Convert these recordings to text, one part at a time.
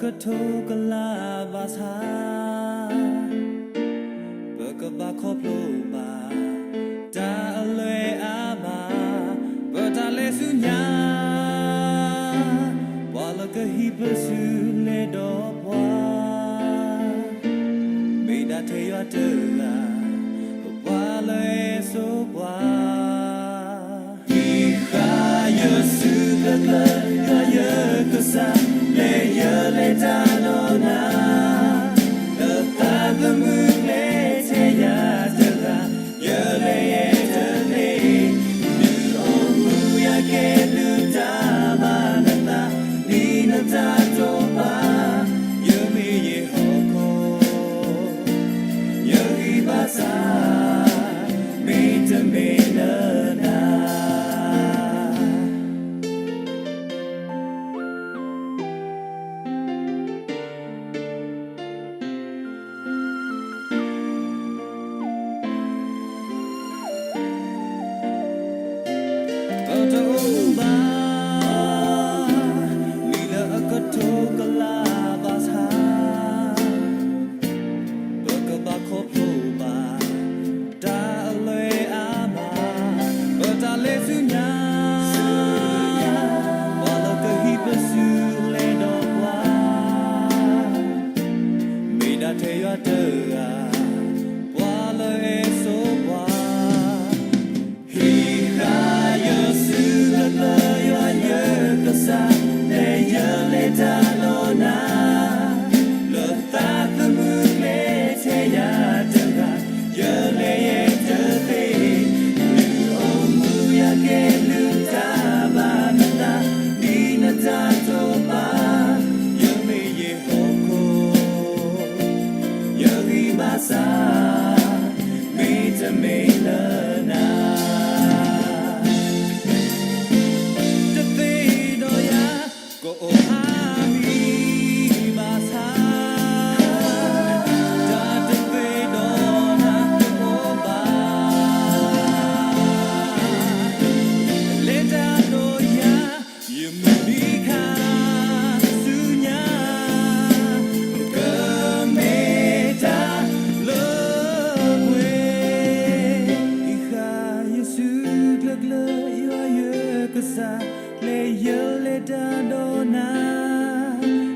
ကထိကလးဘၣ်ဆၣ်, ပကဘၣ်ခီဖျိဘၣ် တၢ်အလွဲၢ်အါမး, ပတၢ်လဲၤဆူညါ, ပှၤလၢကဟံးပစုလဲၤဒီးပှၤ, မ့ၢ်ဒၣ်ထဲယွၤတဂၤ, ပှၤလၢအစိပှၤ ဟံးဃာ်ယစုကျၢၤကျၢၤ ယွၤယကစၢ်, လဲၤယလဲၤတၢ်ဒီးနၤ, လၢသးသမူကျဲထဲယၤတဂၤ, ယလဲၤယဲတသ့, ဒုးအိၣ်မူယၤကဲဒုးတၢ်ဘၣ်နသး, ဒ်နတၢ်တိာ်ပာ်, ယမ့ၢ်ယဲဟီၣ်ခိၣ် ယဂံၢ်ဘါစၢ်, မ့တမ့ၢ်လၢနၤ. ပတအိၣ်ဘၣ် လံာ်လၢအကထိကလးဘၣ်ဆၣ်, ပကဘၣ်ခီဖျိဘၣ် တၢ်အလွဲၢ်အါမး, ပတၢ်လဲၤဆူညါ, ပှၤလၢကဟံးပစုလဲၤဒီးပှၤ, မ့ၢ်ဒၣ်ထဲယွၤတဂၤ, ပှၤလၢအစိပှၤ ဟံးဃာ်ယစုကျၢၤကျၢၤ ယွၤယကစၢ်, လဲၤယလဲၤတၢ်ဒီးနၤ, လၢသးသမူကျဲထဲယၤတဂၤ, ယလဲၤယဲတသ့, ဒုးအိၣ်မူယၤကဲဒုးတၢ်ဘၣ်နသး, ဒ်နတၢ်တိာ်ပာ်, ယမ့ၢ်ယဲဟီၣ်ခိၣ် ယဂံၢ်ဘါစၢ်, မ့တမ့ၢ်လၢနၤ. တသ့ဒီးယၤ ကအိၣ်အါမံၤဘၣ်ဆၣ်, တၢ်တသ့ဒီးနၤတအိၣ်ဘၣ်, လဲၤတၢ်ဒီးယၤ ယမုၢ်နံၤခါဆူညါ, ကမ့ၢ်တၢ်လၢပှဲၤ, ဟံးဃာ်ယစုကျၢၤကျၢၤ ယွၤယကစၢ်, လဲၤယလဲၤတၢ်ဒီးနၤ,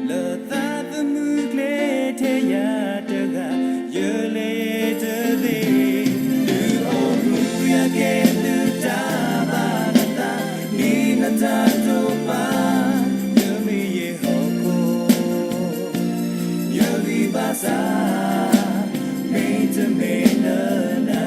လၢသးသမူကျဲထဲယၤတဂၤ, ယလဲၤတသ့, ဒုးအိၣ်မူယၤကဲဒုးတၢ်ဘၣ်နသး, ဒ်နတၢ်တိာ်ပာ်, ယမ့ၢ်ယဲဟီၣ်ခိၣ် ယဂံၢ်ဘါစၢ်, မ့တမ့ၢ်လၢနၤ.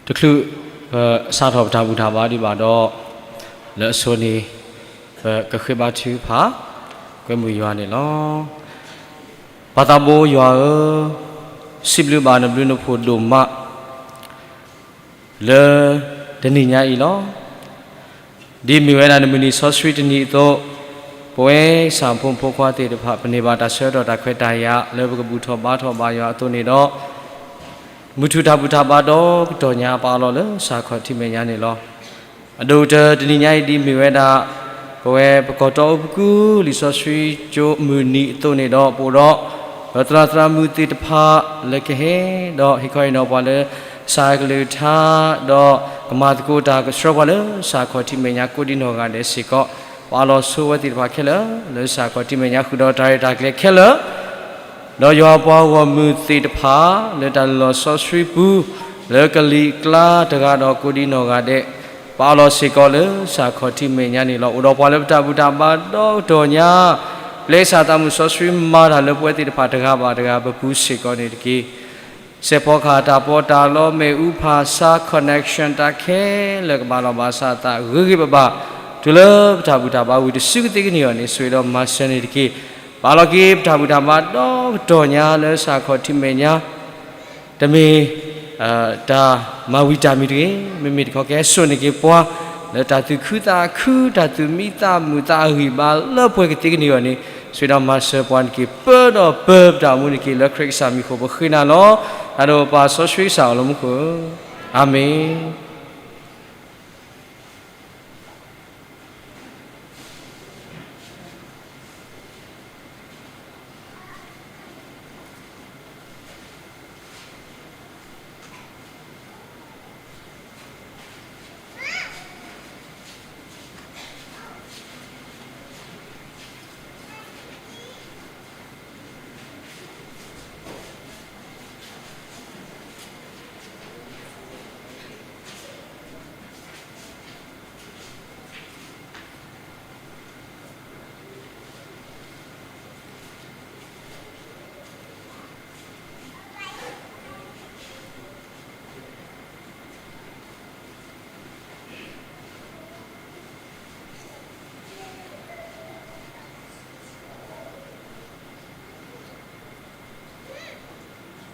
တချုးပစးထီၣ်ပတၢ်ဘူၣ်တၢ်ဘါဒံးဘၣ်ဒီး, လၢအဆိန့ၣ် ပကဃ့ဘါထုကဖၣ် ကွဲမုာ်ယွၤန့ၣ်လီၤ. ပၢ်သးဘိယွၤဧၢ, စံးဘျုးဘၣ်နဘျုးနဖှိၣ်ဒိၣ်မး လၢတနံၤညါအံၤလီၤ. ဒ်မ့ၢ်ဝဲဒၣ်နမုၢ်နံၤစီဆှံတနံၤအသိး, ပဝဲကစၢ်ဖိမုၣ်ဖိခွါသ့ၣ်တဖၣ် ပန့ၢ်ဘၣ်တၢ်ဆၢကတီၢ်တၢ်ခွဲးတၢ်ယာ်လၢပကဘူၣ်ထီၣ်ဘါထီၣ်ဘၣ်ယွၤအသိးန့ၣ်ဒီး, မုၢ်ထူၣ်တၢ်ဘူၣ်တၢ်ဘါဒီကတီၢ်ညါ ပအးလီၤလၢစးခီၣ်ထံးမဲာ်ညါန့ၣ်လီၤ. အဒိၣ်ကတၢၢ်တနံၤညါအံၤဒ်မ့ၢ်ဝဲဒၣ် ပဝဲပကီၢ်တီအူပကူ လံာ်စီဆှံကၠိမုၢ်နံၤအသိးန့ၣ်ဒီး ပအိၣ်ဒီး ပသရၣ်သရၣ်မုၣ်သ့ၣ်တဖၣ်လၢကဟဲ ဒီးဟ့ၣ်ခီဟ့ၣ်နီၤပှၤလၢကစၢ်ယွၤကလုၢ်ကထါ, ဒီးကမၤသကိးတၢ်ကဆှၢပှၤလၢစးခီၣ်ထံးမဲာ်ညါကိးဒံနီၢ်ဂၤဒဲးစ့ၢ်ကီး, ပအးလီၤဆိဝဲသ့ၣ်တဖၣ်ခဲလၢာ် လၢစးခီၣ်ထံးမဲာ်ညါဃုာ်ဒီးတၢ်ရဲၣ်တၢ်ကျဲၤခဲလၢာ် ဒီးယွၤပှၤဂီၢ်မုၢ်သ့ၣ်တဖၣ် လၢတၢ်လုၢ်လီၢ်စီဆှံပူၤ လၢကလံၤကျါတဂၤဒီးကိးဒံနီၢ်ဂၤဒဲး, ပအးလီၤစ့ၢ်ကီးလၢစးခီၣ်ထံးမဲာ်ညါန့ၣ်လီၤ. အိၣ်ဒီးပှၤလၢပတၢ်ဘူၣ်တၢ်ဘါဒီကတီၢ်ညါ, ပျဲကစၢ်သးမုၢ်စီဆှံမၤတၢ်လၢပဝဲသ့ၣ်တဖၣ်တဂၤဘၣ်တဂၤပပူၤစ့ၢ်ကီးန့ၣ်တက့ၢ်. စဲးဖီကဟၣ်တၢ်ပီးတၢ်လီ မ့ၣ်အူဖးဆါ connection တၢ်ခဲလၢာ်ကဘၣ်လီၤဘၣ်စးအသးဂ့ၤဂ့ၤဘၣ်ဘၣ် တုၤလၢပတၢ်ဘူၣ်တၢ်ဘါဝံၤတစုကသ့ကန့ၢ်အီၤန့ၣ် ဆိၣ်ဂ့ၤဒီးမၤစၢၤန့ၣ်တက့ၢ်. ပာ်လီၤက့ၤပတၢ်ဘူၣ်တၢ်ဘါဒီကတီၢ်ညါလၢစးခီၣ်ထံးမဲာ်ညါ တမ့ၢ် တၢ်မၤဝံၤတၢ်မံၤတဂ့ၤ, မ့မ့ၢ်တခီကဟဲစိာ်န့ၢ်က့ၤပှၤ လၢတၢ်သူၣ်ခုသးခု တၢ်သူၣ်မံသးမုာ်သးအဂံၢ်ဘါလၢပှဲၤကသ့ကန့ၢ်အီၤန့ၣ် ဆိၣ်ဂ့ၤဒီးမၤစၢၤပှၤန့ၣ်တက့ၢ်. ပၢဒီးပၢပတၢ်အိၣ်မူန့ၣ်တက့ၢ်. လၢခ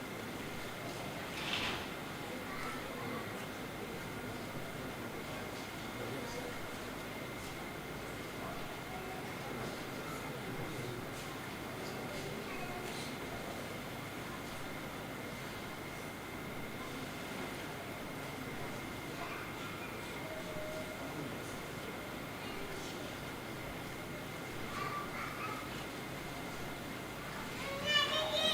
ရံာ်ကစၢ်မံၤအဃိပဃ့နၤလီၤ.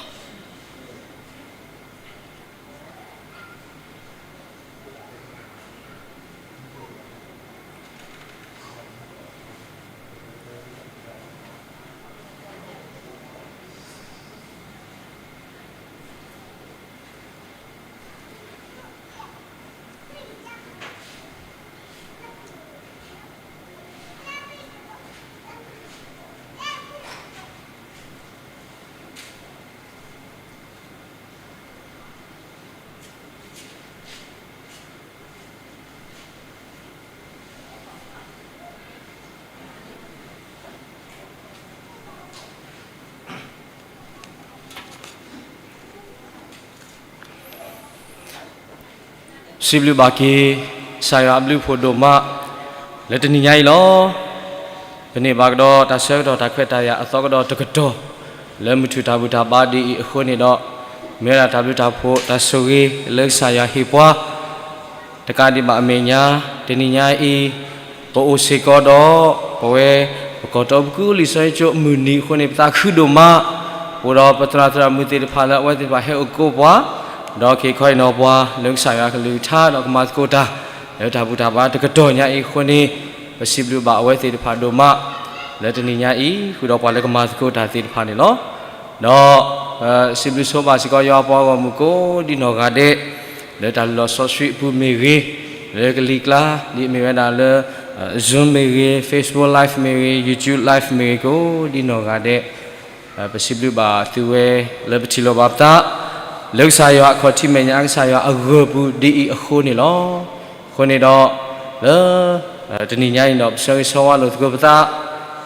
တၢ်ဒိၣ်ပၢ်စီဆှံကစၢ်အိၣ်လၢမူခိၣ်ဧၢ, အၤမ့ၣ်. စံးဘျုးဘၣ်က့ၤ ကစၢ်ယွၤအဘျုးအဖှိၣ်ဒိၣ်မး လၢတနံၤညါအံၤလီၤ. ပန့ၢ်ဘၣ်ကဒီးတၢ်ဆၢကတီၢ်တၢ်ခွဲးတၢ်ယာ်အသီကဒီးတကတီၢ် လၢမုၢ်ထူၣ်တၢ်ဘူၣ်တၢ်ဘါဒ်အံၤအဃိန့ၣ်ဒီး, မ့ၢ်ဝဲဒၣ်တၢ်ဘျုးတၢ်ဖှိၣ်တၢ်ဆိၣ်ဂ့ၤလၢကစၢ်ယွၤဟ့ၣ်ပှၤ တကးဒံးဘၣ်အမဲာ်ညါ တနံၤညါအံၤ ပအိၣ်စ့ၢ်ကီးဒီး ပဝဲ ပကီၢ်တီပကူလံာ်စီဆှံကၠိအမုၢ်နံၤအဃိန့ၣ် ပသးခုဒိၣ်မး, အိၣ်ဒီးပသရၣ်သရၣ်မုၣ်သ့ၣ်တဖၣ်လၢအဝဲသ့ၣ်တဖၣ်ဟဲအိၣ်ကိးပှၤ, ဒီးကဟ့ၣ်ခီဟ့ၣ်နီၤပှၤလၢကစၢ်ယွၤကလုၢ်ကထါ ဒီးကမၤသကိးတၢ် လၢတၢ်ဘူၣ်တၢ်ဘါတကတီၢ်ညါအံၤအဃိန့ၣ်, ပစံးဘျုးဘၣ်အဝဲသ့ၣ်တဖၣ်ဒိၣ်မး လၢတနံၤညါအံၤ ဃုာ်ဒီးပှၤလၢကမၤသကိးတၢ်သ့ၣ်တဖၣ်န့ၣ်လီၤ. ဒီး စံးဘျုးဆိဘၣ်စ့ၢ်ကီးယွၤပှၤဂီၢ်မုၢ်ကိးဒံနီၢ်ဂၤဒဲး လၢတၢ်လုၢ်လီၢ်စီဆှံအပူၤမ့ၢ်ဂ့ၤ, လၢကလံၤကျါ ဒ်မ့ၢ်ဝဲဒၣ်လၢ Zoom မ့ၢ်ဂ့ၤ, Facebook Live မ့ၢ်ဂ့ၤ, YouTube Live မ့ၢ်ဂ့ၤ ကိးဒံနီၢ်ဂၤဒဲး, ပစံးဘျုးဘၣ်သုဝဲလၢပထံၣ်လိာ်ဘၣ်ပသး လၢကစၢ်ယွၤအခီၣ်ထံးမဲာ်ညါ ကစၢ်ယွၤအဂၢၢ်ပူၤဒ်အံၤအဃိန့ၣ်လီၤ. အဃိန့ၣ်ဒီး လၢ တနံၤညါအံၤဒီး ပဆၢဂ့ၤဆၢဝါလိာ်သကိးပသး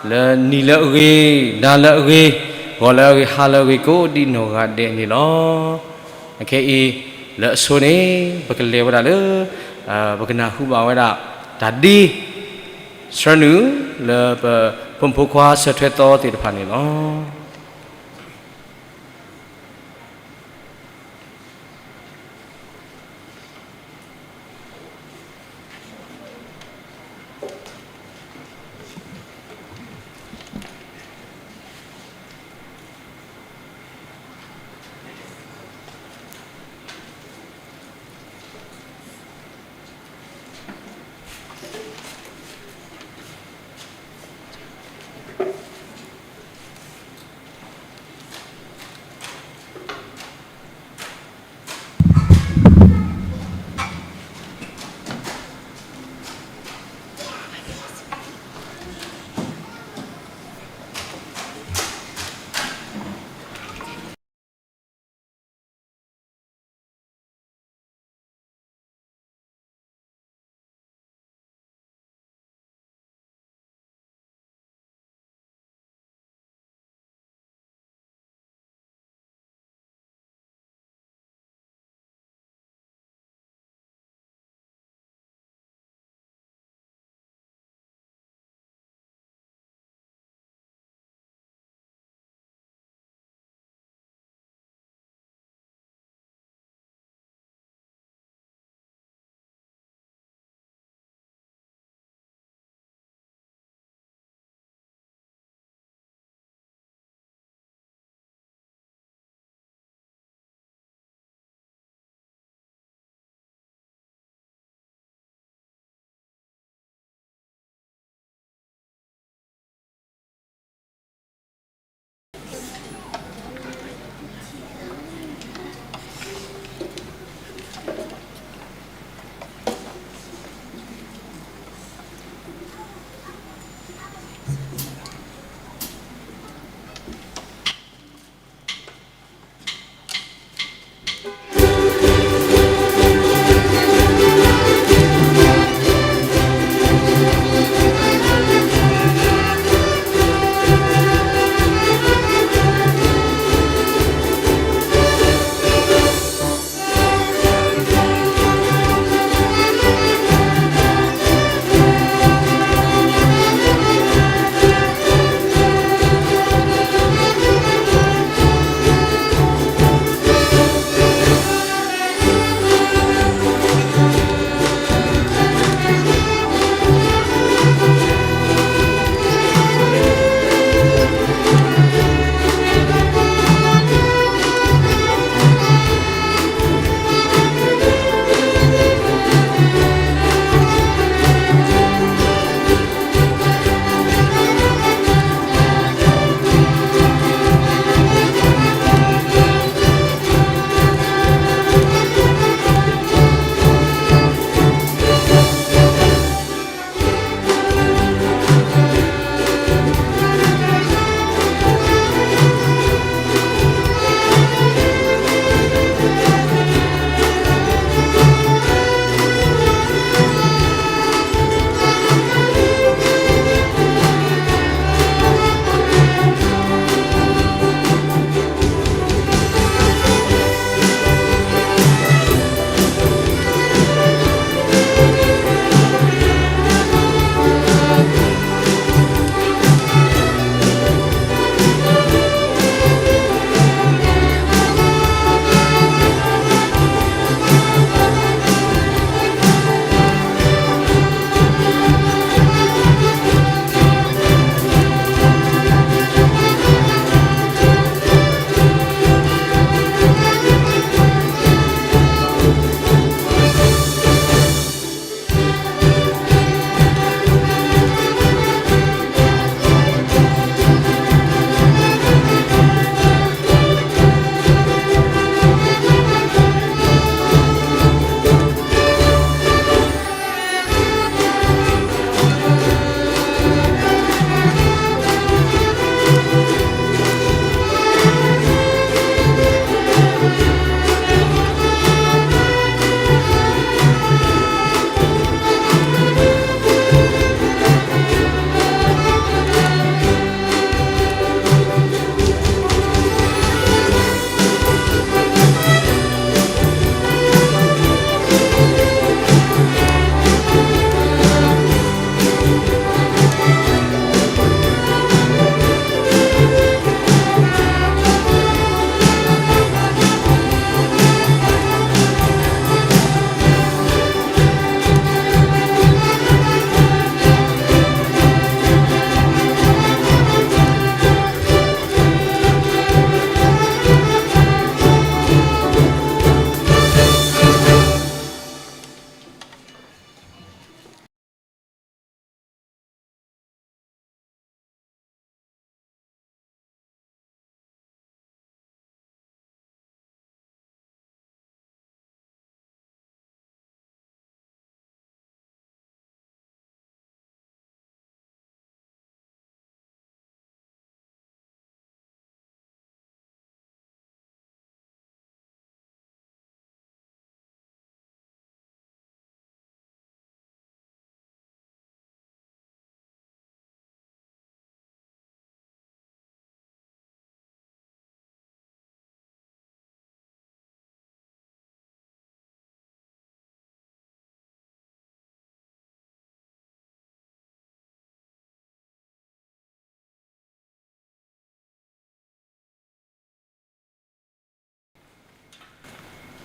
လၢနံၤလၢအဂ့ၤ, နၤလၢအဂ့ၤ, ဂီၤလၢအဂ့ၤ, ဟါလၢအဂ့ၤ ကိးဒံးနီၢ်ဂၤဒဲးန့ၣ်လီၤ. အခဲအံၤ လၢအဆိန့ၣ် ပကလဲၤဝဲဒၣ်လၢ ပကနၢ်ဟူဘၣ်ဝဲဒၣ် တၢ်ဒ့ ဆှၢနုာ် လၢပဖိမုၣ်ဖိခွါဆၢထွဲသီသ့ၣ်တဖၣ်န့ၣ်လီၤ.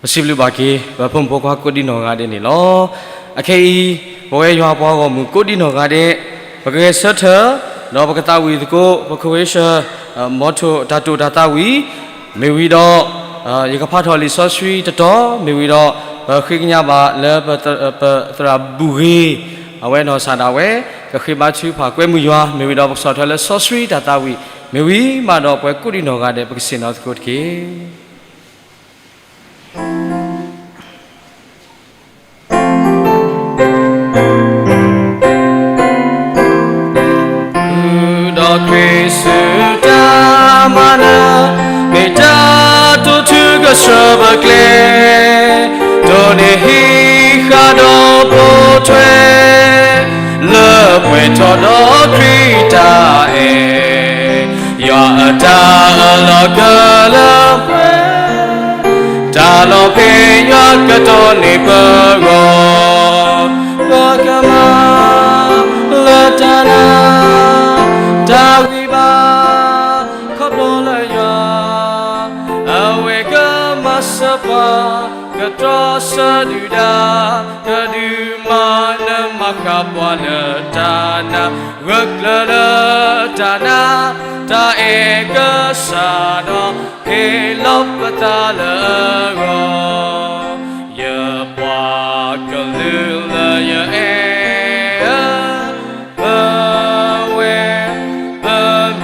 ပစံးဘျုးဘၣ်က့ၤ ပဖိမုၣ်ဖိခွါကိးဒံနီၢ်ဂၤဒဲးန့ၣ်လီၤ. အခဲအံၤ ပဝဲယွၤပှၤဂီၢ်မုၢ်ကိးဒံနီၢ်ဂၤဒဲး ပကဂဲၤဆၢထၢၣ် ဒီးပကသးဝံၣ်သကိး ပကဝဲဆၢ မီထိၣ်တၢ်တိာ်တၢ်သးဝံၣ် မ့ၢ်ဝံၤဒီး ယကဖးထီၣ်လံာ်စီဆှံတတီၤ မ့ၢ်ဝံၤဒီး ပဃ့ကညးဘၣ်လၢ ပသရၣ်ဘူၣ်ဂ့ၤ အဝဲနီၢ်ကစၢ်ဒၣ်ဝဲ ကဃ့ဘါထုကဖၣ်ကွဲမုာ်ယွၤ မ့ၢ်ဝံၤဒီး ပကဆီၣ်ထွဲလၢစီဆှံတၢ်သးဝံၣ် မ့ၢ်ဝံၤမးဒီး ပှၤကိးဒံနီၢ်ဂၤဒဲး ပကဆ့ၣ်နီၤသကိးတက့ၢ်. ဃုာ်ဒီးခရံာ်ဆူတၢ်မၤနၢၤ မ့ၢ်တၢ်တိာ်ထူကဆှၢပကျဲ တိၢ်န့ၢ်ဟံးဃာ်ဒီးပိာ်ထွဲ လၢပှဲၤထီၣ်ဒီးခရံာ်တၢ်အဲၣ် ယွၤအတၢ်အၢၣ်လီၤကလၢပှဲၤ တၢ်လီၤဖဲယွၤကတီၢ်န့ၢ်ပဂီၢ် ပကမၤလၢတၢ်နာ် တၢ်ဂံၢ်ဘါ ခီဖျိလၢယွၤ အဝဲကမၤစၢၤပှၤ ကတြီဆၢဒုၣ်ဒါ ကဒုးမၤနၢၤမၤဃၣ်ပှၤလၢတၢ်နာ် ဂၢၢ်ကျၢၤလၢတၢ်နာ် တၢ်အဲၣ်ကစၢ်ဒီး ဟ့ၣ်လီၤပသးလၢအဂီၢ် ယပှၤကလုာ်လၢယအဲၣ်ဧၢ ပဝဲ ပ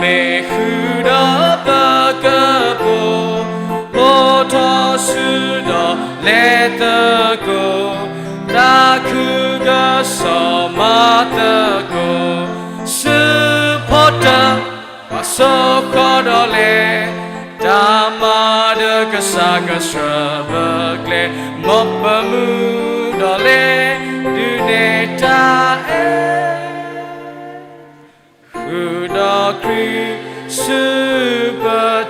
မ့ၢ်ဃုာ်ဒီးပကပိာ် ပိာ်ထီၣ်ဆူဒီးလဲၤသကိး သးခုကစီၣ်မၤသကိး စုဖီတၢၣ် ပှၤစိဃီဒီးလဲၤ တၢ်မၤဒီးကစၢ်ကဆှၢပကျဲ မ်ပမုၢ်ဒီးလဲၤ ဒုးနဲၣ်တၢ်အဲၣ် ဃုာ်ဒီးခရံာ် ဆူပ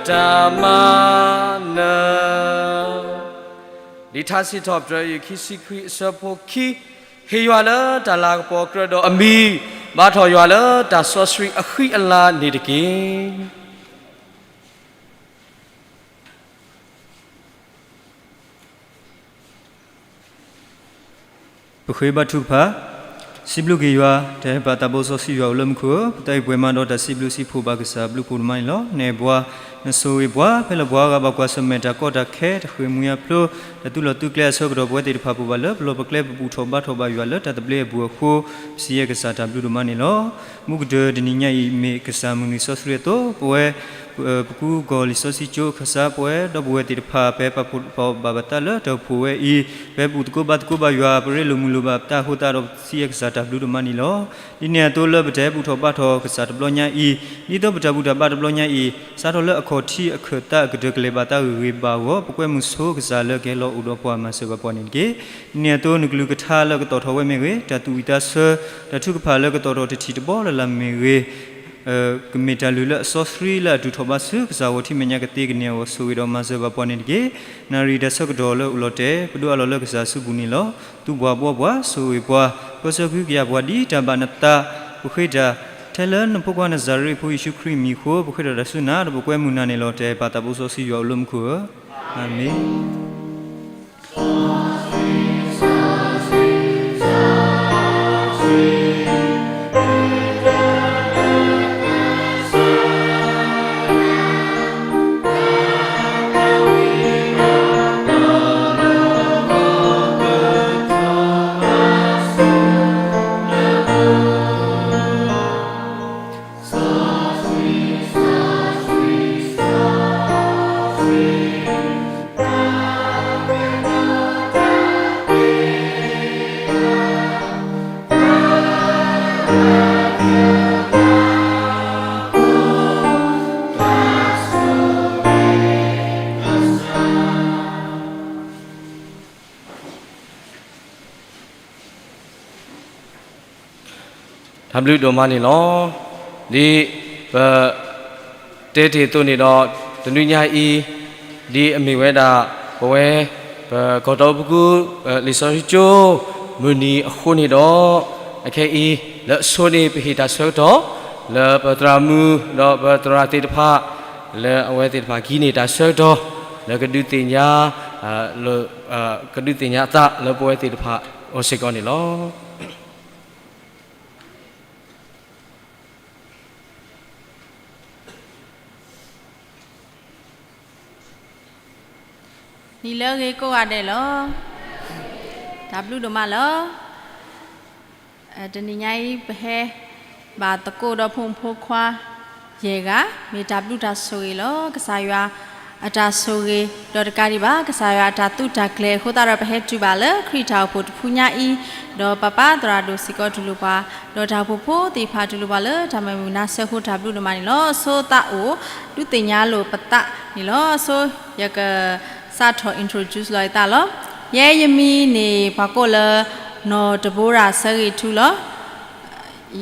တၢ်မၤနၢၤ လံာ်ထါစံးထီၣ်ပတြၢၤ အယုၢ်ခံဆံခွံ အဆၢဖိခံ, ဟ့ၣ်ယွၤလၢတၢ်လၤကပီၤကြၢးဒီးအမံၤ, ဘါထီၣ်ယွၤလၢတၢ်စီဆှံအဃံအလၤန့ၣ်တက့ၢ်. ပဃ့ဘါထုကဖၣ်, စံးဘျုးက့ၤယွၤ, တၢ်အဲၣ်ပၢ်သးဘိစီဆှံယွၤအိၣ်လၢမူခိၣ်ဧၢ, ပသးအံၤပှဲၤမးဒီးတၢ်စံးဘျုးစံးဖှိၣ်ဘၣ်ကစၢ် ဘျုးဖှိၣ်ဒိၣ်မးန့ၣ်လီၤ. နအဲၣ်ပှၤ, နဆိၣ်ဂ့ၤပှၤ, ဖဲလၢပှၤဂၤဘၣ်ကွၢ်ဆၢၣ်မဲာ်တၢ်ကီတၢ်ခဲ တၢ်ဃ့ၢ်မှံဟးဖျိး, တၢ်သူၣ်လီၤသူၣ်ကျဲအဆၢကတီၢ် ပဝဲသ့ၣ်တဖၣ်ပဘၣ်လၢပလီၢ်ပကျဲ ပဘူၣ်ထီၣ်ဘါထီၣ်ဘၣ်ယွၤလၢတၢ်သဘျ့အပူၤအဃိ, ပစံးယဲၢ်ကစၢ်တၢ်ဘျုးဒိၣ်မးန့ၣ်လီၤ. မုၢ်ကတၢၢ်တနံၤညါအံၤ မ့ၢ်ကစၢ်မုၢ်နံၤစီဆှံအသိး, ပဝဲ ပကူကီၢ်လံာ်စီဆှံကၠိခၢၣ်စး ပဝဲဒီပုၢ်ဝဲၢ်သ့ၣ်တဖၣ် ပဟဲပာ်ဖှိၣ်ပာ်ဘၣ်ပသးလၢတၢ်အိၣ်ဖှိၣ်ဝဲအံၤ, ပဟဲဘူၣ်သကိးဘါသကိးဘၣ်ယွၤ ပရ့လိာ်မုာ်လိာ်ဘၣ်ပသးအဃိသတးဒီး ပစံးယဲၢ်ကစၢ်တၢ်ဘျုးဒိၣ်မးန့ၣ်လီၤ. ဒ်န့ၣ်အသိးလၢပတၢ်ဟဲဘူၣ်ထီၣ်ဘါထီၣ်ကစၢ်တဘျီညါအံၤ, ဒ်သိးပတၢ်ဘူၣ်တၢ်ဘါတဘျီညါအံၤ, စးထီၣ်လၢအခီၣ်ထံးအခၢၣ်သးအကတၢၢ်ကလဲၤဘၣ်သးဂ့ၤဂ့ၤဘၣ်ဘၣ်အဂီၢ်, ပကွဲမုာ်ဆိကစၢ်လၢကဟဲလီၤအိၣ်ဒီးပှၤမၤစၢၤဘၣ်ပှၤန့ၣ်တက့ၢ်. ဒ်န့ၣ်အသိးနကလုၢ်ကထါလၢကတီၣ်ထီၣ်ဝဲမ့ၢ်ဂ့ၤ, တၢ်သူၣ်ဝံၣ်သးဆၢ, တၢ်ထုကဖၣ်လၢကတီၣ်ထီၣ်တထံၣ်တဘီလၢ်လၢ်မ့ၢ်ဂ့ၤ, ကမ့ၢ်တၢ်လုၢ်လၢအစီဆှံလၢအတူၢ်ထီၣ်ဘါဆူကစၢ်ဂီၢ် ထံမဲာ်ညါကသ့ကန့ၢ်အဂီၢ် ဆိၣ်ဂ့ၤဒီးမၤစၢၤဘၣ်ပှၤန့ၣ်တက့ၢ်. နၣ်ရံၣ်တၢ်ဆၢကတီၢ်လၢအိၣ်လီၤတဲာ် ပဒိးအးလီၤလၢကစၢ်အစုပူၤန့ၣ်လီၤ. သူၣ်ဘှီၣ်ဘှီပှၤ ဆိၣ်ဂ့ၤပှၤ, ပၢဆှၢဃုကယာ်ပှၤဒ်တၢ်ဘၣ်နသး, ပဃ့တၢ် ထဲလၢနဖိခွါနၤစၤရ့းအဖိယ့ၣ်ၡူးခရံာ်အမံၤအဃိ ပဃ့တၢ်တၢ်စူၢ်နၤ ဒီးပကွဲမုာ်နၤန့ၣ်လီၤ. တၢ်အဲၣ်ပၢ်သးဘိစီဆှံယွၤအိၣ်လၢမူခိၣ်ဧၢ, အၤမ့ၣ်. တၢ်ဘျုးဒိၣ်မးန့ၣ်လီၤ. ဒ်ပတဲတ့ၢ်အသိးန့ၣ်ဒီး တနွံညါအံၤ ဒ်အမ့ၢ်ဝဲဒၣ် ပဝဲ ပကီၢ်ဒီပကူ လံာ်စီဆှံကၠိ မုၢ်နံၤအဃိန့ၣ်ဒီး အခဲအံၤ လၢအဆိန့ၣ် ပဟ့ၣ်တၢ်ဆၢကတီၢ် လၢပသရၣ်မုၣ် ဒီးပသရၣ်သ့ၣ်တဖၣ် လၢအဝဲသ့ၣ်တဖၣ်ကဟံးန့ၢ်တၢ်ဆၢကတီၢ် လၢကဒုးသ့ၣ်ညါ လၢကဒုးသ့ၣ်ညါအသးလၢပဝဲသ့ၣ်တဖၣ်အအိၣ်စ့ၢ်ကီးန့ၣ်လီၤ. နံၤလၢအဂ့ၤကိးဂၤဒဲးလီၤ. တၢ်ဘျုးဒိၣ်မးလီၤ. တနံၤညါအံၤ ပဟဲဘၣ်သကိးဒီးဖိမုၣ်ဖိခွါယဲၢ်ဂၤ, မ့ၢ်တၢ်ဘျုးတၢ်ဆိၣ်ဂ့ၤလီၤ. ကစၢ်ယွၤအတၢ်ဆိၣ်ဂ့ၤ ဒီးတကးဒံးဘၣ် ကစၢ်ယွၤအတၢ်သုးတၢ်ကျဲၤအဃိသတးဒီး ပဟဲတုၤဘၣ်လၢခရံာ်တၢ်အိၣ်ဖှိၣ်တဖုညါအံၤ, ဒီးပၢ်ပၢ်သရၣ်ဒိၣ်စ့ၢ်ကီးတူၢ်လိာ်ပှၤ, ဒီးတၢ်အိၣ်ဖှိၣ်ဖိသ့ၣ်တဖၣ်တူၢ်လိာ်ပှၤလၢ တၢ်မုာ်မုာ်နါဆၢဃိတၢ်ဘျုးဒိၣ်မးန့ၣ်လီၤ. ဆိသးအိၣ် ဒုးသ့ၣ်ညါလိာ်ပသးန့ၣ်လီၤ. ဆိယကစးထီၣ် introduce လီၤယသးလီၤ. ယဲယမံၤန့ၣ် ပှၤကိးလၢ နီၢ်တဘိရၣ်ဆၢဂ့ၤထူလီၤ.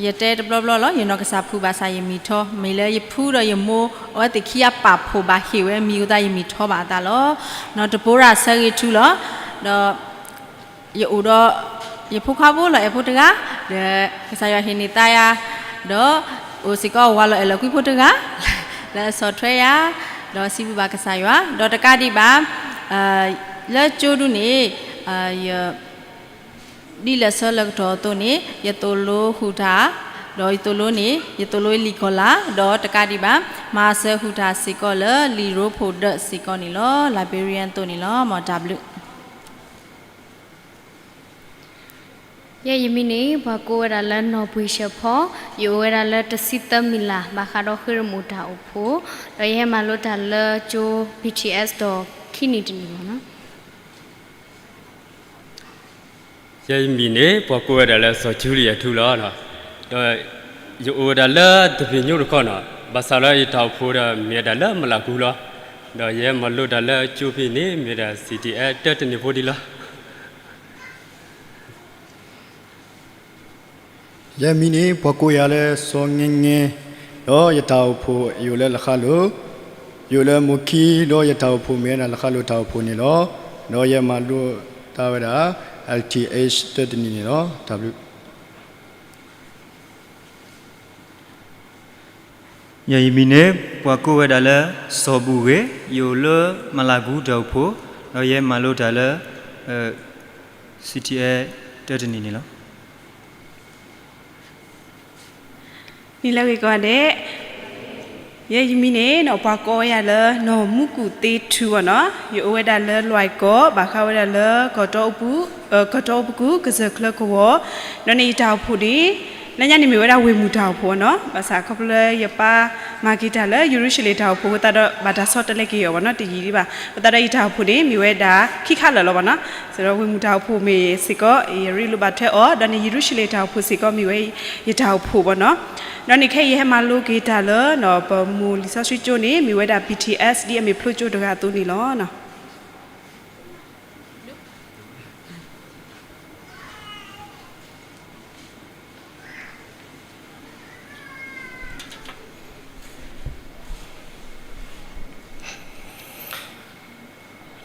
ယတဲတဘျီဘျီလီၤ, ယနီၢ်ကစၢ်ဖုဘၣ်ဆၣ်ယမံၤထီ, မ့ၢ်လၢယဖုဒီးယမိၢ် အဝဲသ့ၣ်ခံဂၤပာ်ဖှိၣ်ဘၣ်ဟ့ၣ်ဝဲမံၤအဃိသတး ယမံၤထီဘၣ်အသးလီၤ. နီၢ်တဘိရၣ်ဆၢဂ့ၤထူလီၤ. ဒီးယအိၣ်ဒီး ယဖိခွါဖိလီၤအဲၣ်ဖိတဂၤ, ဒီးကစၢ်ယွၤဟ့ၣ်န့ၢ်သးယၤ, ဒီးအိၣ်စ့ၢ်ကီးဝၤလီၤအဲၣ်လီၤကွံဖိတဂၤ လၢအဆီၣ်ထွဲယၤ, ဒီးစံးဘျုးဘၣ်ကစၢ်ယွၤ, ဒီးတကးဒံးဘၣ် လၢကၠိဒုန့ၣ် ယ ဒ်လဲၣ်ဆၢလၢကတီၢ်အသိးန့ၣ် ယသိၣ်လိဃုာ်တၢ်, ဒီးယသိၣ်လိန့ၣ် ယသိၣ်လိလံာ်ကီၢ်လၢ်, ဒီးတကးဒံးဘၣ် မၤစၢၤဃုာ်တၢ်စ့ၢ်ကီးလၢလံာ်ရိဖှိၣ်ဒၢးစ့ၢ်ကီးန့ၣ်လီၤ. Librarian အသိးန့ၣ်လီၤ. မ်တၢ်ဘျုး ယဲယမံၤန့ၣ် ပှၤကိးဝဲဒၣ်လၢနီၢ်ပှ့ၤၡၢၣ်ဖီ, ယအိၣ်ဝဲဒၣ်လၢတဆံသၢမံၤလး ဘၣ်ဃးဒီးဃ့ရမိၢ်တၢ်အိၣ်ဖှိၣ်, ဒီးယဟဲမၤလိတၢ်လၢကၠိ ပီၣ်ထံၣ်အဲး ဒီးခံနံၣ်တနံၣ်လီၤ. ယဲယမံၤန့ၣ် ပှၤကိးဝဲဒၣ်လၢစီၤကၠူလံယၤထူလီၤ. ဒီးယအိၣ်ဝဲဒၣ်လၢတဘ့ၣ်ညိတခီနီၤ, ဘၣ်ဆၣ်လၢယတၢ်အိၣ်ဖှိၣ်ဒီးမ့ၢ်ဝဲဒၣ်လၢမလၢ်ကူလီၤ. ဒီးယဟဲမၤလိတၢ်လၢကၠိဖဲန့ၣ် မ့ၢ်ဝဲဒၣ် CDF တၢတနံၤဖိဒံးလီၤ. ယဲမံၤန့ၣ် ပှၤကိးယၤလၢစီၤငဲငဲ, ဒီးယတၢ်အိၣ်ဖှိၣ်ယအိၣ်လၢလၢဃါလိၤ, ယအိၣ်လၢမိၢ်ခံ, ဒီးယတၢ်အိၣ်ဖှိၣ်မ့ၢ်ဝဲဒၣ်လၢဃါလိၤတၢ်အိၣ်ဖှိၣ်န့ၣ်လီၤ. ဒီးယမၤလိတၢ်ဝဲဒၣ် L T H တၢတနံၤန့ၣ်လီၤ. တၢ်ဘျုး ယဲယမံၤန့ၣ် ပှၤကိးဝဲဒၣ်လၢစီၤဘူၣ်ဂ့ၤ, ယအိၣ်လၢမလၢ်ကူတၢ်အိၣ်ဖှိၣ်, ဒီးယဲမၤလိတၢ်လၢ CDF တၢတနံၤန့ၣ်လီၤ. နံၤလၢဂ့ၤကိးဂၤဒဲး, ယဲယမံၤန့ၣ်နီၤ ပှၤကိးယၤလၢနီၢ်မူကူၣ်သ့ထူအီၤနီၤ, ယအိၣ်ဝဲဒၣ်လၢလွဲၢ်ကီၢ် ဘၣ်ဃးဝဲဒၣ်လၢ ကီၢ်တီအူပူၤ ကစၢၢ်ချၢကဝီၤ, ဒီးန့ၣ်ယတၢ်အိၣ်ဖှိၣ်န့ၣ် လၢညါန့ၣ်မ့ၢ်ဝဲဒၣ်ဝ့ၢ်မုၢ်တၢ်အိၣ်ဖှိၣ်အီၤနီၤ, ဘၣ်ဆၣ်ခီဖျိလၢယပၢ်မၤက့ၤတၢ်လၢယရူၤၡလ့ၣ်တၢ်အိၣ်ဖှိၣ်အဃိသတးဒီး ဘၣ်တၢ်ဆီတလဲက့ၤအီၤဘၣ်နီၤ, တယံာ်ဒံးဘၣ်, အဃိသတးဒီးယတၢ်အိၣ်ဖှိၣ်န့ၣ်မ့ၢ်ဝဲဒၣ်ခံခါလၢာ်လီၤဘၣ်နီၤ, စးဒီးဝ့ၢ်မုၢ်တၢ်အိၣ်ဖှိၣ်မ့ၢ်စ့ၢ်ကီး ယရ့လိာ်ဘၣ်ထွဲအီၤ, ဒီးန့ၣ်ယရူၤၡလ့ၣ်တၢ်အိၣ်ဖှိၣ်စ့ၢ်ကီးမ့ၢ်ဝဲယတၢ်အိၣ်ဖှိၣ်ဘၣ်နီၤ, ဒီးန့ၣ်ခဲအံၤယဟဲမၤလိက့ၤတၢ်လၢ ပမိၢ်လံာ်စီဆှံကၠိန့ၣ် မ့ၢ်ဝဲဒၣ် ပီၣ်ထံၣ်အဲး ဒ်အမ့ၢ်ဖျိကၠိတဂၤအသိးန့ၣ်လီၤ. တ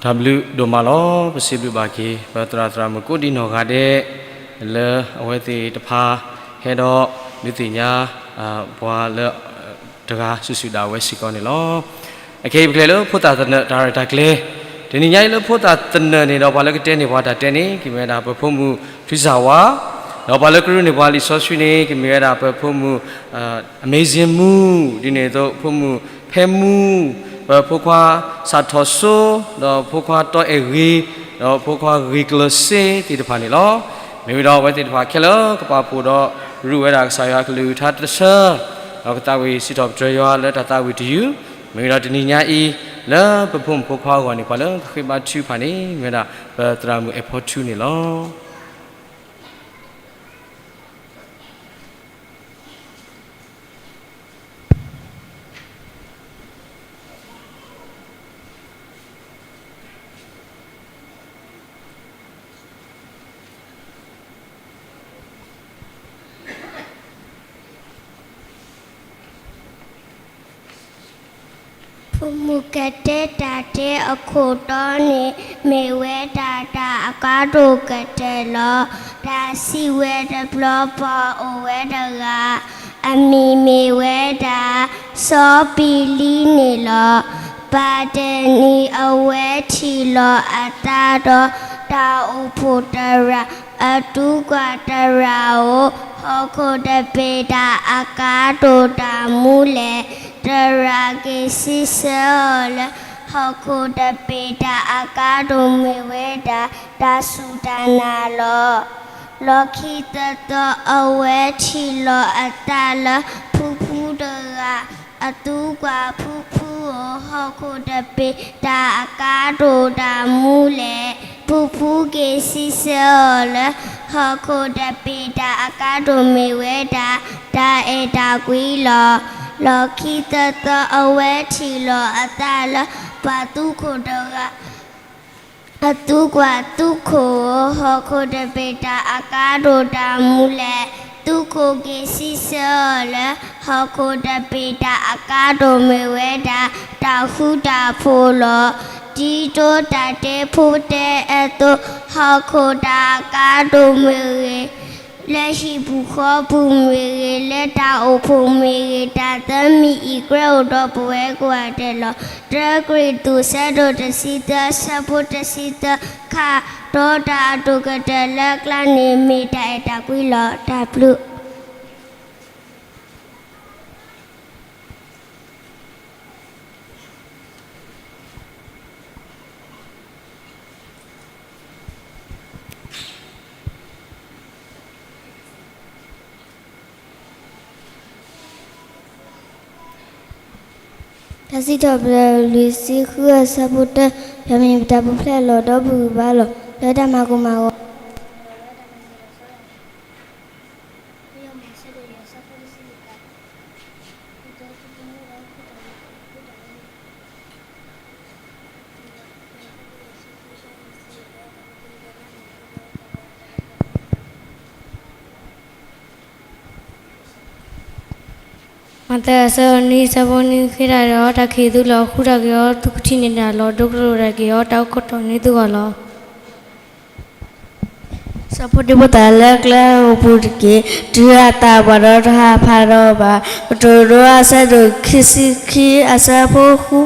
ၢ်ဘျုးဒိၣ်မးလီၤ. ပစံးဘျုးဘၣ်က့ၤ ပသရၣ်သရၣ်မုၣ်ကိးဒံနီၢ်ဂၤဒဲး လၢအဝဲသ့ၣ်တဖၣ်ဟဲဒီးဒုးသ့ၣ်ညါ ပှၤလၢ တဂၤစုာ်စုာ်ဒၣ်ဝဲစ့ၢ်ကီးန့ၣ်လီၤ. အခဲအံၤပကလဲၤလၢဖိသၣ်သနၢၣ်တၢ်ရဲၣ်တၢ်ကျဲၤ, တနံၤညါအံၤလၢဖိသၣ်သနၢၣ်န့ၣ်ဒီး ပှၤလၢကတဲန့ၢ်ပှၤတၢ်တဲန့ၣ် ကမ့ၢ်ဝဲဒၣ်ပဖိမုၣ်ထွံစၢ်ဝါ, ဒီးပှၤလၢကရ့န့ၢ်ပှၤလံာ်စီဆှံန့ၣ် ကမ့ၢ်ဝဲဒၣ်ပဖိမုၣ် Amazing မူ, ဒ်န့ၣ်အသိး ဖိမုၣ်ဖဲမူ, ပဖိခွါစးထီၣ်စိ, ဒီးဖိခွါတီအဲၣ်ဂ့ၤ, ဒီးဖိခွါဂ့ၤကျၢၤစ့သ့ၣ်တဖၣ်န့ၣ်လီၤ. မ့ၢ်ဝံၤဒီးအဝဲသ့ၣ်တဖၣ်ခဲလၢာ် ကပာ်ဖှိၣ်ဒီးရူးဝဲဒၣ်ကစၢ်ယွၤအကလုၢ်ကထါတဆၢ, ဒီးကသးဝံၣ်စံးထီၣ်ပတြၢၤယွၤလၢတၢ်သးဝံၣ်တယုၢ်, မ့ၢ်ဝံၤဒီးတနံၤညါအံၤ လၢပဖိမုၣ်ဖိခွါအဂီၢ်န့ၣ် ပှၤလၢကဃ့ဘါထုကဖၣ်န့ၣ် မ့ၢ်ဝဲဒၣ် ပသရၣ်မုၣ်အဲၣ်ဖီထူန့ၣ်လီၤ. ဖိမုၣ်ကတဲတၢ်တဲအခိၣ်တီန့ၣ် မ့ၢ်ဝဲဒၣ်တၢ်အကါဒိၣ်ကတၢၢ်လီၤ. တၢ်စံးဝဲတဘျီ ပှၤအိၣ်ဝဲတဂၤ, အမံၤမ့ၢ်ဝဲဒၣ် စီၤပံၤလံန့ၣ်လီၤ. ဘၣ်တနံၤအဝဲထံၣ်လီၤအသးဒီး တၢ်အိၣ်ဖှိၣ်တရၣ်, အသူကွၢ်တရၣ်ဧိၤ, ဟီၣ်ခိၣ်တဘ့ၣ်တၢ်အကါဒိၣ်တၢ်မူလဲၣ်. တရၣ်က့ၤစံးဆၢအီၤလၢ ဟီၣ်ခိၣ်တဘ့ၣ်တၢ်အကါဒိၣ်မ့ၢ်ဝဲဒၣ် တၢ်စူၢ်တၢ်နာ်လီၤ. လီၢ်ခံသၢသီအဝဲထံၣ်လီၤအသးလၢ ဖုဖုတဂၤ, အသူကွၢ်ဖုဖုဧိၤ, ဟီၣ်ခိၣ်တဘ့ၣ်တၢ်အကါဒိၣ်တၢ်မူလဲၣ်. ဖုဖုက့ၤစံးဆၢအီၤလၢ ဟီၣ်ခိၣ်တဘ့ၣ်တၢ်အကါဒိၣ်မ့ၢ်ဝဲဒၣ် တၢ်အဲၣ်တၢ်ကွံလီၤ. လီၢ်ခံသၢသီအဝဲထံၣ်လီၤအသးလၢ ပှၤသူခိၣ်တဂၤ, အသူကွၢ်သူခိၣ်ဧိၤ, ဟီၣ်ခိၣ်တဘ့ၣ်တၢ်အကါဒိၣ်တၢ်မူလဲၣ်. သူခိၣ်က့ၤစံးဆၢအီၤလၢ ဟီၣ်ခိၣ်တဘ့ၣ်တၢ်အကါဒိၣ်မ့ၢ်ဝဲဒၣ် တၢ်ဃူတၢ်ဖိးလီၤ. ဒ်သိးတၢ်တဲဖိတဲအသိး, ဟီၣ်ခိၣ်တၢ်အကါဒိၣ်မ့ၢ်ဂ့ၤ, လၢဟံၣ်ပူၤဃီပူၤမ့ၢ်ဂ့ၤ, လၢတၢ်အိၣ်ဖှိၣ်မ့ၢ်ဂ့ၤ, တၢ်သၢမံၤအံၤကြၢးအိၣ်ဒီးပဝဲကိးဂၤဒဲးလီၤ. တၢကရံၣ်သူး ဆၢဒိၣ်တဆံသၢ, ဆၢဖိတဆံသၢခါ, ဒီးတၢ်အဒိၣ်ကတၢၢ်လၢအကျါန့ၣ် မ့ၢ်တၢ်အဲၣ်တၢ်ကွံလီၤ. တၢ်ဘျုး တၢ်စံးထီၣ်ပတြၢၤ လွံၢ်ဆံဃု အဆၢဖိတၢ, ပမ့ၢ်ပတၢ်ပူၤဖျဲးအလီၢ် ဒီပုၢ်ဝဲၢ်ဘါလီၤ လၢတၢ်မၤကိၢ်မၤဂီၤ မးသဲ အဆၢနွံ အဆၢဖိနွံ ဃ့တၢ်ဒီး တၢ်ခံးသူလီၤ ဃုတၢ်က့ၤအီၤ သူကထံၣ်န့ၢ်တၢ်လီၤ ဒိကနၣ်တၢ်က့ၤအီၤ တၢ်အိၣ်ခိးတီၢ်န့ၢ်သုဂီၢ်လီၤ. စီၤဖိဒံဖိသၣ်လၢကျဲအိၣ်ပူၤတက့ၢ်. တုၤအသၣ်ပှၢ်ဒီးတဟးဖးဒီးဘၣ်. ကတိၤဒိ အဆၢဒိၣ်ခံဆံခံ အဆၢဖိဃု.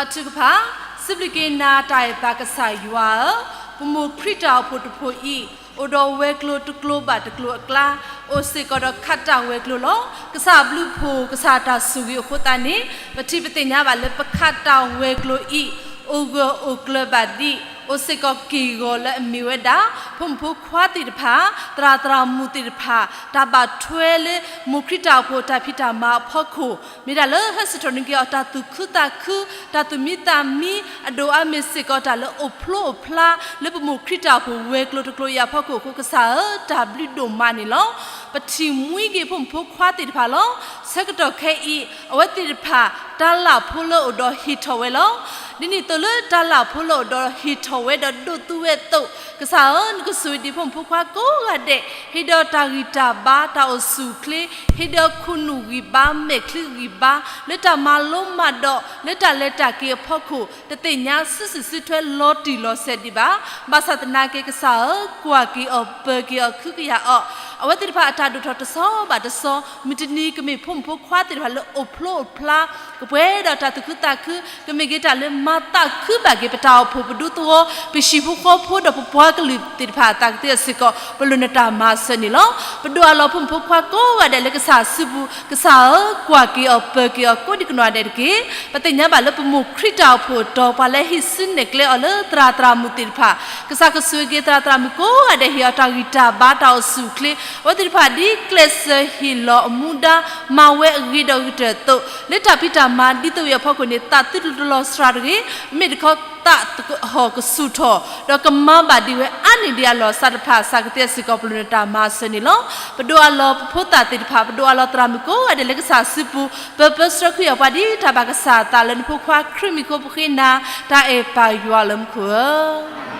အထုကဖၣ်, စံးဘျုးက့ၤနၤတၢ်အဲၣ်ပၢ်ကစၢ်ယွၤဧၢ, ပမိၢ်ခရံာ်တၢ်အိၣ်ဖှိၣ်တဖှိၣ်အံၤ အိၣ်ဒီးဝဲၤကျိၤတကျိၤဘၣ်တကျိၤအကျါ, အိၣ်စ့ၢ်ကီးဒီးခးတၢ်ဝဲၤကျိၤလီၤ. ကစၢ်အဘျုးအဖှိၣ် ကစၢ်အတၢ်ဆိၣ်ဂ့ၤအဃိသတးန့ၣ် ပထံၣ်ပသ့ၣ်ညါဘၣ်လၢပခးတၢ်ဝဲၤကျိၤအံၤ အိၣ်ဂၢၢ်အိၣ်ကျၢၤဘၣ်ဒံး, အိၣ်စ့ၢ်ကီးက့ၢ်ဂီၤလၢအမ့ၢ်ဝဲဒၣ် ဖိမုၣ်ဖိခွါသ့ၣ်တဖၣ်, သရၣ်သရၣ်မုၣ်သ့ၣ်တဖၣ်, တၢ်ဘၣ်ထွဲလၢမိၢ်ခရံာ်တၢ်အိၣ်ဖှိၣ်တၢ်ဖံးတၢ်မၤအဖီခိၣ် မ့ၢ်ဒၣ်လၢဟဲစ့ၢ်ထီၣ်န့ၢ်က့ၤအီၤတၢ်သူၣ်ခုသးခု, တၢ်သူၣ်မံသးမံ, အဒိၣ်အါမ့ၢ်စ့ၢ်ကီးတၢ်လၢအိၣ်ဖျိအိၣ်ဖျါ လၢပမိၢ်ခရံာ်တၢ်အိၣ်ဖှိၣ်ဝဲၤကျိၤတကျိၤအံၤအဖီခိၣ်အဃိ ကစၢ်ဧၢ တၢ်ဘျုးဒိၣ်မးန့ၣ်လီၤ. ပထံၣ်မှံက့ၤဖိမုၣ်ဖိခွါသ့ၣ်တဖၣ်လီၤ. ဆၢကတီၢ်ခဲအံၤ အဝဲသ့ၣ်တဖၣ် တၢ်လၢ်ဖိလၢအိၣ်ဒီးဟ့ၣ်ထီၣ်ဝဲလီၤ. ဒ်န့ၣ်အသိးလၢတၢ်လၢ်ဖိလၢအိၣ်ဒီးဟ့ၣ်ထီၣ်ဝဲဒီးဒိးသူဝဲအသိး, ကစၢ်ဧၢ နကဆိၣ်ဂ့ၤဒံးဖိမုၣ်ဖိခွါကိးဂၤဒဲး, ဟ့ၣ်ဒီးတၢ်ဂံၢ်တၢ်ဘါ တၢ်အိၣ်ဆူၣ်အိၣ်ချ့, ဟ့ၣ်ဒီးခိၣ်နူာ်ဂံၢ်ဘါ မဲာ်ချံဂံၢ်ဘါ လၢတၢ်မၤလိမၤဒိး လၢတၢ်လဲၤတၢ်က့ၤအဖီခိၣ် တသ့ၣ်ညါစုစုစုထွဲလီၤတံၢ်လီၤဆဲးဒံးဘၣ်. ဘၣ်ဆၣ်သနာ်က့ ကစၢ်ဧၢ ကွၢ်က့ၤအီၤ ပၢၤက့ၤအီၤ ခုကယာ်အီၤ, အဝဲသ့ၣ်တဖၣ်အတၢ်ဒိၣ်ထီၣ်တဆီဘၣ်တဆီ မုၢ်တနံၤကမ့ၢ်ဖိမုၣ်ဖိခွါသ့ၣ်တဖၣ်လၢအိၣ်ဖျိအိၣ်ဖျါ ကပှဲၤဒီးတၢ်သူၣ်ခုသးခု, ကမ့ၢ်က့ၤတၢ်လၢမၤသးခုဘၣ်က့ၤ ပတၢ်အိၣ်ဖှိၣ်ပဒူသဝီ, ပဟံၣ်ဖိဃီဖိဒီးပပှၤကလုာ်သ့ၣ်တဖၣ်အသးကသ့အစ့ၢ်ကီး ပလိၣ်နတၢ်မၤစၢၤန့ၣ်လီၤ. ပဒိၣ်အလီၢ်ဖိမုၣ်ဖိခွါကိးဂၤဒဲးလၢကစၢ်စုပူၤ, ကစၢ်ဧၢ ကွၢ်က့ၤအီၤ ပၢၤက့ၤအီၤ ကိးဒံကနီၢ်ဒဲးတက့ၢ်. ပသ့ၣ်ညါဘၣ်လၢပမိၢ်ခရံာ်တၢ်အိၣ်ဖှိၣ်တီၤ ပှၤလၢဟံးစုနဲၣ်ကျဲအီၤလၢသရၣ်သရၣ်မုၣ်သ့ၣ်တဖၣ်, ကစၢ်ကဆိၣ်ဂ့ၤက့ၤသရၣ်သရၣ်မုၣ်ကိးဂၤဒဲး ဟ့ၣ်အီၤတၢ်ဂံၢ်တၢ်ဘါ တၢ်အိၣ်ဆူၣ်အိၣ်ချ့, အဝဲသ့ၣ်တဖၣ်ဒ်ကျဲးစၢးဟ့ၣ်လီၤအမူဒါ မၤဝဲအဂ့ၤဒီးအဂ့ၤကတၢၢ်အသိး, လၢတၢ်ဖံးတၢ်မၤဒ်သိးဝံၤအဖီခိၣ်န့ၣ် သးသုတလီၤစှၤတဂ့ၤ, မ့ၢ်တခီသးဟီၣ်ကဆူၣ်ထီၣ် ဒီးကမၤဘၣ်ဒံးဝဲအါန့ၢ်ဒံးအလီၢ် စးတဖၣ်အသးကသ့အစ့ၢ်ကီး ပလိၣ်နတၢ်မၤစၢၤန့ၣ်လီၤ. ပဒိၣ်အလီၢ်ပဖိသၣ်သ့ၣ်တဖၣ်, ပဒိၣ်အလီၢ်သရၣ်မုၣ်ကိးဂၤဒဲးလၢကစၢ်စုပူၤ, ပၢပၢဆှၢဃုာ်အီၤပှၤဒ်တၢ်ဘၣ်ကစၢ်အသး လၢနဖိခွါခရံာ်မံၤအဃိ ပဃ့နၤတၢ်အဲၣ်ပၢ်ယွၤလၢမူခိၣ်ဧၢ.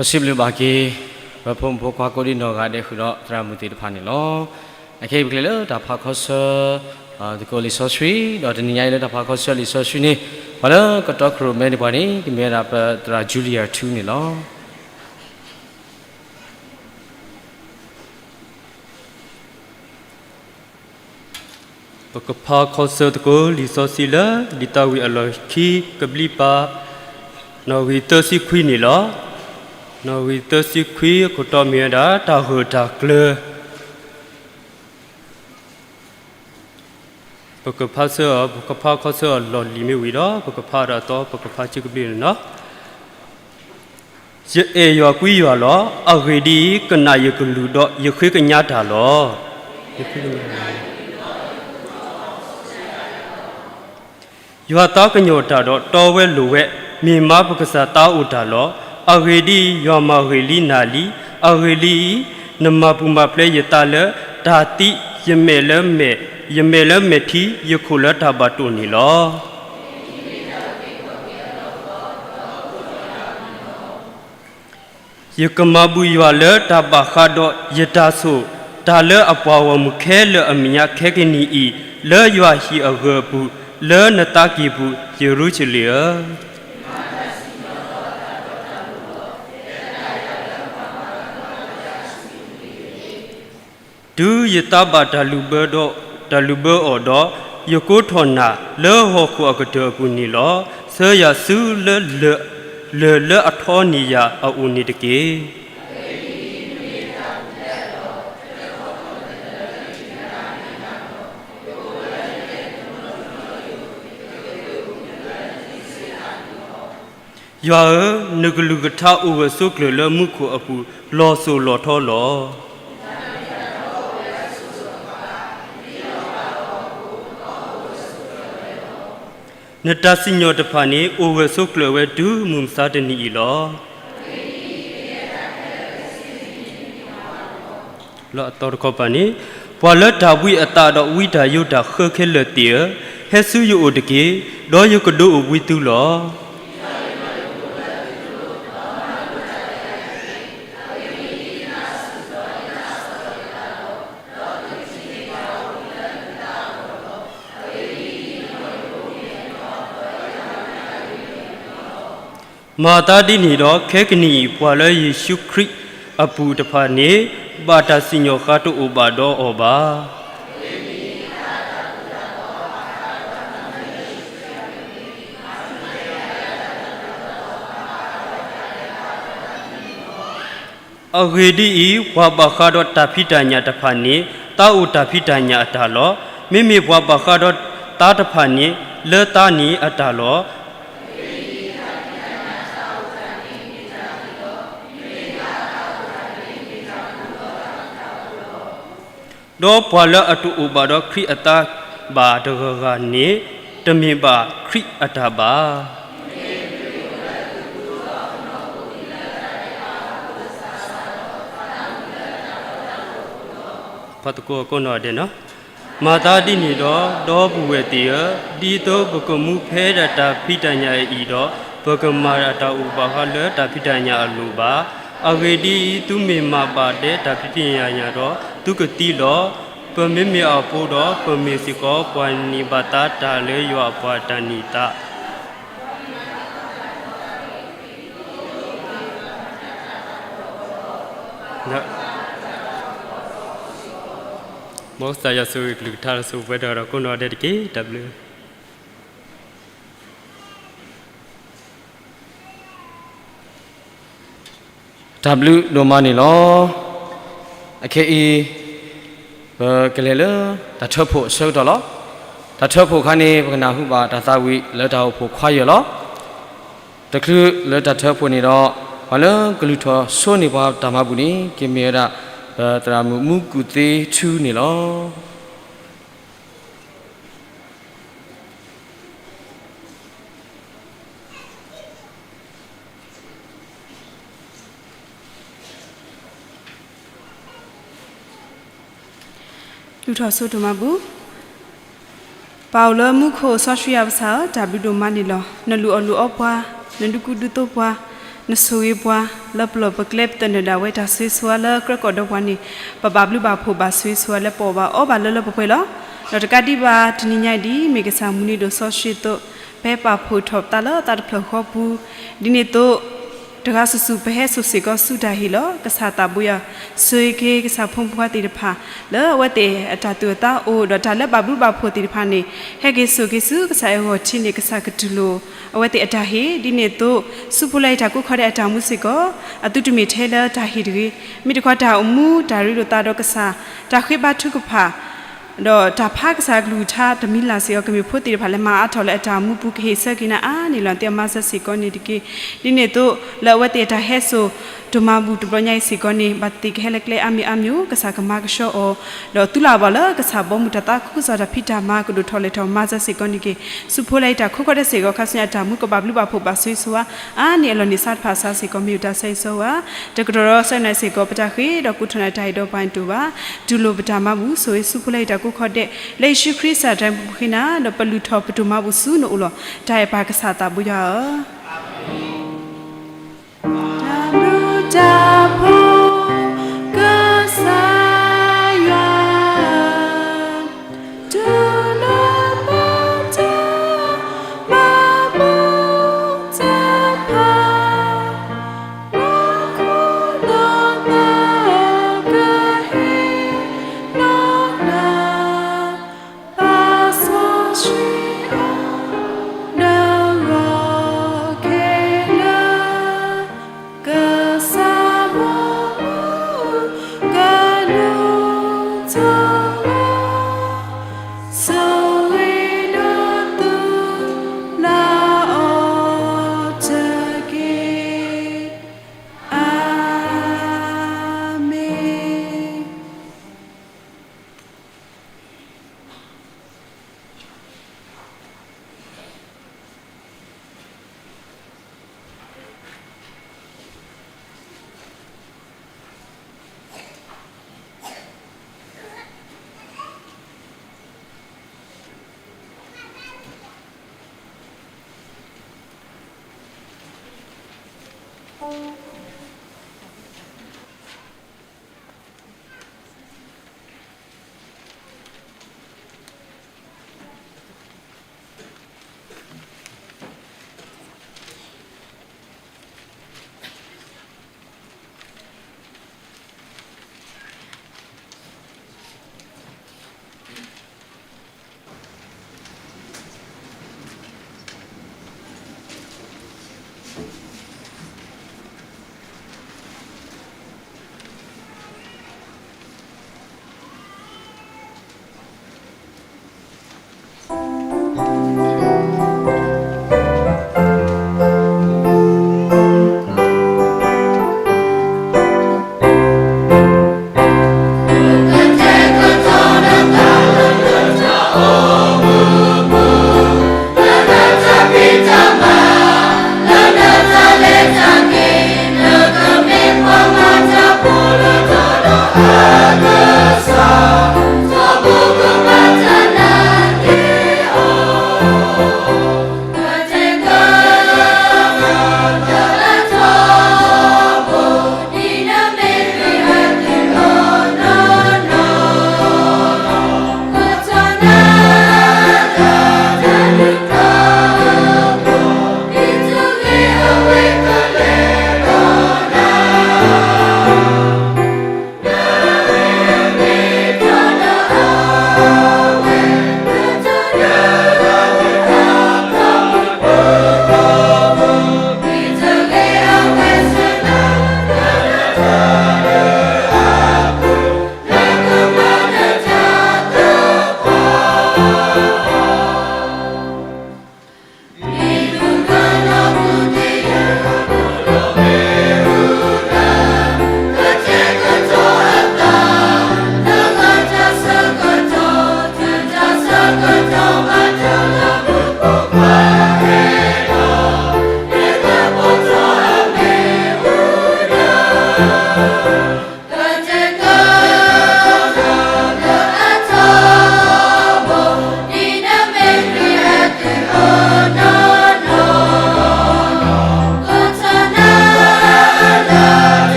ပစံးဘျုးဘၣ်က့ၤ ပဖိမုၣ်ဖိခွါကိးဒံနီၢ်ဂၤဒဲး ဃုာ်ဒီးသရၣ်မုၣ်သ့ၣ်တဖၣ်န့ၣ်လီၤ. အခဲအံၤပကလဲၤလၢတၢ်ဖးခီဆၢ သကိးလံာ်စီဆှံ, ဒီးတနံၤညါအံၤလၢတၢ်ဖးခီဆၢလံာ်စီဆှံန့ၣ် ပှၤလၢကတီၢ်ခရံာ်မဲန့ၢ်ပှၤန့ၣ် ကမ့ၢ်ဝဲဒၣ်ပသရၣ် Julia ထူန့ၣ်လီၤ. ပကဖးခီဆၢသကိးလံာ်စီဆှံလၢ လံာ်သးဝံၣ်အလီၢ်ခံကဘျံးပၤ နီၣ်ဂံၢ်သၢဆံခွံန့ၣ်လီၤ. နီၣ်ဂံၢ်သၢဆံခွံအခိၣ်တီမ့ၢ်ဝဲဒၣ် တၢ်ဂၢၢ်တၢ်ကျၢၤ ပကဖးဆၢအီၤ, ပကဖးခီဆၢအီၤလီၢ်လံၤမ့ၢ်ဝံၤဒီး ပကဖးဒီးအသီ ပကဖးဆံကဘျံးန့ၣ်လီၤ. ယအဲၣ်ယွၤကွံယွၤလီၤ. အဂ့ၢ်ဒ်အံၤ, ကနၣ်ယကလုၢ်ဒီး ယဃ့ကညးတၢ်လီၤ. ယွၤသးကညီၤတၢ်ဒီး တီဝဲလိၤဝဲ, မ့ၢ်မါပကစၢ်သးအိၣ်တၢ်လီၤ. အဂ့ၢ်ဒ်အံၤ, ယွၤမၤဂ့ၤလံနၤလံ. အဂ့ၢ်ဒ်အံၤ, နမၤပူၤမၤဖျဲးယသးလၢတၢ်သံ, ယမဲာ်လၢမဲာ်, ယမဲာ်လၢမဲာ်ထံ, ယခိၣ်လၢတၢ်ဘၣ်တိၢ်န့ၣ်လီၤ. ယကမၤဘူၣ်ယွၤလၢတၢ်ဘၣ်ဃးဒီးယတၢ်ဆိၣ်, တၢ်လၢအပှၤဂီၢ်မုၢ်ခဲလၢာ်အမဲာ်ညါခဲကနံၣ်အံၤ, လၢယွၤဟံၣ်အဂၢၤအပူၤ, လၢနသးကံၢ်ပူၤ, ယရူၤၡလ့ၣ်ဧၢ. တုၤယသးဘၣ်တၢ်လုၢ်ဘၢဒီး, တၢ်လုၢ်ဘၢအီၤဒီး, ယကိးထီၣ်နၤလၢဟီၣ်ခိၣ်အကတၢၢ်အပူၤန့ၣ်လီၤ. ဆှၢယၤဆူလၢ လၢၢ်လၢအထီန့ၢ်ယၤအအိၣ်န့ၣ်တက့ၢ်. ယွၤဧၢ, နကလုၢ်ကထါအိၣ်ဂၢၢ်ဆိးကျၢၤလၢမူခိၣ်အပူၤ လီၤစိၤလီၤထီလီၤ. နတၢ်စံၣ်ညီၣ်တဖၣ်န့ၣ် အိၣ်ဂၢၢ်ဆိးကျၢၤဝဲတုၤမုၢ်မဆါတနံၤအံၤလီၤ. လၢအသီတခီပၤန့ၣ်, ပှၤလၢတၢ်ဘှံးအသးဒီးဝံတၢ်ယိးတၢ်ဃၢခဲလၢာ်သ့ၣ်ဧၢ, ဟဲဆူယအိၣ်တက့ၢ်, ဒီးယကဒုးအိၣ်ဘှံးသုလီၤ. မၤသးဒ်န့ၣ်ဒီး ခဲကနံၣ်အံၤ ပှၤလၢယ့ၣ်ၡူးခရံာ်အပူၤတဖၣ်န့ၣ် ဘၣ်တၢ်စံၣ်ညီၣ်ဃါတအိၣ်ဘၣ်ဒီးအီၤဘၣ်. အဂ့ၢ်ဒ်အံၤ, ပှၤဘၣ်ဃးဒီးတၢ်ဖံးတၢ်ညၣ်တဖၣ်န့ၣ် သးအိၣ်တၢ်ဖံးတၢ်ညၣ်အတၢ်လီၤ. မ့မ့ၢ်ပှၤဘၣ်ဃးဒီးသးတဖၣ်န့ၣ် လၢသးန့ၣ်အတၢ်လီၤ. ဒီးပှၤလၢအတအိၣ်ဘၣ်ဒီးခရံာ်အသးဘၣ်တဂၤဂၤန့ၣ် တမ့ၢ်ဘၣ်ခရံာ်အတၢ်ဘၣ်. ဖးသကိးကိးနီၢ်ဒဲးနီၤ. မၤသးဒ်န့ၣ်ဒီး ဒီပုၢ်ဝဲၢ်သ့ၣ်ဧၢ, ဒ်သိးပကမူဖဲဒၣ်တၢ်ဖံးတၢ်ညၣ်အံၤဒီး ပကမၤတၢ်အိၣ်ဘၣ်ဃးလၢတၢ်ဖံးတၢ်ညၣ်အလိၤဘၣ်. အဂ့ၢ်ဒ်အံၤ, သုမ့ၢ်မၤဘၣ်ဒဲးတၢ်ဖံးတၢ်ညၣ်ဒီး သုကသံလီၤ. ပမ့မ့ၢ်အဖိဒီး ပမ့ၢ်စ့ၢ်ကီးပှၤန့ၢ်ဘၣ်သါတၢ်လၢယွၤအပှၤတၢ်န့ၢ်သါ မ်ကစၢ်ယွၤဆိၣ်ဂ့ၤကလုၢ်ကထါဒီးဆိၣ်ဂ့ၤပှၤတဂၤဒီးကိးနီၢ်ဒဲးတက့ၢ်. တၢ်ဘျုး တၢ်ဘျုးဒိၣ်မးန့ၣ်လီၤ. အခဲအံၤ ပကလဲၤလၢတၢ်ထၢဖှိၣ်အဆၢကတီၢ်လီၤ. တၢ်ထၢဖှိၣ်အခါန့ၣ် ပကနၢ်ဟူဘၣ်တၢ်သးဝံၣ်လၢတၢ်အိၣ်ဖှိၣ်ခွါယဲၢ်လီၤ. တချုးလၢတၢ်ထၢဖှိၣ်န့ၣ်ဒီး ပှၤလၢကလုၢ်ထီၣ်ဆိန့ၢ်ပှၤတၢ်မၤဘူၣ်န့ၣ် ကမ့ၢ်ဝဲဒၣ် ပသရၣ်မုၣ်မူကူၣ်သ့ထူန့ၣ်လီၤ. လုၢ်ထီၣ်ဆိဒိၣ်မးပူၤ, ပၢ်အိၣ်လၢမူခိၣ်စီဆှံအပဆၢဧၢ, တၢ်ဘျုးဒိၣ်မးန့ၣ်လီၤ. နလူၤအီၣ်လူၤအီပှၤ, နဒုးကူဒုးသိးပှၤ, နဆိၣ်ဂ့ၤပှၤ, လၢပလီၢ်ပကျဲပသနၢၣ်ဒၣ်ဝဲတၢ်ဆိၣ်ဂ့ၤဆိၣ်ဝါလၢကြၢးကီၢ်ဒီးပှၤန့ၣ် ပဘၣ်ဘျုးဘၣ်ဖှိၣ်ဘၣ်ဆိၣ်ဂ့ၤဆိၣ်ဝါလၢပအီၣ်ဘၣ်လၢလၢပှဲၤပှဲၤလီၤ. ဒီးတကးဒံးဘၣ်တနံၤညါအံၤဒ်အံၤ မ့ၢ်ကစၢ်မုၢ်နံၤဒိၣ်စီဆှံအသိး ဖဲပာ်ဖှိၣ်ထီၣ်ပသးလၢသးတဖျၢၣ်ဃီပူၤ, ဒ်န့ၣ်အသိး တဂၤစုာ်စုာ်ပဟဲစိာ်စ့ၢ်ကီးဆူတၢ်ဟ့ၣ်လီၤ. ကစၢ်သးဘိယွၤ ဆိၣ်ဂ့ၤက့ၤကစၢ်ဖိမုၣ်ဖိခွါသ့ၣ်တဖၣ် လၢအဝဲသ့ၣ်အတၢ်သူၣ်အသးအိၣ် ဒီးတၢ်လၢဘၣ်ဘျုးဘၣ်ဖှိၣ်သ့ၣ်တဖၣ်န့ၣ် ဟဲက့ၤစိာ်က့ၤဆူကစၢ်အဂီၢ်ထံးန့ၣ် ကစၢ်ကတူၢ်လိာ်အဝဲသ့ၣ်အတၢ်ဟ့ၣ်, ဒ်န့ၣ်အသိး ဆူဖိလၢယတၢ်ကိးခီဒဲးအတၢ်မူစ့ၢ်ကီး အသုတမ့ၢ်ထဲလၢတၢ်ဟ့ၣ်တဂ့ၤ, မ့ၢ်တခီတၢ်အိၣ်မူတၢ်ရ့လိာ်သးဒီးကစၢ်, တၢ်ဃ့ဘါထုကဖၣ် ဒီးတၢ်ဖးကစၢ်အကလုၢ်ကထါတမံၤလၢ်စ့ၢ်ကီး ကမ့ၢ်ဖိသ့ၣ်တဖၣ်လၢမၤအါထီၣ်လၢအတၢ်အိၣ်မူပူၤ ကဟ့ၣ်ဆၢက့ၤနၤအါန့ၣ်လီၤ. သုမၤစၢၤစ့ၢ်ကီးန့ၣ်တက့ၢ်. ဒ်န့ၣ်အသိး လၢအဝဲသ့ၣ်အတၢ်ဟဲစိာ်ဒိၣ်မးပူၤတဘျီညါအံၤစ့ၢ်ကီးန့ၣ် ဘၣ်သ့ၣ်ကဟဲလၢကျဲအါမံၤအါမံၤ ကစၢ်ကမၤကဆှီအီၤ, ဒီးသုလၢ်ဘၣ်လၢကစၢ်ဘီမုၢ်တၢ်သးခုကစီၣ်တၢ်ဖံးတၢ်မၤကဒိၣ်ထီၣ်လဲၤထီၣ် မၤစၢၤစ့ၢ်ကီးန့ၣ်တက့ၢ်. ဆူဖိလၢယတၢ်ခိးခီဒဲးစ့ၢ်ကီး ခါဆူညါအတၢ်မူကဘၣ်ဘျုးဘၣ်ဖှိၣ်ဘၣ်ဆိၣ်ဂ့ၤဆိၣ်ဝါ အါန့ၢ်အလီၢ်န့ၣ် ဆါတဖၣ်ဆါစ့ၢ်ကီး မ့ၢ်ယတၢ်ဆိၣ်ဂ့ၤဆိၣ်ဝါ တကတီၢ်ဒီးဆၢနၤစ့ၢ်ကီး ပတၢ်ဃ့ဒီးကိးထီၣ်နၤတၢ်ဟ့ၣ်ဒီးပှၤန့ၣ်တအိၣ်ဘၣ်. တူၢ်လိာ်ပတၢ်မၤဘူၣ် ဆိၣ်ဂ့ၤဆူဖိလၢယတၢ်ကိးခီဒဲး လၢယ့ၣ်ၡူးခရံာ်စၢ်တၢ်ပဃ့နၤ ဒီးပလုၢ်ထီၣ်ပဒိၣ်မးဘူၣ်ဆူနအိၣ်လီၤ. တၢ်အဲၣ်ပၢ်ကစၢ်သးဘိယွၤဧၢ. တၢ်ဘျုးတၢ်ဖှိၣ်ကစၢ်ယွၤ တုၤလၢပတၢ်မၤဘူၣ်တဖၣ် လၢခိၣ်နၢ်သၢကဟ့ၣ်နီၢ်နၤ ပၢ်စီဆှံအီၤ နဂီၢ်ခဲ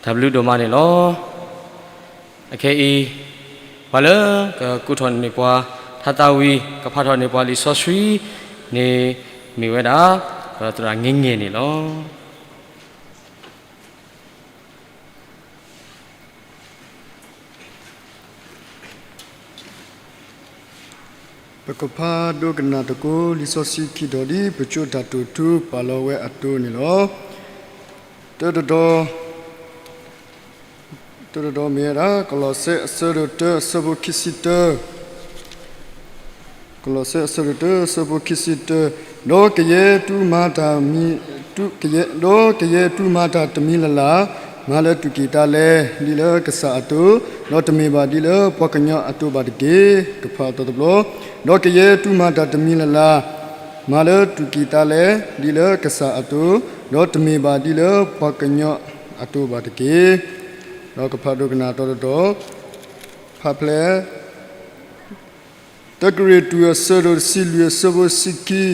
တၢ်ဘျုးဒိၣ်မးန့ၣ်လီၤ. အခဲအံၤ ပှၤလၢကကူးထီၣ်န့ၢ်ပှၤထါသးဝံၣ် ကဖးထီၣ်န့ၢ်ပှၤလံာ်စီဆှံန့ၣ် မ့ၢ်ဝဲဒၣ် ပသရၣ်င့ၤငဲၤန့ၣ်လီၤ. ပကဖးဒိကနၣ်သကိးလံာ်စီဆှံခံတီၤ ဒ်ပကၠိတၢ်တိာ်ထူပာ်လီၤဝဲအသိးန့ၣ်လီၤ. တၢ, တၢတတီၤမ့ၢ်ဝဲဒၣ် ကလီးစဲအဆၢဒိၣ်တၢ အဆၢဖိခံဆံတၢ, ကလီးစဲအဆၢဒိၣ်တၢ အဆၢဖိခံဆံတၢ, ဒီးကယဲၢ်တူၢ်မၤတၢ်မံ, ဒီးကယဲၢ်တူၢ်မၤတၢ်တမံၤလၢ်လၢ်, မၤလၢတူၢ်ကံၢ်သးလဲ, ဒ်လၢကစၢ်အသိး, ဒီးတမ့ၢ်ဘၣ်ဒ်လၢပှၤကညီအသိးဘၣ်တက့ၢ်. ကဖးသီတဘျီ, ဒီးကယဲၢ်တူၢ်မၤတၢ်တမံၤလၢ်လၢ်, မၤလၢတူၢ်ကံၢ်သးလဲ, ဒ်လၢကစၢ်အသိး, ဒီးတမ့ၢ်ဘၣ်ဒ်လၢပှၤကညီအသိးဘၣ်တက့ၢ်. ဒီးကဖးဒိကနၣ်တၢတတီၤ, ဖးဖျဲၣ် တၢကရံၣ်သူး အဆၢဒိၣ်တဆံလွံၢ် အဆၢဖိတဆံခံ,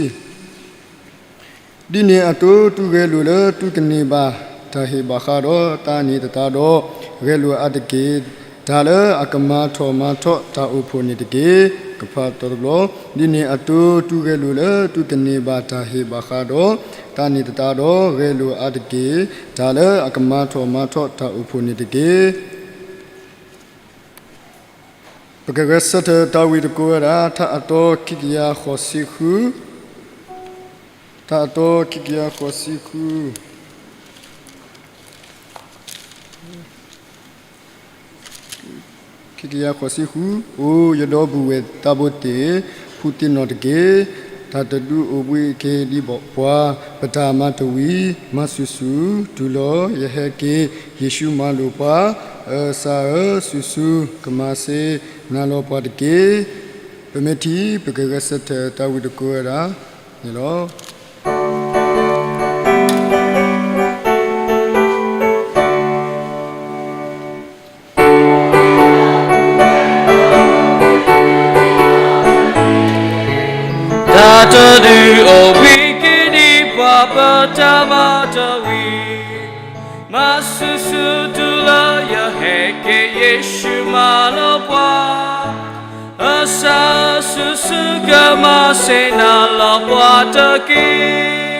ဒ်န့ၣ်အသိး သုဂဲၤလိာ်လၢသုကန့ၢ်ဘၣ်တၢ်ဟ့ၣ်ဘၣ်ဃးဒီး သးန့ၢ်သတးဒီး, ဂဲၤလိာ်အါတက့ၢ်, တၢ်လၢအကမၤထီၣ်မၤထီတၢ်အိၣ်ဖှိၣ်န့ၣ်တက့ၢ်. ကဖးသီတဘျီ, ဒ်န့ၣ်အသိး သုဂဲၤလိာ်လၢသုကန့ၢ်ဘၣ်တၢ်ဟ့ၣ်ဘၣ်ဃးဒီး သးန့ၢ်သတးဒီး, ဂဲၤလိာ်အါတက့ၢ်, တၢ်လၢအကမၤထီၣ်မၤထီတၢ်အိၣ်ဖှိၣ်န့ၣ်တက့ၢ်. ပကဂဲၤဆၢထၢၣ်တၢ်ဝံၤသကိးဝဲဒၣ် ထါအသီခံကယၤဃိးဆံဃု, ထါအသီခံကယၤဃိးဆံဃု, ခံကယၤဃိးဆံဃု, အိၣ်ယဒီပုၢ်ဝဲၢ်သးဘိသ့ၣ်, ဖုသ့ၣ်နီၣ်တက့ၢ်, တၢ်တဒုးအိၣ်ဘှံးက့ၤဒံးဘၣ်ပှၤ, ပတၢ်မၤတဝံၤ, မၤဆူၣ်ဆူၣ်တုၤလီၤ ယဟဲက့ၤ, ယ့ၣ်ၡူးမၤလိာ်ပှၤ, အၢ ကစၢ်ဧၢ, ဆူၣ်ဆူၣ်ကမၤစၢၤနၤလီၤပှၤတက့ၢ်. ပမ့ၢ်ထံၣ် ပကဂဲၤဆၢထၢၣ်တၢ်ဝံၤသကိးဝဲဒၣ်န့ၣ်လီၤ. တၢ်တဒုးအိၣ်ဘှံးက့ၤဒံးပှၤ ပတၢ်မၤတဝံၤ, မၤဆူၣ်ဆူၣ်တုၤလၢယဟဲက့ၤ ယ့ၣ်ၡူးမၤလိာ်ပှၤ, အၢ ကစၢ်ဧၢ ဆူၣ်ဆူၣ်ကမၤစၢၤနၤလီၤပှၤတက့ၢ်.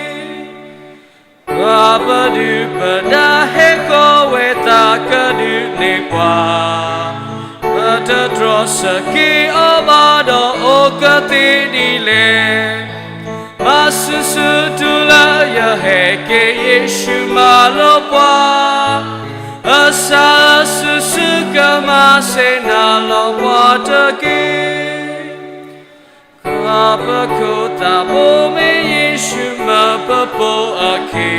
ပှၤပဒုၣ်ပဒါဟဲဃီၤဝဲ သးကဒုးနဲၣ်ပှၤ, ပတတြီဆၢက့ၤအီၤဘၣ်ဒီးအိၣ်ကသ့ဒ်လဲၣ်. မၤဆူၣ်ဆူၣ်တုၤလၢယဟဲက့ၤ ယ့ၣ်ၡူးမၤလိာ်ပှၤ, အၢ ကစၢ်ဧၢ ဆူၣ်ဆူၣ်ကမၤစၢၤနၤလီၤပှၤတက့ၢ်. ပှၤပခိၣ်သးဘိမ့ၢ်ယ့ၣ်ၡူးမၢပပိာ်အခံ,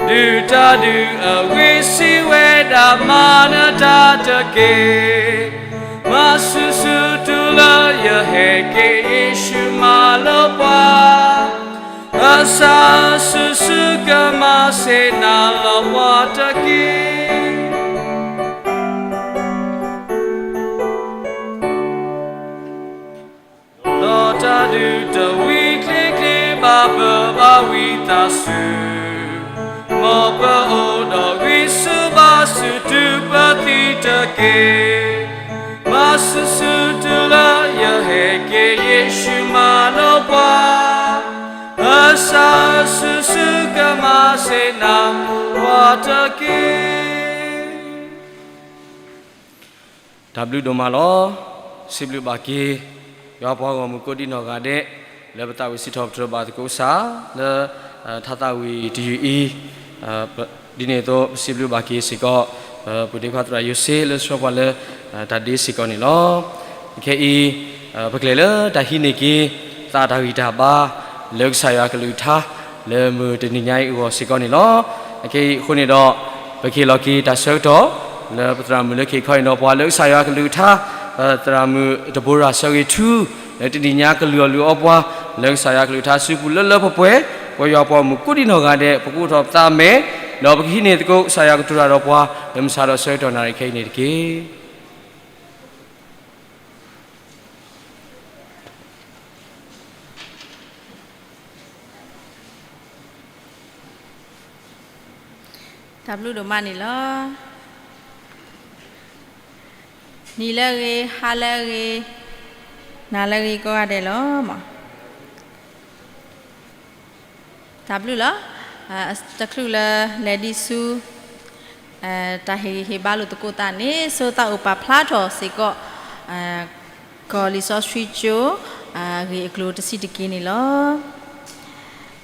ဒုၣ်တၢ်ဒုးအဂ့ၤစံးဝဲဒၣ် မၤနတၢ်တက့ၢ်. မၤဆူၣ်ဆူၣ်တုၤလၢယဟဲက့ၤ ယ့ၣ်ၡူးမၤလိာ်ပှၤ, အၢ ကစၢ်ဧၢ ဆူၣ်ဆူၣ်ကမၤစၢၤနၤလီၤပှၤတက့ၢ်. ဒီးတၢ်ဒုးတဝံၤကျ့ကျ့ဘၣ် ပဘၣ်ဝံသးစူၤ, မ်ပအိၣ်ဒီးဂံၢ်ဆူၣ်ဘါဆူၣ် တုၤပသံတက့ၢ်. မၤဆူၣ်ဆူၣ်တုၤလၢယဟဲက့ၤ ယ့ၣ်ၡူးမၤလိာ်ပှၤ, အၢ ကစၢ်ဧၢ ဆူၣ်ဆူၣ်ကမၤစၢၤနၤလီၤပှၤတက့ၢ်. တၢ်ဘျုးဒိၣ်မးလီၤ. စံးဘျုးဘၣ်က့ၤ ယွၤပှၤဂီၢ်မုၢ်ကိးဒံနီၢ်ဂၤဒဲး လၢပသးဝံၣ်စံးထီၣ်ပတြၢၤဘၣ်သကိးကစၢ် လၢ ထါသးဝံၣ်တယုၢ်အံၤ, ဒ်န့ၣ်အသိး ပစံးဘျုးဘၣ်က့ၤစ့ၢ်ကီး ပပုၢ်ဒ့ခွါသရၣ်ယိၤစ့ လၢဆှၢပှၤလၢ တၢ်ဒ့စ့ၢ်ကီးန့ၣ်လီၤ. ခဲအံၤ ပကလဲၤလၢတၢ်ဟံးန့ၢ်က့ၤ သးတၢ်ဂံၢ်တၢ်ဘါ လၢကစၢ်ယွၤကလုၢ်ကထါ လၢမုၢ်တနံၤညါအံၤအဂီၢ်စ့ၢ်ကီးန့ၣ်လီၤ. ခဲအံၤအဃိန့ၣ်ဒီး ပကဟ့ၣ်လီၤက့ၤတၢ်ဆၢကတီၢ် လၢပသရၣ်မုၣ်လၢခံခီအံၤဒီး ပှၤလၢကစၢ်ယွၤကလုၢ်ကထါ ပသရၣ်မုၣ်တဘိရၣ်ဆၢဂ့ၤထူ လၢတနံၤညါကလုၢ်အီၣ်လုၢ်အီပှၤ လၢကစၢ်ယွၤကလုၢ်ကထါစုပူၤလၢလၢပှဲၤပှဲၤ ပှၤယွၤပှၤဂီၢ်မုၢ်ကိးဒံနီၢ်ဂၤဒဲး ပကအိၣ်ထီၣ်ပသးမဲာ် ဒီးပကဟံးန့ၢ်သကိးကစၢ်ယွၤကတိၤတၢ်ဒီးပှၤ လၢမုၢ်ဆါဒီးဆၢကတီၢ်နၣ်ရံၣ်ခဲအံၤန့ၣ်တက့ၢ်. တၢ်ဘျုးဒိၣ်မးန့ၣ်လီၤ. နံၤလၢအဂ့ၤ, ဟါလၢအဂ့ၤ, နၤလၢအဂ့ၤကိးဂၤဒဲးလီၤ. တၢ်ဘျုးလီၤ. တချုးလၢလဲၤဒံးဆူ တၢ်ဟ့ၣ်ဂံၢ်ဟ့ၣ်ဘါလိာ်သကိးသးန့ၣ် ဆိသးအိၣ်ပာ်ဖျါထီၣ်စ့ၢ်ကီး ကီၢ်လံာ်စီဆှံကၠိ အဂ့ၢ်အကျိၤတဆံးတက့ၢ်န့ၣ်လီၤ.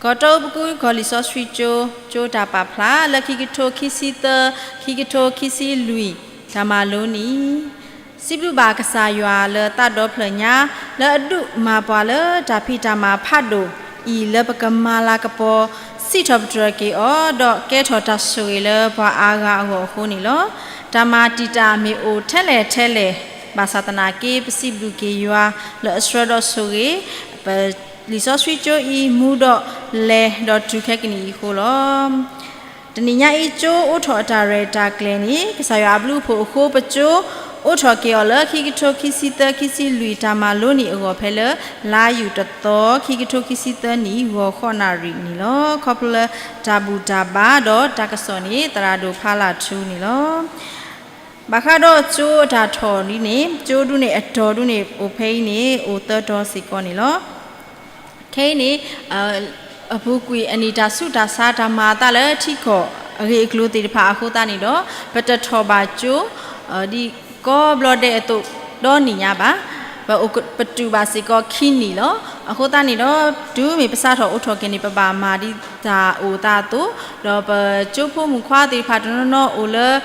ကီၢ်တီအူပကူ ကီၢ်လံာ်စီဆှံကၠိ ကၠိတၢ်ပာ်ဖျါ လၢခံကထိခံဆံသၢ ခံကထိခံဆံလွံၢ် တၢ်မၤလိနံၤ စံးဘျုးဘၣ်ကစၢ်ယွၤလၢသးဒီဖျၢၣ်ညါ လၢအဒုးမၤပှၤလၢတၢ်ဖံးတၢ်မၤဖးဒိၣ်အံၤ လၢပကမၤလၤကပီၤ စံးထီၣ်ပတြၢၤက့ၤအီၤ ဒီးကဲထီၣ်တၢ်ဆိၣ်ဂ့ၤလၢပှၤအါဂၤအဂီၢ်အဃိန့ၣ်လီၤ. တၢ်မၤတံာ်တာ်မ့ၢ်အိၣ်ထဲလဲၣ်ထဲလဲၣ် ဘၣ်ဆၣ်သနာ်က့ ပစံးဘျုးက့ၤယွၤလၢအဆှၢဒီးဆိၣ်ဂ့ၤ ပလံာ်စီဆှံကၠိအံၤ မူဒီးလဲၤဒီးတုၤခဲကနံၣ်အံၤအဃိလီၤ. တနံၤညါအံၤ ကၠိအိးထီၣ်အတၢ်ရဲၣ်တၢ်ကျဲၤန့ၣ် ကစၢ်ယွၤအဘျုးအဖှိၣ်အဃိ ပကၠိအိးထီၣ်က့ၤအီၤလၢ ခံကထိခံဆံသၢ ခံဆံလွံၢ် တၢ်မၤလိနံၤအဂီၢ် ဖဲလၢ လါယူၤတသီ ခံကထိခံဆံသၢနံၣ် ဂီၤဃိးနၣ်ရံၣ်န့ၣ်လီၤ. ခီဖျိလၢတၢ်ဘူၣ်တၢ်ဘါဒီးတၢ်ကစီၣ်န့ၣ် သရၣ်ဒိၣ်ဖးလၢ်ထူန့ၣ်လီၤ. ဘၣ်ဃးဒီးကၠိအတၢ်ထီၣ်ဒ်န့ၣ် ကၠိဒုန့ၣ် အတီၤဒုန့ၣ် အိၣ်ဖဲအံၤန့ၣ် အိၣ်သၢတီၤစ့ၢ်ကီးန့ၣ်လီၤ. ခဲအံၤန့ၣ် အပူၤကွံာ်အနံၣ်တၢ်ဆူးတၢ်ဆါ တၢ်မၤအသးလၢထံကီၢ် အဂ့ၢ်အကျိၤသ့ၣ်တဖၣ်အဃိသတးန့ၣ်ဒီး ပတထီၣ်ဘၣ်ကၠိ ဒ်ကိးဘျီဒဲးအသိး ဒီနံၣ်ညါဘၣ်. ပအိၣ်က ပတုာ်ဘၣ်စ့ၢ်ကီးခံနံၣ်လီၤ. အဃိသတးန့ၣ်ဒီး တုၤမ့ၢ်ပစးထီၣ်အိးထီၣ်က့ၤန့ၣ် ပဘၣ်မၤဒ်တၢ်အိၣ်သးအသိး, ဒီးပကၠိဖိမုၣ်ခွါသ့ၣ်တဖၣ်တနီၤနီၤအိၣ်လၢ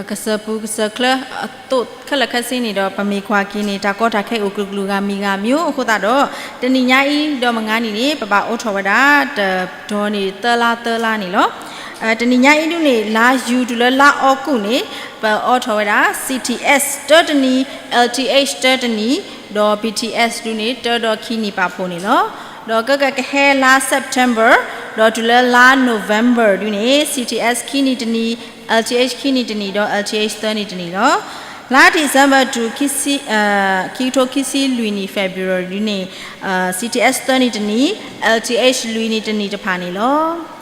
ကစၢၢ်ပူၤကစၢၢ်ချၢအသိးခဲလၢာ်ခဲဆ့န့ၣ်ဒီး ပမ့ၢ်ကွၢ်က့ၤန့ၣ် တၢ်ကီတၢ်ခဲအိၣ်ကလုာ်ကလုာ်ဂၤမံၤဂၤမံၤအဃိသတးဒီး တနံၤညါအံၤဒီးမုၢ်ဂၤနံၤန့ၣ် ပဘၣ်အိးထီၣ်ဝဲဒၣ် တတီၤန့ၣ် သၢလါသၢလါန့ၣ်လီၤ. တနံၤညါအံၤဒုန့ၣ် လါယူၤတုၤလၢလါအီကူးန့ၣ် ပအိးထီၣ်ဝဲဒၣ် CTS တၢတနံၤ, LTH တၢတနံၤ, ဒီး BTS ဒုန့ၣ် တၢဒီးခံနံၣ်ပာ်ဖှိၣ်န့ၣ်လီၤ. ဒီးကကဟဲလါ September ဒီးတုၤလၢလါ November ဒုန့ၣ် CTS ခံနံၣ်တနံၤ, LTH ခံနံၣ်တနံၤ ဒီး LTH သၢနံၣ်တနံၤလီၤ. လါ December တုၤ ခံကထိခံဆံလွံၢ်နံၣ် February ဒုန့ၣ် CTS သၢနံၣ်တနံၤ, LTH လွံၢ်နံၣ်တနံၣ်တဖၣ်န့ၣ်လီၤ.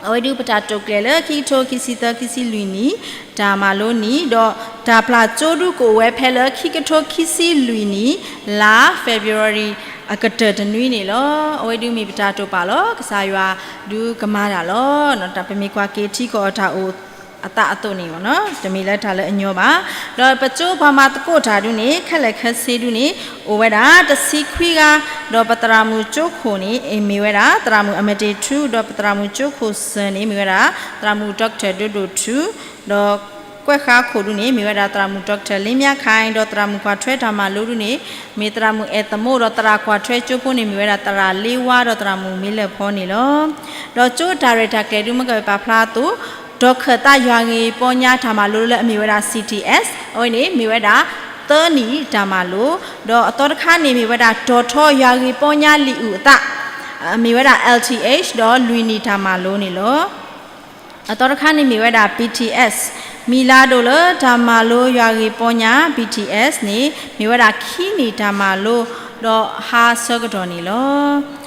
အဝဲဒုပတၢ်တိာ်ကျဲၤလၢ ခံကထိခံဆံသၢ ခံဆံလွံၢ်နံၣ် တၢ်မၤလိနံၤ ဒီးတၢ်ပျၢ်ကၠိဒုကအိၣ်ဝဲဖဲလၢ ခံကထိခံဆံလွံၢ်နံၣ် လါ February အကတၢၢ်တနွံန့ၣ်လီၤ. အဝဲဒုမ့ၢ်ပတၢ်တိာ်ပာ်လီၤ. ကစၢ်ယွၤဒုကမၤတၢ်လီၤ. တၢ်ပမ့ၢ်ကွၢ်က့ၤထံကီၢ်အတၢ်အိၣ်အသးအသိးန့ၣ် တမ့ၢ်လၢတၢ်လၢအညီဘၣ်. ဒီးပကၠိပှၤမၤသကိးတၢ်ဒုန့ၣ် ခဲလၢာ်ခဲဆ့ဒုန့ၣ် အိၣ်ဝဲဒၣ်တဆံခွံဂၤ, ဒီးပသရၣ်မုၣ်ကၠိခိၣ်န့ၣ် မ့ၢ်ဝဲဒၣ် သရၣ်မုၣ်အမတ့ၤထူ, ဒီးပသရၣ်မုၣ်ကၠိခိၣ်စၢၤန့ၣ် မ့ၢ်ဝဲဒၣ် သရၣ်မုၣ် Doctor ဒိၣ်ဒိၣ်ထူ, ဒီးကွဲးဃါခိၣ်ဒုန့ၣ် မ့ၢ်ဝဲဒၣ် သရၣ်မုၣ် Doctor လ့မၠါခါ, ဒီးသရၣ်မုၣ်ကွၢ်ထွဲတၢ်မၤလိဒုန့ၣ် မ့ၢ်သရၣ်မုၣ်အဲၣ်သမူ, ဒီးသရၣ်ကွၢ်ထွဲကၠိဖိန့ၣ် မ့ၢ်ဝဲဒၣ်သရၣ်လ့ဝါ ဒီးသရၣ်မုၣ်မ့လၢၢ်ဖီန့ၣ်လီၤ. ဒီးကၠိတၢ်ရဲၣ်တၢ်ကျဲၤဒု မ့ၢ်ကပာ်ဖျါအသိး တီၢ်ခၢၣ်သးယွၤဂ့ၤပီညါတၢ်မၤလိလၢအမ့ၢ်ဝဲဒၣ် CTS အဝဲန့ၣ် မ့ၢ်ဝဲဒၣ်သၢနံၣ်တၢ်မၤလိ, ဒီးအသီတခါန့ၣ်မ့ၢ်ဝဲဒၣ် တီၢ်ထီယွၤဂ့ၤပီညါလံာ်အုၣ်အသး မ့ၢ်ဝဲဒၣ် LTH ဒီးလွံၢ်နံၣ်တၢ်မၤလိန့ၣ်လီၤ. အသီတခါန့ၣ်မ့ၢ်ဝဲဒၣ် BTS, မံၤလၤဒိၣ်လၢတၢ်မၤလိယွၤဂ့ၤပီညါ BTS န့ၣ် မ့ၢ်ဝဲဒၣ်ခံနံၣ်တၢ်မၤလိ ဒီးဟါဆၢကတီၢ်န့ၣ်လီၤ.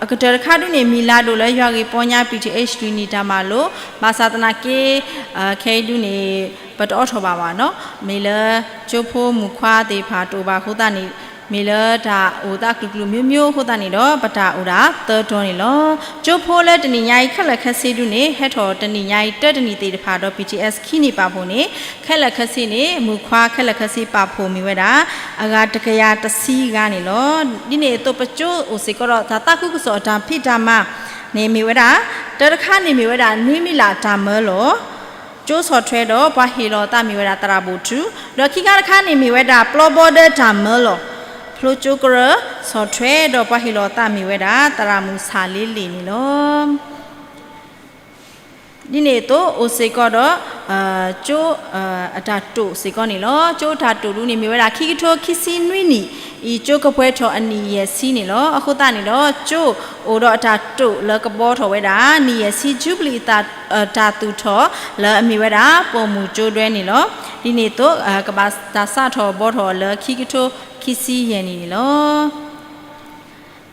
အကတၢၢ်တခါဒုန့ၣ် မံၤလၤဒိၣ်လၢယွၤဂ့ၤပီညါ BTH လွံၢ်နံၣ်တၢ်မၤလိ, ဘၣ်ဆၣ်သနာ်က့ ခဲအံၤဒုန့ၣ် ပတအိးထီၣ်ဘၣ်ဘၣ်နီၤ, မ့ၢ်လၢကၠိဖိမုၣ်ခွါသ့ၣ်တဖၣ်တအိၣ်ဘၣ်အဃိသတးန့ၣ် မ့ၢ်လၢတၢ်အိၣ်သးကလုာ်ကလုာ် မျိုးမျိုး အဃိသတးန့ၣ်ဒီး ပတၢ်အိၣ်ဒၣ်သၢတီၤန့ၣ်လီၤ. ကၠိဖိလၢတနံၤညါအံၤခဲလၢာ်ခဲဆ့ဒုန့ၣ် ဟဲထီၣ်တနံၤညါအံၤ တၢတနံၤသ့ၣ်တဖၣ်ဒီး BTS ခံနံၣ်ပာ်ဖှိၣ်န့ၣ် ခဲလၢာ်ခဲဆ့န့ၣ် မုၣ်ခွါခဲလၢာ်ခဲဆ့ပာ်ဖှိၣ်မ့ၢ်ဝဲဒၣ် အဂၤတကယၤတဆံဂၤန့ၣ်လီၤ. ဒ်န့ၣ်အသိးပကၠိအိၣ်စ့ၢ်ကီးဒီး တၢ်သးခုကစီၣ်အတၢ်ဖံးတၢ်မၤန့ၣ်မ့ၢ်ဝဲဒၣ် တၢတခါန့ၣ်မ့ၢ်ဝဲဒၣ် နွံမံလးတၢ်မၢလီၤ ကၠိဆီၣ်ထွဲဒီးပှၤဟ့ၣ်လီၤအသးမ့ၢ်ဝဲဒၣ်သရၣ်ဘိၣ်ထူ, ဒီးခံခါတခါန့ၣ်မ့ၢ်ဝဲဒၣ်ပျီဘီဒၢတၢ်မၢလီၤ ဖျိကၠိကရၢ ဆီၣ်ထွဲဒီးပှၤဟ့ၣ်လီၤအသးမ့ၢ်ဝဲဒၣ်သရၣ်မုၣ်ဆၣ်လ့လ့ၣ်န့ၣ်လီၤ. ဒ်န့ၣ်အသိးအိၣ်စ့ၢ်ကီးဒီး ကၠိ အတၢ်တိာ်စ့ၢ်ကီးန့ၣ်လီၤ. ကၠိတၢ်တိာ်ဒုန့ၣ်မ့ၢ်ဝဲဒၣ် ခံကထိခံဆံနွံနံၣ်အံၤ ကၠိကပှဲၤထီၣ်အနံၣ်ယဲၢ်ဆံန့ၣ်လီၤ. အဃိသတးန့ၣ်ဒီး ကၠိအိၣ်ဒီးအတၢ်တိာ်လၢကဘှီထီၣ်ဝဲဒၣ် နံၣ်ယဲၢ်ဆံ jubilee တၢ်သူၣ်ထီၣ်လၢအမ့ၢ်ဝဲဒၣ် ပိာ်မုၣ်ကၠိဒွဲန့ၣ်လီၤ. ဒ်န့ၣ်အသိး ကဘၣ်တၢ်စးထီၣ်ဘှီထီၣ်အီၤလၢခံကထိခံဆံယဲၢ်နံၣ်န့ၣ်လီၤ.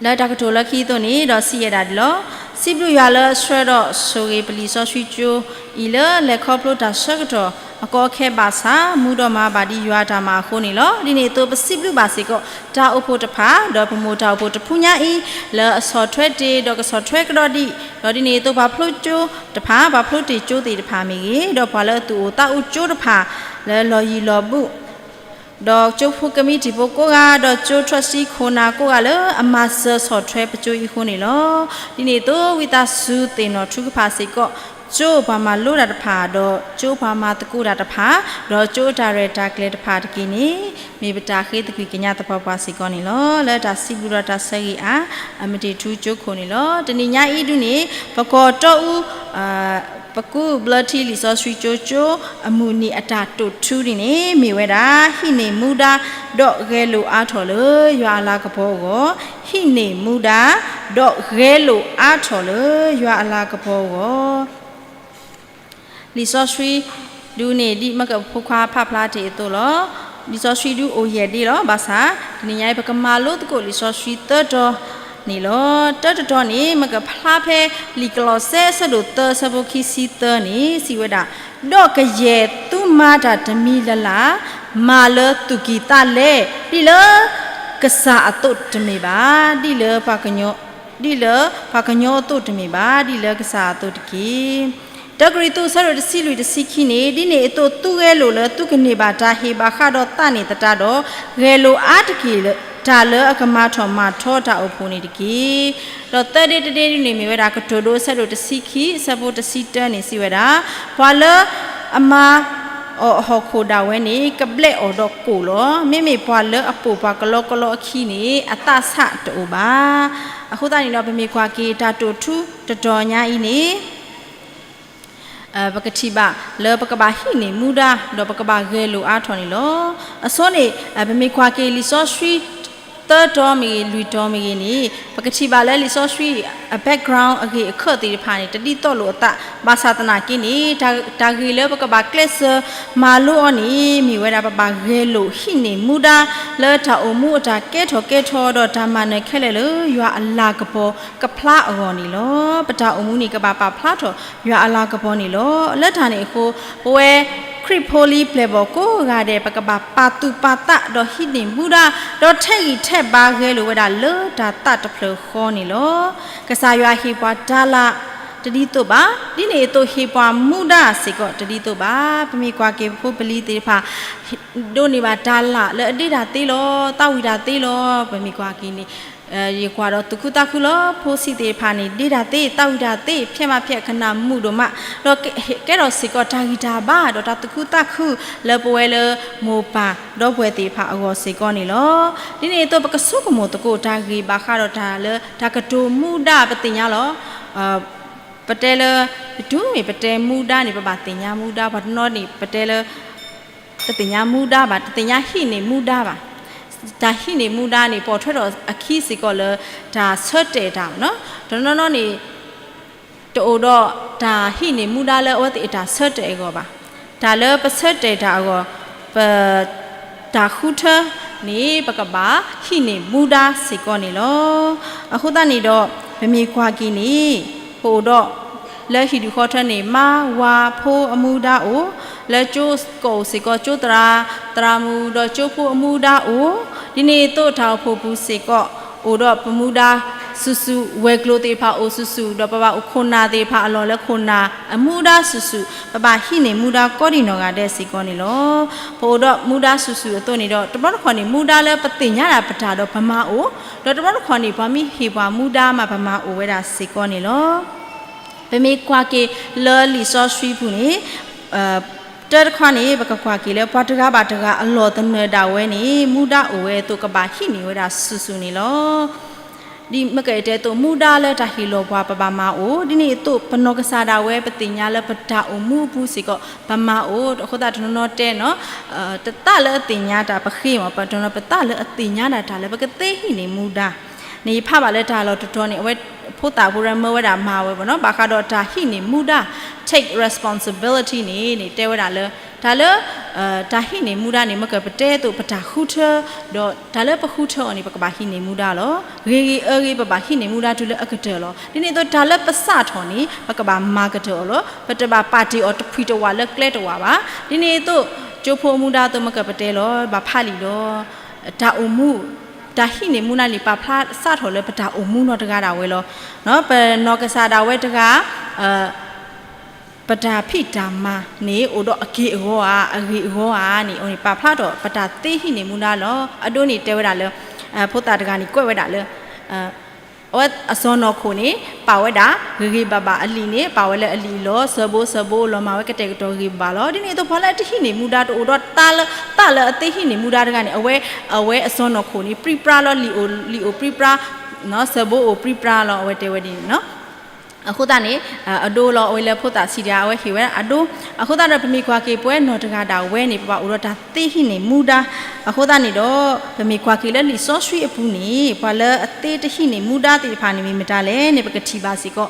လၢတၢ်ကတိၤလၢခံအသိးန့ၣ်ဒီးစံးယဲဒၣ်ဒ်လီၤ. စံးဘျုးယွၤလၢအဆှၢဒီးဆိၣ်ဂ့ၤပလံာ်စီဆှံကၠိအံၤလၢလဲၤခီဖျိတၢ်ဆၢကတီၢ်အကီအခဲဘၣ်ဆၣ် မူဒီးမၤဘၣ်ဒ်ယွၤအတၢ်မၤအဃိန့ၣ်လီၤ. ဒ်န့ၣ်အသိးပစံးဘျုးဘၣ်စ့ၢ်ကီး တၢ်အိၣ်ဖှိၣ်တဖၣ် ဒီးပမိၢ်တၢ်အိၣ်ဖှိၣ်တဖုညါအံၤ လၢအဆီၣ်ထွဲတ့ၢ်ဒီးကဆီၣ်ထွဲကဒီးဒံး, ဒီးဒ်န့ၣ်အသိးပှၤဖျိကၠိတဖၣ် ပှၤဖျိတ့ၢ်ကၠိသ့ၣ်တဖၣ်မ့ၢ်ဂ့ၤ, ဒီးပှၤလၢအသူၣ်အိၣ်သးအိၣ်ကၠိတဖၣ် လၢလီၢ်ယံၤလီၢ်ဘူး ဒီးကၠိဖိကမံးတံာ်ဖိကိးဂၤ ဒီးကၠိ trustee ခိၣ်နၢ်ကိးဂၤလၢအမၤစၢၤဆီၣ်ထွဲပကၠိအံၤအဃိန့ၣ်လီၤ. ဒ်န့ၣ်အသိး ဝံသးစူၤသ့ၣ်နီၣ်ထုကဖၣ်စ့ၢ်ကီး ကၠိပှၤမၤလိတၢ်တဖၣ် ဒီးကၠိပှၤမၤသကိးတၢ်တဖၣ် ဒီးကၠိအတၢ်ရဲၣ်တၢ်ကျဲၤတဖၣ်တက့ၢ်န့ၣ် မ့ၢ်ပတၢ်ဃ့သကွံၢ်ကညးသပှၢ်ပှၢ်စ့ၢ်ကီးန့ၣ်လီၤ. လၢတၢ်စံးဘျုးဒီးတၢ်ဆၢဂ့ၤအါ အမတ့ၢ်ထူကၠိခိၣ်န့ၣ်လီၤ. တနံၤညါအံၤဒုန့ၣ် ပကီၢ်တီအူ ပကူးဘျၢထံလံာ်စီဆှံကၠိကၠိ အမုၢ်နံၤအတၢ်တိာ်ထူန့ၣ်န့ၣ် မ့ၢ်ဝဲဒၣ် ဟံးန့ၢ်မူဒါ ဒီးဂဲၤလိာ်အါထီၣ်လၢယွၤအလၤကပီၤအဂီၢ်, ဟံးန့ၢ်မူဒါ ဒီးဂဲၤလိာ်အါထီၣ်လၢယွၤအလၤကပီၤအဂီၢ်. လံာ်စီဆှံဒုန့ၣ် ဒ်မ့ၢ်ကဖိခွါဖးဖျါတ့ၢ်အသိးလီၤ. လံာ်စီဆှံဒုအိၣ်ယဲၢ်ဒ့လီၤ. ဘၣ်ဆၣ် တနံၤညါအံၤ ပကမၤလိသကိးလံာ်စီဆှံသၢတီၤန့ၣ်လီၤ. တၢတတီၤန့ၣ် မ့ၢ်ကဖျါဖဲလံာ်ကလီးစဲအဆၢဒိၣ်သၢအဆၢဖိခံဆံသၢန့ၣ် စံးဝဲဒၣ်, ဒီးကယဲၢ်သုမၤတၢ်တမံၤလၢ်လၢ် မၤလၢသူၣ်ကံၢ်သးလဲ, ဒ်လၢကစၢ်အသိးတမ့ၢ်ဘၣ်, ဒ်လၢ ဒ်လၢပှၤကညီအသိးတမ့ၢ်ဘၣ်, ဒ်လၢကစၢ်အသိးတက့ၢ်. တၢကရံၣ်သူး အဆၢဒိၣ်တဆံလွံၢ်တဆံခံန့ၣ်, ဒ်န့ၣ်အသိး သုဂဲၤလိာ်လၢသုကန့ၢ်ဘၣ်တၢ်ဟ့ၣ်ဘၣ်ဃးဒီးသးန့ၣ်သတးဒီး, ဂဲၤလိာ်အါတက့ၢ် တၢ်လၢအကမၤထီၣ်မၤထီတၢ်အိၣ်ဖှိၣ်န့ၣ်တက့ၢ်. ဒီးသၢဒ့တဒ့န့ၣ် မ့ၢ်ဝဲဒၣ် ကတိၤဒိ အဆၢဒိၣ်တဆံခံ အဆၢဖိတဆံတၢန့ၣ် စံးဝဲဒၣ်, ပှၤလၢအမၤအီၣ်အဟီၣ်ခိၣ်ဒၣ်ဝဲန့ၣ် ကဘျဲးအီၤဒီးကိၣ်လီၤ. မ့မ့ၢ်ပှၤလၢအပိာ်ပှၤကလီကလီအခံန့ၣ် အသးဆးတအိၣ်ဘၣ်. အဃိသတးန့ၣ်ဒီး ပမ့ၢ်ကွၢ်က့ၤတၢ်တိာ်ထူတတီၤညါအံၤန့ၣ် ပကထံၣ်ဘၣ်လၢပကဘၣ်ဟံးန့ၢ်မူဒါ ဒီးပကဘၣ်ဂဲၤလိာ်အါထီၣ်န့ၣ်လီၤ. အဆိန့ၣ် ပမ့ၢ်ကွၢ်က့ၤလံာ်စီဆှံ သၢတီၤမ့ၢ်ဂ့ၤ လွံၢ်တီၤမ့ၢ်ဂ့ၤန့ၣ် ပကထံၣ်ဘၣ်လၢလံာ်စီဆှံအ background အဂ့ၢ်အခၢၣ်သ့ၣ်တဖၣ်န့ၣ် တဒ်သိးလိာ်အသး ဘၣ်ဆၣ်သနာ်က့န့ၣ် တၢ်ဂ့ၢ်လၢပကဘၣ်ကျဲးစၢးမၤလိအီၤန့ၣ် မ့ၢ်ဝဲဒၣ်ပဘၣ်ဂဲၤလိာ်ဟံးန့ၢ်မူဒါ လၢတၢ်အိၣ်မူအတၢ်ကဲထီၣ်ကဲထီ ဒီးတၢ်မၤနၢၤခဲလၢာ်လၢယွၤအလၤကပီၤကဖျါအဂီၢ်န့ၣ်လီၤ. ပတၢ်အိၣ်မူန့ၣ် ကဘၣ်ပာ်ဖျါထီၣ်ယွၤအလၤကပီၤန့ၣ်လီၤ. လၢတၢ်န့ၣ်အဃိ ပဝဲခရံာ်ဖိလံၤပျဲၢ်ဘီၣ်ကိးဂၤဒဲး ပကဘၣ်ပာ်သူၣ်ပာ်သး ဒီးဟံးန့ၢ်မူဒါ ဒီးထဲးဂံၢ်ထဲးဘါဂဲၤလိာ်ဝဲဒၣ်လၢတၢ်သးတဖျၢၣ်ဃီန့ၣ်လီၤ. ကစၢ်ယွၤဟ့ၣ်ပှၤတၤလၢ်တဒ်သိးဘၣ်, ဒ်န့ၣ်အသိးဟ့ၣ်ပှၤမူဒါစ့ၢ်ကီးတဒ်သိးဘၣ်. ပမ့ၢ်ကွၢ်က့ၤပဖိပလံၤသ့ၣ်တဖၣ် ဒိးန့ၢ်ဘၣ်တၤလၢ်လၢအဒ့တၢ်သ့လီၤ, သးဝံၣ်တၢ်သ့လီၤ. ပမ့ၢ်ကွၢ်က့ၤန့ၣ် ယကွၢ်ဒီးသူၣ်ခုသးခုလီၤ. ဖိဆံးသ့ၣ်တဖၣ်န့ၣ် ဒ့တၢ်သ့, သးဝံၣ်တၢ်သ့, ဖျဲးမးဖျဲးကနၣ်မုာ်ဒိၣ်မး, ဒီးကဲထီၣ်စ့ၢ်ကီးတၢ်ဂံၢ်တၢ်ဘါ ဒီးတၢ်သူၣ်ခုသးခု လၢပဝဲလၢမိၢ်ပၢ်ဒီပုၢ်ဝဲၢ်သ့ၣ်တဖၣ်အဂီၢ်စ့ၢ်ကီးန့ၣ်လီၤ. ဒ်န့ၣ်အသိး ပကဆိကမိၣ်သကိးတၢ်ဂ့ၢ်ဘၣ်ဃးဒီးတၢ်လၢတၢ်ကတိၤမူဒါပသ့ၣ်ညါလီၤ. ပတဲလၢ ပတုၤမ့ၢ်ပတဲမူဒါန့ၣ် ပဘၣ်သ့ၣ်ညါမူဒါ, ပှၤတနီၤန့ၣ် ပတဲလၢ တသ့ၣ်ညါမူဒါဘၣ်, တသ့ၣ်ညါဟံးန့ၢ်မူဒါဘၣ်. တၢ်ဟံးန့ၢ်မူဒါန့ၣ် ပိာ်ထွဲထီၣ်အခံစ့ၢ်ကီးလၢ တၢ်ဆၢတဲာ်တၢ်ဘၣ်နီၤ. တနီၤနီၤန့ၣ် တအိၣ်ဒီးတၢ်ဟံးန့ၢ်မူဒါလၢအဝဲသ့ၣ်အတၢ်ဆၢတဲာ်အဂီၢ်ဘၣ်. တၢ်လၢပဆၢတဲာ်တၢ်အဂီၢ် ပ တၢ်ဃုထၢန့ၣ် ပကဘၣ်ဟံးန့ၢ်မူဒါစ့ၢ်ကီးန့ၣ်လီၤ. အဃိသတးန့ၣ်ဒီး ပမ့ၢ်ကွၢ်က့ၤန့ၣ် ပအိၣ်ဒီး လၢဟံၣ်ဒူၣ်ဃီထၢန့ၣ် မါဝၤဖိအမူဒါအိၣ်, လၢကၠိကီၢ်အိၣ်စ့ၢ်ကီး ကၠိသရၣ် သရၣ်မုၣ် ဒီးကၠိဖိအမူဒါအိၣ်, ဒ်န့ၣ်အသိးတၢ်အိၣ်ဖှိၣ်ပူၤစ့ၢ်ကီး အိၣ်ဒီးပမူဒါစုာ်စုာ်, ဝဲၤကျိၤသ့ၣ်တဖၣ်အိၣ်စုာ်စုာ်, ဒီးပဘၣ်အိၣ်ခိၣ်နၢ်သ့ၣ်တဖၣ်အလီၢ်လၢခိၣ်နၢ်အမူဒါစုာ်စုာ်, ပဘၣ်ဟံးန့ၢ်မူဒါကိးဒံးနီၢ်ဂၤဒဲးစ့ၢ်ကီးန့ၣ်လီၤ. ပအိၣ်ဒီးမူဒါစုာ်စုာ်အသိးန့ၣ်ဒီး တဘျီတခီၣ်န့ၣ် မူဒါလၢပသ့ၣ်ညါဒၣ်ပတၢ်ဒီးပမၤအိၣ်, ဒီးတဘျီတခီၣ်န့ၣ် ပှၤမ့ၢ်ဟ့ၣ်ပှၤမူဒါမး ပမၤအိၣ်ဝဲဒၣ်စ့ၢ်ကီးန့ၣ်လီၤ. ပမ့ၢ်ကွၢ်က့ၤလၢလံာ်စီဆှံပူၤန့ၣ် တၢတခါန့ၣ် ပကကွၢ်က့ၤလၢပှၤတဂၤဘၣ်တဂၤအလီၢ်သနၢၣ်ဒၣ်ဝဲန့ၣ် မူဒါအိၣ်ဝဲအသိး ကဘၣ်ဟံးန့ၢ်ဝဲဒၣ်စုာ်စုာ်န့ၣ်လီၤ. ဒ်မ့ၢ်ကတဲအသိး မူဒါလၢတၢ်ဟ့ၣ်လီၤပှၤ ပဘၣ်မၤအိၣ်, ဒ်န့ၣ်အသိး ပနီၢ်ကစၢ်ဒၣ်ဝဲ ပသ့ၣ်ညါလၢပတၢ်အိၣ်မူအပူၤစ့ၢ်ကီး ပမၤအိၣ်. အဃိသတးတနီၤနီၤတဲနီၤ တသးလၢအသ့ၣ်ညါတၢ်ပဃ့မး, ပတနီၤပသးလၢအသ့ၣ်ညါဒၣ်တၢ်လၢပကသ့ဟံးန့ၢ်မူဒါ န့ၣ်ယဖးဘၣ်လၢတၢ်လီၢ်တတီၤန့ၣ် အဝဲဖိသၣ်ဖိရၢမၢဝဲဒၣ်မၤဝဲဘၣ်နီၤ, ဘၣ်ဃးဒီးတၢ်ဟံးန့ၢ်မူဒါ take responsibility န့ၣ် န့ၣ်တဲဝဲဒၣ်လၢ တၢ်လၢ တၢ်ဟံးန့ၢ်မူဒါန့ၣ် မ့ၢ်ကပတဲအသိး ပတၢ်ဃုထၢ, ဒီးတၢ်လၢပဃုထၢအီၤန့ၣ် ပကဘၣ်ဟံးန့ၢ်မူဒါလီၤ. ဂ့ၤဂ့ၤအၢဂ့ၤ ပဘၣ်ဟံးန့ၢ်မူဒါတုၤလၢအကတၢၢ်လီၤ. ဒ်န့ၣ်အသိး တၢ်လၢပစးထီၣ်န့ၣ် ပကဘၣ်မၤကတၢၢ်အီၤလီၤ. ပတဘၣ်ပာ်တ့ၢ်အီၤတဖှံတဝးလၢကျဲတဝးဘၣ်. ဒ်န့ၣ်အသိး ကၠိဖိအမူဒါအသိး မ့ၢ်ကပတဲလီၤ ဘၣ်ဖးလံာ်လီၤ. တၢ်အိၣ်မူ တၢ်ဟံးန့ၢ်မူဒါန့ၣ် ပာ်ဖျါစးထီၣ်လၢပတၢ်အိၣ်မူနီတဂၤဒၣ်ဝဲလီၤ. ပနီၢ်ကစၢ်ဒၣ်ဝဲတဂၤ ပတၢ်ဖံးတၢ်မၤန့ၣ် အိၣ်ဒီးအက့ၢ်အဂီၤဧါ, အဂ့ၢ်အဂီၤဧါန့ၣ် အန့ၣ်ပာ်ဖျါထီၣ်ပတၢ်သ့ဟံးန့ၢ်မူဒါလီၤ. အဒိန့ၣ်တဲဝဲဒၣ်လၢ ဖိသၣ်တဂၤန့ၣ်ကွဲးဝဲဒၣ်လၢ အဝဲအစီၢ်နီၤခိၣ်န့ၣ် ပာ်ဝဲဒၣ်ဂ့ၤဂ့ၤဘၣ်ဘၣ်, အလံာ်န့ၣ် ပာ်ဝဲလၢအလံာ်လီၤ, စၢဘိစၢဘိလီၤ, မၤဝဲကတဲာ်ကတီၤဂ့ၤဘၣ်ဘၣ်လီၤ. ဒ်န့ၣ်အသိး ပှၤလၢအတဟံးန့ၢ်မူဒါ တအိၣ်ဒီးတၢ်လၢ သးလၢအသ့ဟံးန့ၢ်မူဒါတဂၤန့ၣ် အဝဲ အဝဲအစီၢ်နီၤခိၣ်န့ၣ် ပြံပြါလီၤ, လံာ်အိၣ် လံာ်အိၣ်ပြံပြါ, စၢဘိအိၣ်ပြံပြါလီၤ, အဝဲတဲဝဲဒ်န့ၣ်လီၤ. အဃိသတးန့ၣ် အဒိလီၤ အဝဲလၢဖိသၣ်ဆံးဒံး အဝဲဟ့ၣ်ဝဲဒၣ်အဒိ. အဃိသတးဒီး ပမ့ၢ်ကွၢ်က့ၤပဝဲနီၢ်တဂၤဒၣ်ဝဲန့ၣ် ပဘၣ်အိၣ်ဒီးတၢ်သ့ဟံးန့ၢ်မူဒါ. အဃိသတးန့ၣ်ဒီး ပမ့ၢ်ကွၢ်က့ၤလၢလံာ်စီဆှံအပူၤန့ၣ် ပှၤလၢအသ့တဟံးန့ၢ်မူဒါသ့ၣ်တဖၣ်န့ၣ် မ့ၢ်မတၤလဲၣ်န့ၣ် ပကထံၣ်ဘၣ်စ့ၢ်ကီး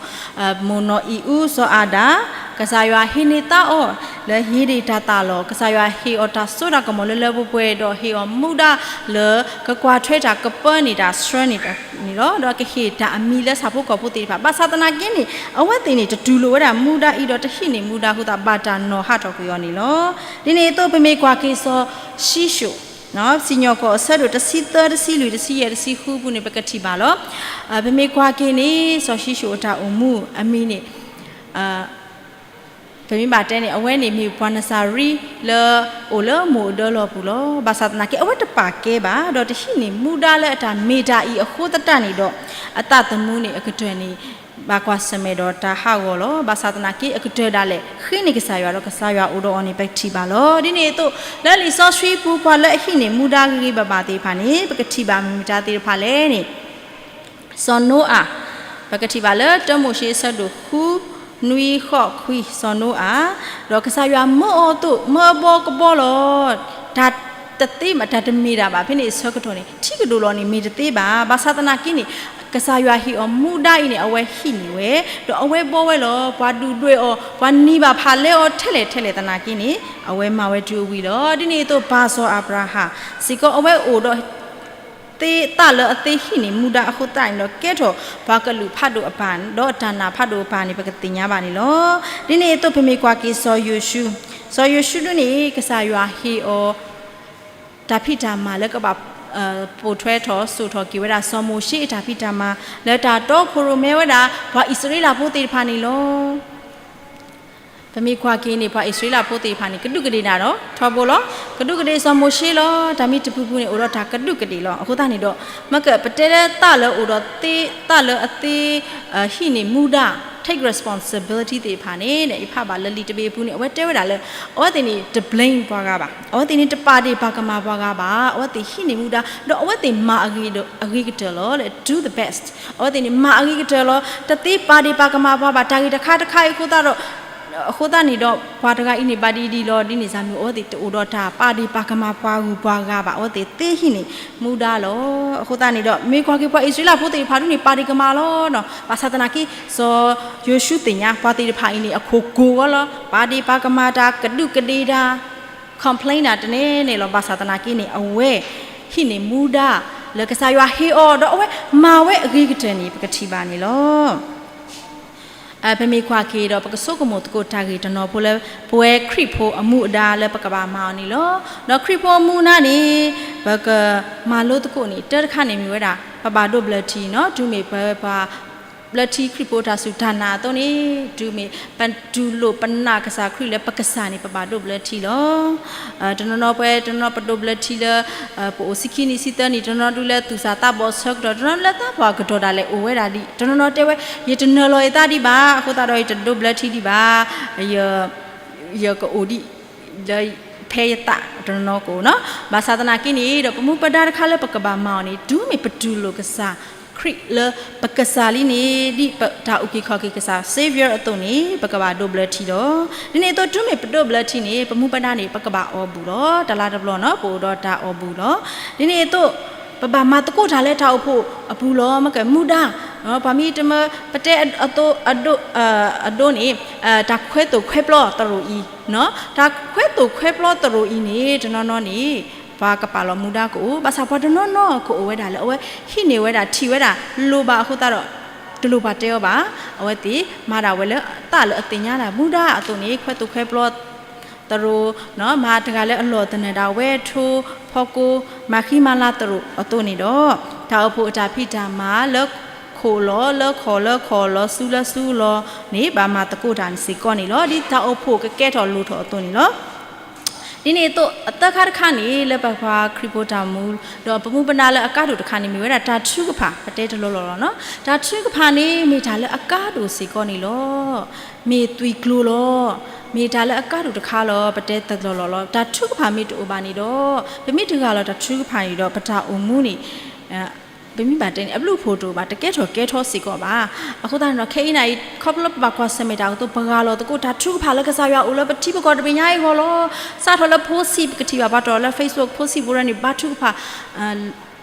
မိၢ်နီၢ်အံၣ်အူ စီၤအၤဒၣ်, ကစၢ်ယွၤဟ့ၣ်န့ၢ်သးအီၤ လၢဧ့ဒ့ၣ်တၢ်သးလီၤ. ကစၢ်ယွၤဟ့ၣ်အီၤတၢ်စိတၢ်ကမီၤလၢလၢပှဲၤပှဲၤ ဒီးဟ့ၣ်အီၤမူဒါလၢ ကကွၢ်ထွဲတၢ်ကပၢန့ၢ်တၢ်ဆှၢန့ၢ်န့ၣ်လီၤ. ဒီးကဟ့ၣ်တၢ်အမံၤလၢဆၣ်ဖိကီၢ်ဖိသ့ၣ်တဖၣ်. ဘၣ်ဆၣ်သနာ်က့န့ၣ် အဝဲသ့ၣ်န့ၣ် တတူၢ်လိာ်ဝဲဒၣ်မူဒါအံၤဒီးတဟံးန့ၢ်မူဒါအဃိသတး ဘၣ်တၢ်နီၢ်ဟးထီၣ်ကွံာ်အီၤန့ၣ်လီၤ. ဒ်န့ၣ်အသိး ပမ့ၢ်ကွၢ်က့ၤစီၤၡံၣ်ၡိၣ် စံၣ်ညီၣ်ကွီၢ်အဆၢဒိၣ်တဆံသၢ, တဆံလွံၢ်, တဆံယဲၢ်, တဆံဃုပူၤန့ၣ် ပကထံၣ်ဘၣ်လီၤ. ပမ့ၢ်ကွၢ်က့ၤန့ၣ် စီၤၡံၣ်ၡိၣ်အတၢ်အိၣ်မူအမံၤန့ၣ် ပမ့ၢ်ဘၣ်တဲန့ၣ် အဝဲန့ၣ်မ့ၢ်ပှၤနစၤရ့လၢအိၣ်လၢမိၢ်အဒၢလီၢ်ပူၤလီၤ. ဘၣ်ဆၣ်သနာ်က့ အဝဲတပာ်ကဲဘၣ် ဒီးတဟံးန့ၢ်မူဒါလၢအတၢ်မ့ၢ်တၢ်အံၤအဃိသတးန့ၣ်ဒီး အသးသမူန့ၣ်အကတၢၢ်န့ၣ် ဘၣ်ကွၢ်ဆၢၣ်မဲာ်ဒီးတၢ်ဟးဂီၤလီၤ. ဘၣ်ဆၣ်သနာ်က့ အကတၢၢ်ဒၣ်လဲာ် ဃ့န့ၢ်ကစၢ်ယွၤဒီးကစၢ်ယွၤအိၣ်ဒီးအီၤန့ၣ် ပကထံၣ်ဘၣ်လီၤ. ဒ်န့ၣ်အသိး လၢလံာ်စီဆှံပူၤ ပှၤလၢအဟံးန့ၢ်မူဒါဂ့ၤဂ့ၤဘၣ်ဘၣ်သ့ၣ်တဖၣ်န့ၣ် ပကထံၣ်ဘၣ်မ့ၢ်မတၤသ့ၣ်တဖၣ်လဲၣ်န့ၣ် စီၤနိအၤ, ပကထံၣ်ဘၣ်လၢတၢမိၤၡ့အဆၢဒိၣ်ဃု, နွံ, ဃိး, ခွံ, စီၤနိအၤ, ဒီးကစၢ်ယွၤမၢအီၤအသိး မၢအဘီကဘီလီၤ. တၢ်တသ့ဘၣ် တၢ်တမ့ၢ်တၢ်ဘၣ် ဖဲန့ၣ်အဆၢကတီၢ်န့ၣ် ထံကဒိၣ်လီၤန့ၣ် မ့ၢ်တသ့ဘၣ်. ဘၣ်ဆၣ်သနာ်က့န့ၣ် ကစၢ်ယွၤဟ့ၣ်အီၤမူဒါအံၤန့ၣ် အဝဲဟံးန့ၢ်ဝဲ, ဒီးအဝဲဘီဝဲလီၤ. ပှၤဒုၣ်ဒွဲၣ်အီၤ, ပှၤနံၤဘၣ်ဖးလဲအီၤထဲလဲၣ်ထဲလဲၣ်သနာ်က့န့ၣ် အဝဲမၤဝဲတုၤအဝံၤလီၤ. ဒ်န့ၣ်အသိး ပၢ်စီၤအၤဘြၤဟၣ်စ့ၢ်ကီး အဝဲအိၣ်ဒီး သ့သးလၢအသ့ဟံးန့ၢ်မူဒါအဃိသတးန့ၣ်ဒီး ကဲထီၣ်ပှၤကလုာ်ဖးဒိၣ်အပၢ် ဒီးတၢ်နာ်ဖးဒိၣ်အပၢ်န့ၣ် ပကသ့ၣ်ညါဘၣ်န့ၣ်လီၤ. ဒ်န့ၣ်အသိး ပမ့ၢ်ကွၢ်က့ၤစီၤယိၤၡူ, စီၤယိၤၡူဒ်န့ၣ် ကစၢ်ယွၤဟ့ၣ်အီၤ တၢ်ဖံးတၢ်မၤလၢကဘၣ် ပိာ်ထွဲထီၣ်စိာ်ထီၣ်က့ၤဝဲဒၣ် စီၤမိၤၡ့အတၢ်ဖံးတၢ်မၤ လၢတၢ်တီခိၣ်ရိၣ်မဲဝဲဒၣ် ပှၤအံၣ်စရ့လးဖိသ့ၣ်တဖၣ်န့ၣ်လီၤ. ပမ့ၢ်ကွၢ်က့ၤန့ၣ် ပှၤအံၣ်စရ့လးဖိသ့ၣ်တဖၣ်န့ၣ် ကဒူးကဒ့ၣ်ဒၣ်ဒီး ထီဘိလီၤ. ကဒူးကဒ့ၣ်စီၤမိၤၡ့လီၤ. တၢ်မ့ၢ်တပူၤပူၤန့ၣ် အိၣ်ဒီးတၢ်ကဒူးကဒ့ၣ်လီၤ. အဃိသတးန့ၣ်ဒီး မ့ၢ်ကပတဲလၢသးလၢအိၣ်ဒီးသ့ သးလၢအသ့ ဟံးန့ၢ်မူဒါ take responsibility သ့ၣ်တဖၣ်န့ၣ် ယဖးဘၣ်လၢလံာ်တဘ့ၣ်အပူၤန့ၣ် အဝဲတဲဝဲဒၣ်လၢ အဝဲသ့ၣ်န့ၣ် တ blame ပှၤဂၤဘၣ်. အဝဲသ့ၣ်န့ၣ်တပာ်ဒ့ၣ်ပာ်ကမၣ်ပှၤဂၤဘၣ်. အဝဲသ့ၣ်ဟံးန့ၢ်မူဒါ ဒီးအဝဲသ့ၣ်မၤအဂ့ၤကတၢၢ်လီၤ. လၢ do the best အဝဲသ့ၣ်န့ၣ် မၤအဂ့ၤကတၢၢ်လီၤ. တသ့ပာ်ဒ့ၣ်ပာ်ကမၣ်ပှၤဘၣ်. တၢ်ဂ့ၢ်တခါတခါအံၤအဃိသတးဒီး အဃိသတးန့ၣ်ဒီး ပှၤတဂၤအံၤန့ၣ် ဘၣ်ဒ်အံၤဒ်အံၤလီၤ ဒ်န့ၣ်စ့ၢ်မ့ၢ် အဝဲသ့ၣ်တအိၣ်ဒီးတၢ်ပာ်ဒ့ၣ်ပာ်ကမၣ်ပှၤဂုၤပှၤဂၤဘၣ်. အဝဲသ့ၣ်သ့ဟံးန့ၢ်မူဒါလီၤ. အဃိသတးန့ၣ်ဒီး မ့ၢ်ကွၢ်က့ၤပှၤအံၣ်စရ့လးဖိသ့ၣ်တဖၣ်ဒ်န့ၣ် ပာ်ဒ့ၣ်ကမၣ်လီၤ. ဘၣ်ဆၣ်သနာ်က့ စီၤယိၤၡူသ့ၣ်ညါ ပှၤသ့ၣ်တဖၣ်အံၤန့ၣ် အခိၣ်ကိၢ်ဝဲလီၤ. ပာ်ဒ့ၣ်ပာ်ကမၣ်တၢ် ကဒူးကဒ့ၣ်တၢ် complain တၢ်တန့ၢ်န့ၣ်လီၤ. ဘၣ်ဆၣ်သနာ်က့န့ၣ် အဝဲဟံးန့ၢ်မူဒါ လၢကစၢ်ယွၤဟ့ၣ်အီၤ ဒီးအဝဲမၤဝဲအဂ့ၤကတၢၢ်န့ၣ် ပကထံၣ်ဘၣ်န့ၣ်လီၤ. ပမ့ၢ်ကွၢ်က့ၤဒီး ပကဆိကမိၣ်သကိးတၢ်ဂ့ၢ်တနီၤဖိလၢ ပဝဲခရံာ်ဖိအမူအဒါလၢပကဘၣ်မၤအီၤန့ၣ်လီၤ. ဒီးခရံာ်ဖိအမူအဒါန့ၣ် ပကမၤလိသကိးန့ၣ် တၢ်တခါန့ၣ်မ့ၢ်ဝဲဒၣ် ပဘၣ်ဒိးဘျၢထံနီၤ. တုၤမ့ၢ်ပပှၤဘျၢထံခရံာ်ဖိတၢ်စူၢ်တၢ်နာ်အသိးန့ၣ် တုၤမ့ၢ်ပတူၢ်လိာ်ပနာ်ကစၢ်ခရံာ်လၢပကစၢ်န့ၣ် ပဘၣ်ဒိးဘျၢထံလီၤ. တနီၤနီၤပဝဲ တနီၤနီၤပဒိးဘျၢထံလၢ ပအိၣ်ဆံခံနံၣ်ဆံသၢနံၣ်, တနီၤနီၤဒုးလၢသူၣ်စၢ်သးဘီၣ်ဆၢကတီၢ်, တနီၤနီၤလၢသးပှၢ်ကတီၢ်ဒၣ်လဲာ်အိၣ်ဝဲဒၣ်ဒ်, တနီၤနီၤတဲဝဲ ယတနၢၤလီၤယသးဒံးဘၣ်, အဃိသတးဒီးယတဒိးဘျၢထံဒံးဘၣ်, ယ ယကအိၣ်ဒံး လၢဖဲယသး တနီၤနီၤကအိၣ်နီၤ. ဘၣ်ဆၣ်သနာ်က့န့ၣ်ဒီး ပမူပဒါတခါလၢပကဘၣ်မၤအီၤန့ၣ် တုၤမ့ၢ်ပတူၢ်လိာ်ကစၢ်ခရံာ်လၢပကစၢ်လံန့ၣ် ဒ်ပတၢ်အုၣ်က့ၤခီၣ်က့ၤကစၢ် Savior အသိးန့ၣ် ပကဘၣ်ဒိးဘျၢထံလီၤ. ဒ်န့ၣ်အသိး တုၤမ့ၢ်ပဒိးဘျၢထံန့ၣ် ပမူပဒါန့ၣ် ပကဘၣ်အီၣ်ဘူၣ်လီၤ. တလါတဘျီနီၤ ပအိၣ်ဒီးတၢ်အီၣ်ဘူၣ်လီၤ. ဒ်န့ၣ်အသိး ပဘၣ်မၤသကိးတၢ်လၢတၢ်အိၣ်ဖှိၣ်အပူၤလီၤ. မ့ၢ်ကမူဒါ ပှၤမ့ၢ်တမၢ ပတဲအဒိ အဒိ အဒိန့ၣ် တၢ်ခွဲသိၣ်ခွဲပျီသရိာ်အံၤ, တၢ်ခွဲသိၣ်ခွဲပျီသရိာ်အံၤန့ၣ် တနီၤနီၤန့ၣ် ပှၤကပာ်လီၤမူဒါကအိၣ်, ဘၣ်ဆၣ်ပှၤတနီၤနီၤကအိၣ်ဝဲဒၣ်လၢအဝဲဟံးန့ၢ်ဝဲဒၣ် ထံၣ်ဝဲဒၣ် လိၣ်ဘၣ်အဃိသတးဒီး တလိၣ်ပှၤတဲအီၤဘၣ်. အဝဲသ့ၣ်မၤဒၣ်ဝဲလၢသးလၢအသ့ၣ်ညါဒၣ်မူဒါအသိးန့ၣ် ခွဲသိၣ်ခွဲပျီသရိာ်, မၤတဂၤလၢအလီၢ်သနၢၣ်ဒၣ်ဝဲ ထိဖီကိ, မၤဃံမၤလၤသရိာ်အသိးန့ၣ်ဒီး တၢ်အိၣ်ဖှိၣ်အတၢ်ဖံးတၢ်မၤလၢ ခိ ခိၣ်လီၤလၢခိၣ်လၢခိၣ် လီၤဆူလၢဆူလီၤန့ၣ် ဘၣ်မၤသကိးတၢ်စ့ၢ်ကီးန့ၣ်လီၤ. ဒ်တၢ်အိၣ်ဖှိၣ်ကကဲထီၣ်လိၣ်ထီၣ်အသိးန့ၣ်လီၤ. ဒ်န့ၣ်အသိး အသၢခါတခါန့ၣ် လၢပပှၤခရံာ်ဖိတၢ်မူ ဒီးပမူပဒါလၢအကါဒိၣ်တခါန့ၣ် မ့ၢ်ဝဲဒၣ်တၢ်ထုကဖၣ် ပတဲတလီၢ်လီၢ်လီၤနီၤ. တၢ်ထုကဖၣ်န့ၣ် မ့ၢ်တၢ်လၢအကါဒိၣ်စ့ၢ်ကီးန့ၣ်လီၤ. မ့ၢ်သွံၣ်ကျိၤလီၤ. မ့ၢ်တၢ်လၢအကါဒိၣ်တခါလီၤ ပတဲတလီၢ်လီၢ်လီၤ. တၢ်ထုကဖၣ်မ့ၢ်တအိၣ်ဘၣ်န့ၣ်ဒီး ပမ့ၢ်တဂၢ်လီၤတၢ်ထုကဖၣ်န့ၣ်ဒီး ပတၢ်အိၣ်မူန့ၣ် ပမ့ၢ်ဘၣ်တဲန့ၣ် အဘျုးအဖှိၣ်တအိၣ်ဘၣ် တကဲထီၣ်ကဲထီစ့ၢ်ကီးဘၣ်. အဃိသတးန့ၣ်ဒီး ခဲအံၤန့ၣ် ခီဖျိလၢပဘၣ်ကွၢ်ဆၢၣ်မဲာ်တၢ်အသိး ပဂၢ်လီၤသကိးတၢ်ထုကဖၣ်လၢကစၢ်ယွၤအိၣ်လၢပထံပကီၢ်တဘ့ၣ်ညါအံၤအဂီၢ်လီၤ. စးထီၣ်လၢဖိဆံး ပကထံၣ်ဘၣ်ပှၤတီၢ်လၢ Facebook ဖိဆံးဘိရၢန့ၣ် ဘါထုကဖၣ်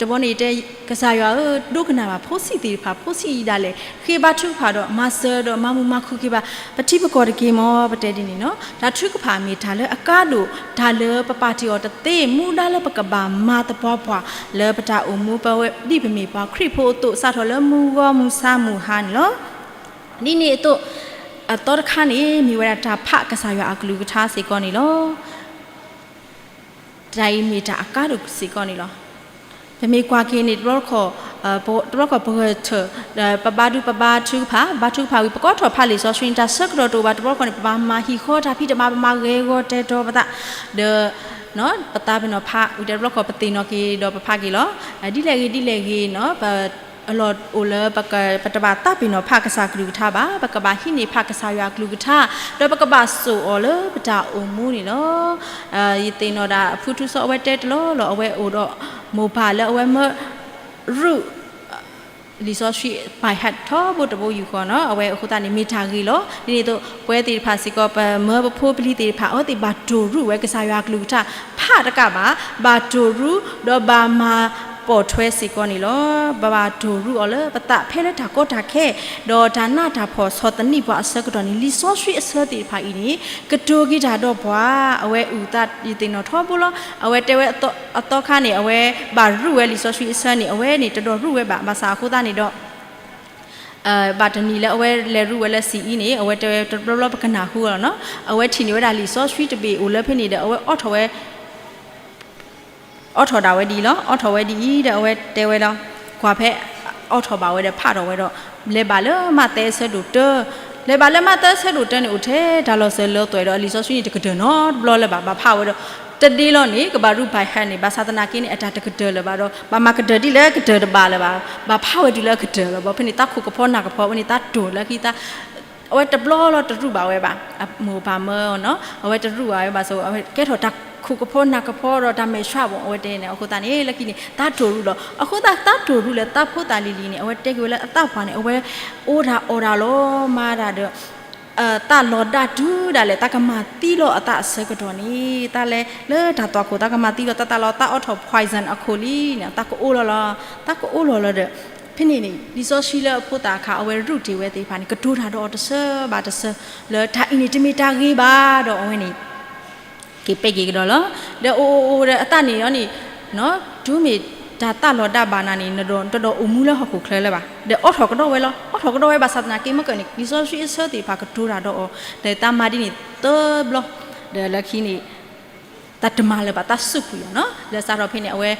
တဘျီန့ၣ်တဲ ကစၢ်ယွၤဧၢ ဒိကနၣ်ဘၣ်ဖိဆံးသ့ၣ်တဖၣ် ဖိဆံးအံၤဒၣ်လဲာ် ဃ့ဘါထုကဖၣ်ဒီး မၤစၢၤဒီးမၤမုာ်မၤခုၣ်က့ၤဘၣ် ပထံပကီၢ်တက့ၢ်မ့ၢ် ပတဲဒ်န့ၣ်နီၤ. တၢ်ထုကဖၣ်မ့ၢ်တၢ်လၢအကါဒိၣ် တၢ်လၢပပာ်တ့ၢ်အီၤတသ့ မူဒါလၢပကဘၣ်မၤသပှၢ်ပှၢ် လၢပတၢ်အိၣ်မူပဝဲ ဒ်ပမ့ၢ်ပှၤခရံာ်ဖိအသိး စးထီၣ်လၢမုၢ်ဂီၤမုၢ်ဆါမုၢ်ဟါန့ၣ်လီၤ. ဒ်န့ၣ်အသိး အသီတခါန့ၣ် မ့ၢ်ဝဲဒၣ်တၢ်ဖးကစၢ်ယွၤအကလုၢ်ကထါစ့ၢ်ကီးန့ၣ်လီၤ. တၢ်အံၤမ့ၢ်တၢ်အကါဒိၣ်စ့ၢ်ကီးန့ၣ်လီၤ. ပမ့ၢ်ကွၢ်က့ၤန့ၣ် တဘျီတခီၣ် တဘျီတခီၣ်ပဂဲၤထၢၣ် ပဘါဒုးပဘါထုကဖၣ် ဘါထုကဖၣ်ဝံၤ ပကအီၣ်ထီၣ်ဖးလံာ်စီဆှံန့ၣ် တၢ်ဆၢကတီၢ်တအိၣ်ဘၣ် တဘျီတခီၣ်န့ၣ် ပဘၣ်မၤဟံၣ်ဃီတၢ်ဖံးတၢ်မၤ ပမၤဂဲၤဂီၤတဲာ်တီၤပသး ဒီး ပသးပ့ၤနီၣ်ဖးဝံၤ တဘျီတခီၣ်ပသ့ၣ်နီၣ်က့ၤဒီးပဖးက့ၤလီၤ. ဒ်လဲၣ်ဂ့ၤဒ်လဲၣ်ဂ့ၤနီၤ အလီၢ်အိၣ်လၢ ပတဘၣ်သးပ့ၤနီၣ်ဖးကစၢ်ကလုၢ်ကထါဘၣ် ပကဘၣ်ဟံးန့ၢ်ဖးကစၢ်ယွၤအကလုၢ်ကထါ ဒီးပကဘၣ်စိာ်အီၤလၢပတၢ်အိၣ်မူန့ၣ်လီၤ. ယသ့ၣ်နီၣ်ဒၣ်ဖုထူစီအဝဲတဲတလီၢ်လီၢ် အဝဲအိၣ်ဒီးမိၢ်ပၢ်လၢအဝဲမၢရူၢ် လံာ်စီဆှံ by heart ထီဘိတဘိယူၢ်ဃီနီၤ အဝဲအဃိသတးန့ၣ် မ့ၢ်တၢ်ဂ့ၤလီၤ. ဒ်န့ၣ်အသိး ပဝဲသ့ၣ်တဖၣ်စ့ၢ်ကီး ပမၢပဖိပလံၤသ့ၣ်တဖၣ် အဝဲသ့ၣ်ဘၣ်တိၢ်ရူၢ်ဝဲကစၢ်ယွၤအကလုၢ်ကထါ ဖးတကးဘၣ် ဘၣ်တိၢ်ရူၢ် ဒီးဘၣ်မၤပိာ်ထွဲစ့ၢ်ကီးန့ၣ်လီၤ. ဘၣ်ဘၣ်တိၢ်ရူၢ်အီၤလၢပသးဖဲလၢတၢ်ကီတၢ်ခဲ ဒီးတၢ်နးတၢ်ဖှီၣ်ဆီၣ်သနံးပှၤအဆၢကတီၢ်န့ၣ် လံာ်စီဆှံအဆၢသ့ၣ်တဖၣ်အံၤန့ၣ် ကတိၤက့ၤတၢ်ဒီးပှၤ အဝဲအုၣ်သးယသ့ၣ်နီၣ်ထီဘိလီၤ. အဝဲတဲဝဲအသီခါန့ၣ် အဝဲဘၣ်ရူၢ်ဝဲလံာ်စီဆှံအဆၢန့ၣ် အဝဲန့ၣ်တဒိၣ်ရူၢ်ဝဲဘၣ် ဘၣ်ဆၣ်အဃိသတးန့ၣ်ဒီး ဘၣ်တနံၤလၢအဝဲလဲၤရူၢ်ဝဲလၢစံၣ်အံၤန့ၣ် အဝဲတဲဝဲတဘျီဘျီပကနၢ်ဟူလီၤနီၤ အဝဲထံၣ်န့ၢ်ဝဲဒၣ်လံာ်စီဆှံတဘ့ၣ်အိၣ်လၢဖဲန့ၣ်ဒီး အဝဲအိးထီၣ်ဝဲ အိးထီၣ်ဒၣ်ဝဲဒ်အံၤလီၤ. အိးထီၣ်ဝဲဒ်အံၤဒီးအဝဲတဲဝဲလီၤ ကွၢ်ဖဲ အိးထီၣ်ဘၣ်ဝဲဒီးဖးထီၣ်ဝဲဒီး လဲၤဘၣ်လၢမးသဲအဆၢဒိၣ်တၢ လဲၤဘၣ်လၢမးသဲအဆၢဒိၣ်တၢန့ၣ် အိၣ်ထဲတၢ်လီၢ်စၢၤလီၤသွဲၣ်ဒီး လံာ်စီဆှံန့ၣ်တကတၢၢ်နီတဘျီလၢၤဘၣ် ဘၣ်ဖးဝဲဒီး တဒ့လီၤန့ၣ် ကဘၣ်ရူၢ် by heart န့ၣ် ဘၣ်ဆၣ်သနာ်က့န့ၣ် အတၢ်တကတၢၢ်လၢၤဘၣ်ဒီး ဘၣ်မၤကတၢၢ်ဒ်လၢကတၢၢ်တဘၣ်လၢၤဘၣ် ဘၣ်ဖးဝဲတုၤလၢအကတၢၢ်လီၤ. ဘၣ်ဖဲန့ၣ် သးခိၣ်ကဖီနၢ်ကဖီဝဲန့ၣ် သးတိၢ်လၢခံသး အဝဲတဘျီလီၤတရူၢ်ဘၣ်ဝဲဘၣ် အမိၢ်ပၢ်မၢနီၤ အဝဲတရူၢ်ဘၣ်ဝဲဘၣ်ဆိ အဝဲကဲထီၣ်တၢ်ခိၣ်ကဖီနၢ်ကဖီဒီးတၢ်မဲာ်ဆှးဘၣ် အဝဲတဲန့ၣ် အဃိသတးန့ၣ် လၢခံန့ၣ် သးတိၢ်ရူၢ်လီၤ. အဃိသတး သးတိၢ်ရူၢ်လၢသးဖိသၣ်လံၤလံၤန့ၣ် အဝဲတဲက့ၤဝဲလၢအသးပှၢ်န့ၣ် အဝဲအိၣ်တၢ်အီၣ်တၢ်လီၤမၤတၢ်ဒီး သးလီၤဒၣ်တုၤဒၣ်လဲာ် သးကမၤသံလီၤအသးအဆၢကတီၢ်န့ၣ် သးလဲၤလၢတၢ်သွၣ်ခိၣ် သးကမၤသံလီၤသးသးလီၤ သးအိးထီၣ် poison အခိၣ်လံန့ၣ် သးကအိၣ်လီၤလီၤ သးကအိၣ်လီၤလီၤဒီး ဖဲန့ၣ်န့ၣ် လံာ်စီဆှံလၢအဖိသၣ်အခါ အဝဲရူၢ်တ့ၢ်ဝဲသ့ၣ်တဖၣ်န့ၣ် ကတိၤတၢ်ဒီးအီၤတဆၢဘၣ်တဆၢ လၢတၢ်အံၤန့ၣ်တမ့ၢ်တၢ်ဂ့ၤဘၣ်ဒီးအဝဲန့ၣ် က့ၤပဲာ်က့ၤကဒီးလီၤ. ဒီးအိၣ်အိၣ်အိၣ်ဒီးအသးန့ၣ်လီၤန့ၣ် တုၤမ့ၢ်တၢ်သးလီၤဒၣ်ဘၣ်နၤန့ၣ် နတဒိးအိၣ်မူလၢဟီၣ်ခိၣ်ချၢလၢၤဘၣ် ဒီးအိးထီၣ်ကဒီးဝဲလီၤ. အိးထီၣ်ကဒီးဝဲဘၣ်ဆၣ်သနာ်က့ မ့ၢ်ကန့ၣ် လံာ်စီဆှံအဆၢသ့ၣ်တဖၣ်ကတိၤတၢ်ဒီးအီၤ ဒီးသးမၤဒ်န့ၣ်သၢဘျီ ဒီးလၢခံန့ၣ် သးတမၤလၢၤဘၣ် သးစူးကွံာ်အီၤနီၤ လၢစးထီၣ်ဖဲန့ၣ် အဝဲ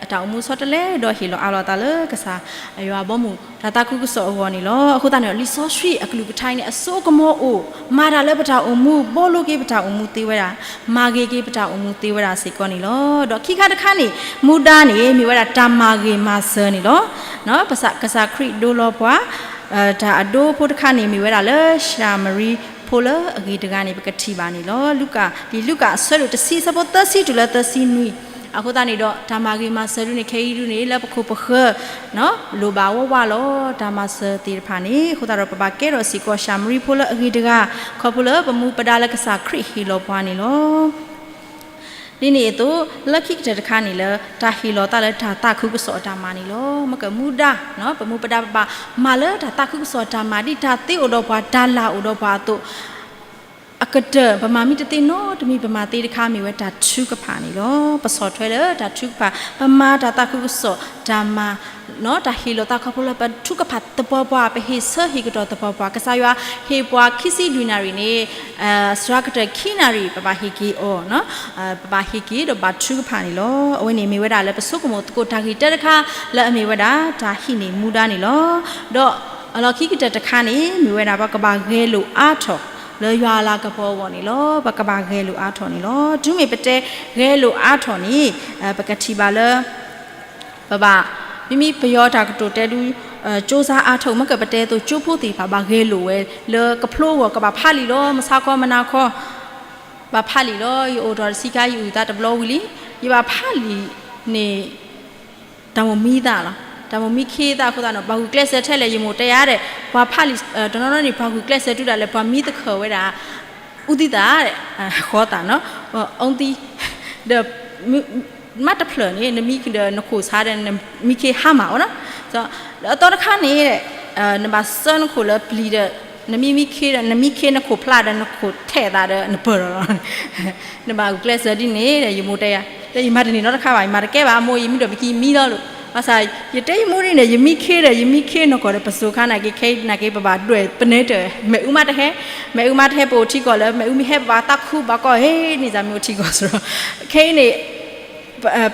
အတၢ်အိၣ်မူဆီတလဲဒီးဟ့ၣ်လီၤအးလီၤသးလၢကစၢ်ယွၤဘီမုၢ် တၢ်သးခုကစီၣ်အဂီၢ်န့ၣ်လီၤ. အဃိသတးန့ၣ် လံာ်စီဆှံအကလုၢ်ကထါအံၤန့ၣ် အစိကမီၤအိၣ် မၤတၢ်လၢပတၢ်အိၣ်မူ ဘှီလိက့ၤပတၢ်အိၣ်မူသ့ဝဲဒၣ် မၤဂ့ၤက့ၤပတၢ်အိၣ်မူသ့ဝဲဒၣ်စ့ၢ်ကီးန့ၣ်လီၤ. ဒီးခံခါတခါန့ၣ် မူဒါန့ၣ် မ့ၢ်ဝဲဒၣ်တၢ်မၤဂ့ၤမၤစၢၤန့ၣ်လီၤ. ကစၢ်ခရံာ်ဒိလီၤပှၤ တၢ်အဒိဖိတခါန့ၣ် မ့ၢ်ဝဲဒၣ်လၢၡၤမရံဖိလၢအဂ့ၤတဂၤန့ၣ် ပကထံၣ်ဘၣ်န့ၣ်လီၤ. လံာ်လူၤကၣ်တဆံ အဆၢဖိသၢဆံတုၤလၢသၢဆံနွံ အဃိသတးန့ၣ်ဒီး တၢ်မၤဂ့ၤမၤစၢၤဒုန့ၣ် ခဲအံၤဒုန့ၣ် လၢပခိၣ်ပဃၢၤ လိၣ်ဘၣ်ဝးဝးလီၤ တၢ်မၤစၢၤသ့ၣ်တဖၣ်န့ၣ် အဃိသတးဒီး ပဘၣ်ကဲထီၣ်စ့ၢ်ကီး ၡၤမရံဖိလၢအဂ့ၤတဂၤ ခီဖျိလၢပမူပဒါလၢကစၢ်ခရံာ်ဟ့ၣ်လီၤပှၤန့ၣ်လီၤ. ဒ်န့ၣ်အသိး လၢခံကတၢၢ်တခါန့ၣ်လၢ တၢ်ဟ့ၣ်လီၤသးလၢတၢ်သးခုကစီၣ်အတၢ်မၤန့ၣ်လီၤ. မ့ၢ်ကမူဒါ ပမူပဒါပဘၣ်မၤလၢတၢ်သးခုကစီၣ်အတၢ်မၤ ဒ်တၢ်သ့အိၣ်ဒီးပှၤ တၢ်လၢ်အိၣ်ဒီးပှၤအသိး အ ကတၢၢ် ပမၤမ့ၢ်တသ့နီတမံၤ ပမၤသ့တခါ မ့ၢ်ဝဲတၢ်ထုကဖၣ်န့ၣ်လီၤ. ပဆီၣ်ထွဲလၢတၢ်ထုကဖၣ်, ပမၤတၢ်သးခုကစီၣ်, တၢ်မၤ တၢ်ဟ့ၣ်လီၤသးခီဖျိလၢပထုကဖၣ်သပှၢ်ပှၢ်, ပဟ့ၣ်ဆၢဟ့ၣ်ကတီၢ်သပှၢ်ပှၢ်, ကစၢ်ယွၤဟ့ၣ်ပှၤခံဆံလွံၢ်နၣ်ရံၣ်န့ၣ် စှၤကတၢၢ်ခံနၣ်ရံၣ် ပဘၣ်ဟ့ၣ်က့ၤအီၤ, ပဘၣ်ဟ့ၣ်က့ၤဒီးဘၣ်ထုကဖၣ်န့ၣ်လီၤ. အဝဲန့ၣ်မ့ၢ်ဝဲဒၣ်လၢပဆိကမိၣ်သကိးတၢ်ဂ့ၢ်တၢတခါ လၢအမ့ၢ်ဝဲဒၣ်တၢ်ဟံးန့ၢ်မူဒါန့ၣ်လီၤ. ဒီးအလီၢ်ခံကတၢၢ်တခါန့ၣ် မ့ၢ်ဝဲဒၣ်ပကဘၣ်ဂဲၤလိာ်အါထီၣ် လၢယွၤအလၤကပီၤအဂီၢ်န့ၣ်လီၤ. ပကဘၣ်ဂဲၤလိာ်အါထီၣ်န့ၣ်လီၤ. တုၤမ့ၢ်ပတဲဂဲၤလိာ်အါထီၣ်န့ၣ် ပကထံၣ်ဘၣ်လၢ ပဘၣ် မ့မ့ၢ်ပယီၤတၢ်ကတိၤတဲဒု ကြိုးစားအားထုတ် မ့ၢ်ကပတဲအသိး ကၠိဖိသ့ၣ်တဖၣ်ဘၣ်ဂဲၤလိာ်ဝဲ လၢကဖျိအဂီၢ် ကဘၣ်ဖးလံာ်လီၤ. မဆါခီမနၤခီ ဘၣ်ဖးလံာ်လီၤ. ယအိၣ်ထီၣ်တဆံခါ ယအုၣ်သးတဘျီဝံၤလံ, ယဘၣ်ဖးလံာ်န့ၣ် တၢ်မိၣ်မံသးလီၤ. တၢ်မိၣ်မံခ့သးအဃိသတးန့ၣ် ပှၤဂုာ်ကျဲးစၢးထဲလဲၣ် ယမိၢ်တဲယၤဒီး ပှၤဖးလံာ် တနီၤနီၤန့ၣ် ပှၤဂုာ်ကျဲးစၢးတုၤဒၣ်လဲာ် ပှၤမံသခၢၣ်ဝဲဒၣ် အူသံသး ဃီသးနီၤ အူသံ ဒီး မ့ၢ်တဖျၢၣ်န့ၣ် နမံဒီးနခိၣ်ဆါဒီး နမံခ့ဟါမၢ်အီၤနီၤ. ဒီးအသီတခါန့ၣ် နဘၣ်စၢနခိၣ်လၢပျံၤဒီး နမံမံခ့ဒီး နမံခ့နခိၣ်ဖျါဒီး နခိၣ်ထဲးသးဒီး နပၢၢ်လီၤလီၤ. နဘၣ်ဂုာ်ကျဲးစၢးဒ်န့ၣ်ဒီး ယမိၢ်တဲယၤ ဒီးယမၤတန့ၢ်နီတခါဘၣ်, ယမၤတကဲဘၣ်, မိၢ်ယမံဒီးပကံမံလီၤလိာ်. ဘၣ်ဆၣ် ယတဲယမိၢ်ဒ်န့ၣ် ယမံခ့ဒီး ယမံခ့နီၢ်ကီၢ်ဒီး ပစိၤခါနာ်က့ ခဲအံၤနာ်က့ ပဘၣ်ဒွဲၣ်ပနဲတၢၢ် မ့ၣ်အူမးတဟဲ, မ့ၣ်အူမးတဟဲ ပအိၣ်ထံကီၢ်လၢ မ့ၣ်အူမ့ၢ်ဟဲဘၣ်သးခူဘၣ်ကီၢ် ဟ့ၣ်န့ၢ်စၢ်မ့ၢ်အိၣ်ထံကီၢ်စရီ. ခဲအံၤန့ၣ်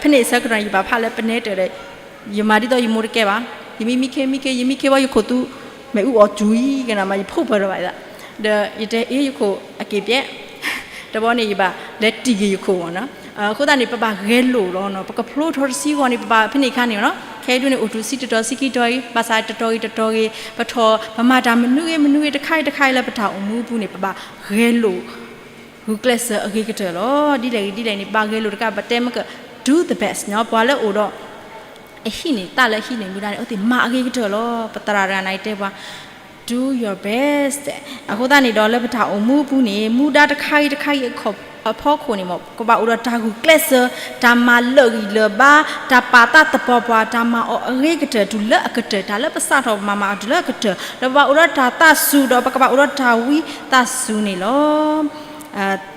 ဖဲန့ၣ်ဆၢကတီၢ်န့ၣ် ယဘၣ်ဖးလၢပနဲတၢၢ်ဒီး ယမၤဒ်သိးယမိၢ်တကဲဘၣ်. ယမံမံခ့မံခ့ ယမံခ့ဘီ ယခိၣ်သူ မ့ၣ်အူအီၣ်စူၤအံၤကနၣ်မး ယဖိၣ်ပၢၢ်ဒီးဘၣ်အသး ဒီးယတဲအ့ ယခိၣ်အက့ၤပျဲ တဘျီန့ၣ် ယဘၣ်လဲၤတံၢ်က့ၤယခိၣ်မ့ၢ်နီၤ. အဃိသတးန့ၣ် ပဘၣ်ဂဲၤလိာ်လီၤနီၤ. ပကဖျိထီၣ်တဆံအဂီၢ်န့ၣ် ပဘၣ်ဖဲန့ၣ်အခါန့ၣ်နီၤ ခဲအံၤဒ်န့ၣ် အိၣ်တူၤဆံတတီၤဆံခံတီၤအံၤ ဘၣ်ဆၣ်တတီၤဂ့ၤတတီၤဂ့ၤ ပထီၣ် ပမၤတၢ်မနုၤဂ့ၤမနုၤဂ့ၤ တခါဂ့ၤတခါဂ့ၤလၢပတၢ်အိၣ်မူအပူၤန့ၣ် ပဘၣ်ဂဲၤလိာ် ဂုာ်ကျဲးစၢးအဂ့ၤကတၢၢ်လီၤ. ဒ်လဲၣ်ဂ့ၤဒ်လဲၣ်န့ၣ် ပဘၣ်ဂဲၤလိာ်တကး ပတဲမ့ၢ်က do the best နီၤ. ပှၤလၢအိၣ်ဒီး အဟံးန့ၢ်သးလၢဟံးန့ၢ်မူဒါန့ၣ် အဝဲသ့ၣ်မၤအဂ့ၤကတၢၢ်လီၤ. ပသရၣ်တဂၤန့ၣ်တဲပှၤ do your best အဃိသတးန့ၣ်ဒီး လၢပတၢ်အိၣ်မူအပူၤန့ၣ် မူဒါတခါဂ့ၤတခါဂ့ၤ အဖီခိၣ်န့ၣ်မ့ၢ် ကဘၣ်အိၣ်ဒီးတၢ်ဂုာ်ကျဲးစၢး တၢ်မၤလၢာ်ဂံၢ်လၢာ်ဘါ တၢ်ပာ်သးသပှၢ်ပှၢ် တၢ်မၤအီၤအဂ့ၤကတၢၢ် တုၤလၢအကတၢၢ် တၢ်လၢပစးထီၣ်ပမၤမၤအီၤတုၤလၢအကတၢၢ် ဒီးပဘၣ်အိၣ်ဒီးတၢ်သးစူၤ ဒီးပကဘၣ်အိၣ်ဒီးတၢ်ဝံသးစူၤန့ၣ်လီၤ.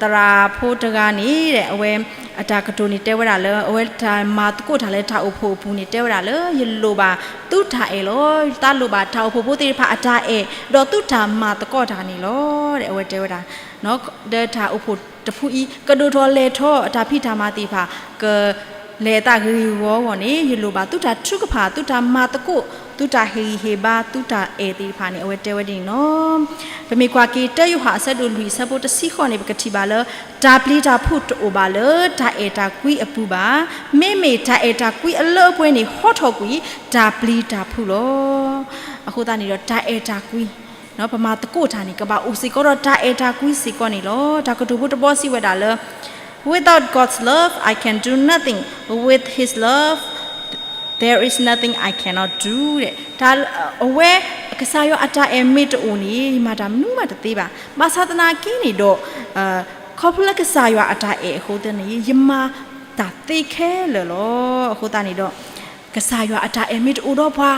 သရၣ်ဖိတဂၤန့ၣ် အဝဲအတၢ်ကတိၤန့ၣ်တဲဝဲဒၣ်လၢ အဝဲတၢ်မၤသကိးတၢ်လၢတၢ်အိၣ်ဖှိၣ်အပူၤန့ၣ် တဲဝဲဒၣ်လၢ ယလိၣ်ဘၣ်သုတၢ်အဲၣ်လီၤ. ယသးလိၣ်ဘၣ်တၢ်အိၣ်ဖှိၣ်ဖိသ့ၣ်တဖၣ်အတၢ်အဲၣ် ဒီးသုတၢ်မၤသကိးတၢ်န့ၣ်လီၤ. အဝဲတဲဝဲဒၣ် ဒီးတၢ်အိၣ်ဖှိၣ်တဖုအံၤ ကဒိၣ်ထီၣ်လဲၢ်ထီၣ် အတၢ်ဖံးတၢ်မၤသ့ၣ်တဖၣ် က လဲၤအသးဂ့ၤဂ့ၤဂီၢ်ဂီၢ်န့ၣ် ယလိၣ်ဘၣ်သုတၢ်ထုကဖၣ် သုတၢ်မၤသကိး သုတၢ်ဟ့ၣ်ဂံၢ်ဟ့ၣ်ဘါ သုတၢ်အဲၣ်သ့ၣ်တဖၣ်န့ၣ် အဝဲတဲဝဲဒ်န့ၣ်လီၤ. ပမ့ၢ်ကွၢ်က့ၤ တၢယိၤဟၣ်အဆၢဒိၣ်လွံၢ် အဆၢဖိတဆံဃိးန့ၣ် ပကထံၣ်ဘၣ်လၢ တၢ်ပျံၤတၢ်ဖုးတအိၣ်ဘၣ်လၢ တၢ်အဲၣ်တၢ်ကွံအပူၤဘၣ်. မ့မ့ၢ်တၢ်အဲၣ်တၢ်ကွံအလၢအပှဲၤန့ၣ် ဟီထီၣ်ကွံာ် တၢ်ပျံၤတၢ်ဖုးလီၤ. အဃိသတးန့ၣ်ဒီး တၢ်အဲၣ်တၢ်ကွံ ပမၤသကိးတၢ်န့ၣ် ကဘၣ်အိၣ်စ့ၢ်ကီးဒီးတၢ်အဲၣ်တၢ်ကွံစ့ၢ်ကီးန့ၣ်လီၤ. တၢ်ကတိၤဖိတဘီစံးဝဲဒၣ်လၢ Without God's love, I can do nothing. With His love, there is nothing I cannot do. အဝဲ ကစၢ်ယွၤအတၢ်အဲၣ်မ့ၢ်တအိၣ်န့ၣ် ယမၤတၢ်မနုၤမးတသ့ဘၣ်. ဘၣ်ဆၣ်သနာ်က့န့ၣ်ဒီး ခီဖျိလၢကစၢ်ယွၤအတၢ်အဲၣ်အဃိသတးန့ၣ် ယမၤတၢ်သ့ခဲလၢာ်လီၤ. အဃိသတးန့ၣ်ဒီး ကစၢ်ယွၤအတၢ်အဲၣ်မ့ၢ်တအိၣ်ဒီးပှၤ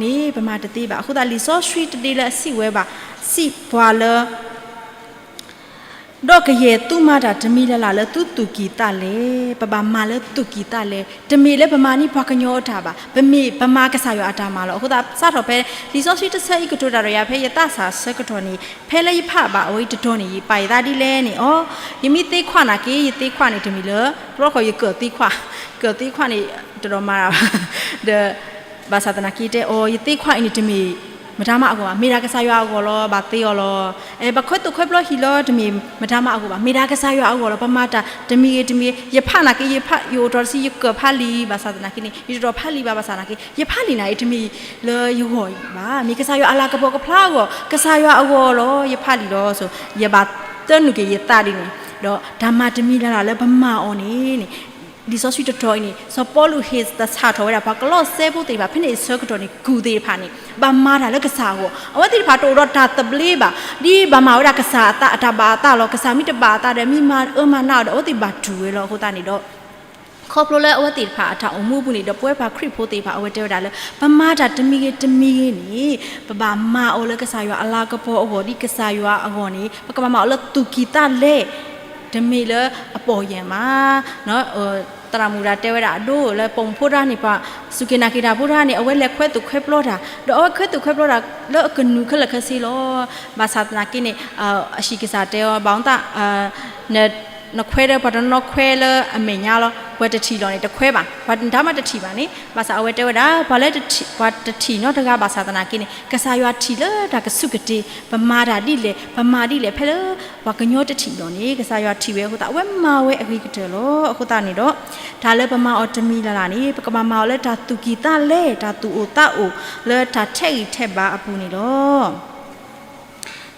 န့ၣ် ပမၤတသ့ဘၣ်. အဃိသတးလံာ်စီဆှံတဒ့လၢအစံးဝဲဘၣ် စံးပှၤလၢ ဒီးကယဲၢ်သုမၤတၢ်တမံၤလၢ်လၢ်လၢသုသူၣ်ကံၢ်သးလဲ, ပဘၣ်မၤလၢသူၣ်ကံၢ်သးလဲ, တမ့ၢ်လၢပမၤန့ၢ်ပှၤကညီအတၢ်ဘၣ်, ပမ့ၢ်ပမၤကစၢ်ယွၤအတၢ်မၤလီၤ. အဃိသတး စးထီၣ်ဖဲ လံာ်စီဆှံတဆၢအံၤကတိၤတၢ်ဒီးယၤ ဖဲယသးစၢ်ဆၢကတီၢ်န့ၣ် ဖဲလၢယဖးဘၣ်အဝဲအံၤတတီၤန့ၣ် ယပာ်ယသးဒ်လဲၣ်န့ၣ် အိ ယမ့ၢ်သ့ခွါနာ်က့ ယသ့ခွါန့ၣ်တမ့ၢ်လၢ တဘျီဃီယကၢၣ်သ့ခွါ, ကၢၣ်သ့ခွါန့ၣ် တဒိးမၤတၢ်ဘၣ်, ဒီး ဘၣ်ဆၣ်သနာ်က့တဲအီၤ ယသ့ခွါအံၤန့ၣ်တမ့ၢ် မတၤမးအဂီၢ်ဘၣ်, မ့ၢ်ဒၣ်ကစၢ်ယွၤအဂီၢ်လီၤ, ဘၣ်သ့အီၤလီၤ. ဘၣ်ခွဲးသိၣ်ခွဲးပျီဟံၣ်လီၤ, တမ့ၢ်မတၤမးအဂီၢ်ဘၣ်, မ့ၢ်ဒၣ်ကစၢ်ယွၤအဂီၢ်လီၤ. ပမၤတၢ်တမံၤဂ့ၤတမံၤဂ့ၤ, ယဖးနာ်က့ ယဖး ယအိၣ်တ့ၢ်တဆံ ယကၢၣ်ဖးလံာ်, ဘၣ်ဆၣ်သနာ်က့န့ၣ် ယတဒိးဖးလံာ်ဘၣ်, ဘၣ်ဆၣ်သနာ်က့ ယဖးလံာ်နာ်က့ တမ့ၢ်လၢယဂီၢ်အံၤဘၣ်, မ့ၢ်ကစၢ်ယွၤအလၤကပီၤကဖျါအဂီၢ်, ကစၢ်ယွၤအဂီၢ်လီၤ ယဖးလံာ်လီၤ. ယဘၣ်တနုာ်က့ၤယသးဒ်န့ၣ်, ဒီးတၢ်မၤတမံၤလၢ်လၢ်လၢပမၤအီၤန့ၣ်န့ၣ် လံာ်စီဆှံတတီၤအံၤန့ၣ် စီၤပီလူးဟ့ၣ်သဆၣ်ထီၣ်ဝဲဒၣ် ပှၤကလီးစဲဖိသ့ၣ်တဖၣ် ဖဲန့ၣ်အဆၢကတီၢ်န့ၣ် ကုၢ်သ့ၣ်တဖၣ်န့ၣ် ဘၣ်မၤတၢ်လၢကစၢ်အဂီၢ်, အဝဲသ့ၣ်တဖၣ်တအိၣ်ဒီးတၢ်သဘျ့ဘၣ်, ဒ်ဘၣ်မၤဝဲဒၣ်ကစၢ်အသး အတၢ်ဘၣ်အသးလီၤ. ကစၢ်မ့ၢ်တဘၣ်အသးဒီး မ့ၢ်မၤအၢမၤနးအီၤဒီး အဝဲသ့ၣ်ဘၣ်တူၢ်ဝဲလီၤ. အဃိသတးန့ၣ်ဒီး ခီဖျိလၢအဝဲသ့ၣ်တဖၣ်အတၢ်အိၣ်မူအပူၤန့ၣ် ဒီးပဝဲပှၤခရံာ်ဖိသ့ၣ်တဖၣ် အဝဲတဲဝဲဒၣ်လၢ ပမၤတၢ်တမံၤဂ့ၤတမံၤဂ့ၤန့ၣ် ပဘၣ်မၤအီၤလၢကစၢ်ယွၤအလၤကပီၤအဂီၢ် ဒ်ကစၢ်ယွၤအဂီၢ်န့ၣ် ပကဘၣ်မၤအီၤလၢသူၣ်ကံၢ်သးလဲ, တမ့ၢ်လၢအပီၢ်ယၢ်မး သရၣ်မုၣ်တဂၤတဲဝဲဒၣ်အဒိလၢပိာ်မုၣ်ဖိတဂၤန့ၣ် ပှၤစူၢ်က့ၤနာ်က့ၤတၢ်ဖိတဂၤန့ၣ် အဝဲလဲၤခွဲသူၣ်ခွဲပျီတၢ် ဒီးအဝဲခွဲသူၣ်ခွဲပျီတၢ်လၢအကနုာ်ခဲလၢာ်ခဲဆ့လီၤ. ဘၣ်ဆၣ်သနာ်က့န့ၣ် အဟံၣ်ကစၢ်တဲအီၤ ဘၣ်အသး နခွဲဒီးပှၤတနီၤခွဲလၢအမဲာ်ညါလီၤ ပှၤတထံၣ်လီၤန့ၣ် တခွဲဘၣ် ပှၤတၢ်မၤတထံၣ်ဘၣ်န့ၣ် ဘၣ်ဆၣ်အဝဲတဲဝဲဒၣ် ပှၤလၢတထံၣ် ပှၤတထံၣ်နီတဂၤဘၣ်ဆၣ်သနာ်က့န့ၣ် ကစၢ်ယွၤထံၣ်လၢတၢ်ကစူၢ်ကတ့ၢ် ပမၤတၢ်ဒ်လဲၣ် ပမၤဒ်လဲၣ် ဖဲလၢပှၤကညီတထံၣ်လီၤန့ၣ် ကစၢ်ယွၤထံၣ်ဝဲအဃိသတး အဝဲမၤဝဲအဂ့ၤကတၢၢ်လီၤ. အဃိသတးန့ၣ်ဒီး တၢ်လၢပမၤအီၤတမံၤလၢ်လၢ်န့ၣ် ပကဘၣ်မၤအီၤလၢတၢ်သူၣ်ကံၢ်သးလဲ တၢ်သူၣ်အိၣ်သးအိၣ် လၢတၢ်ထဲးဂံၢ်ထဲးဘါအပူၤန့ၣ်လီၤ.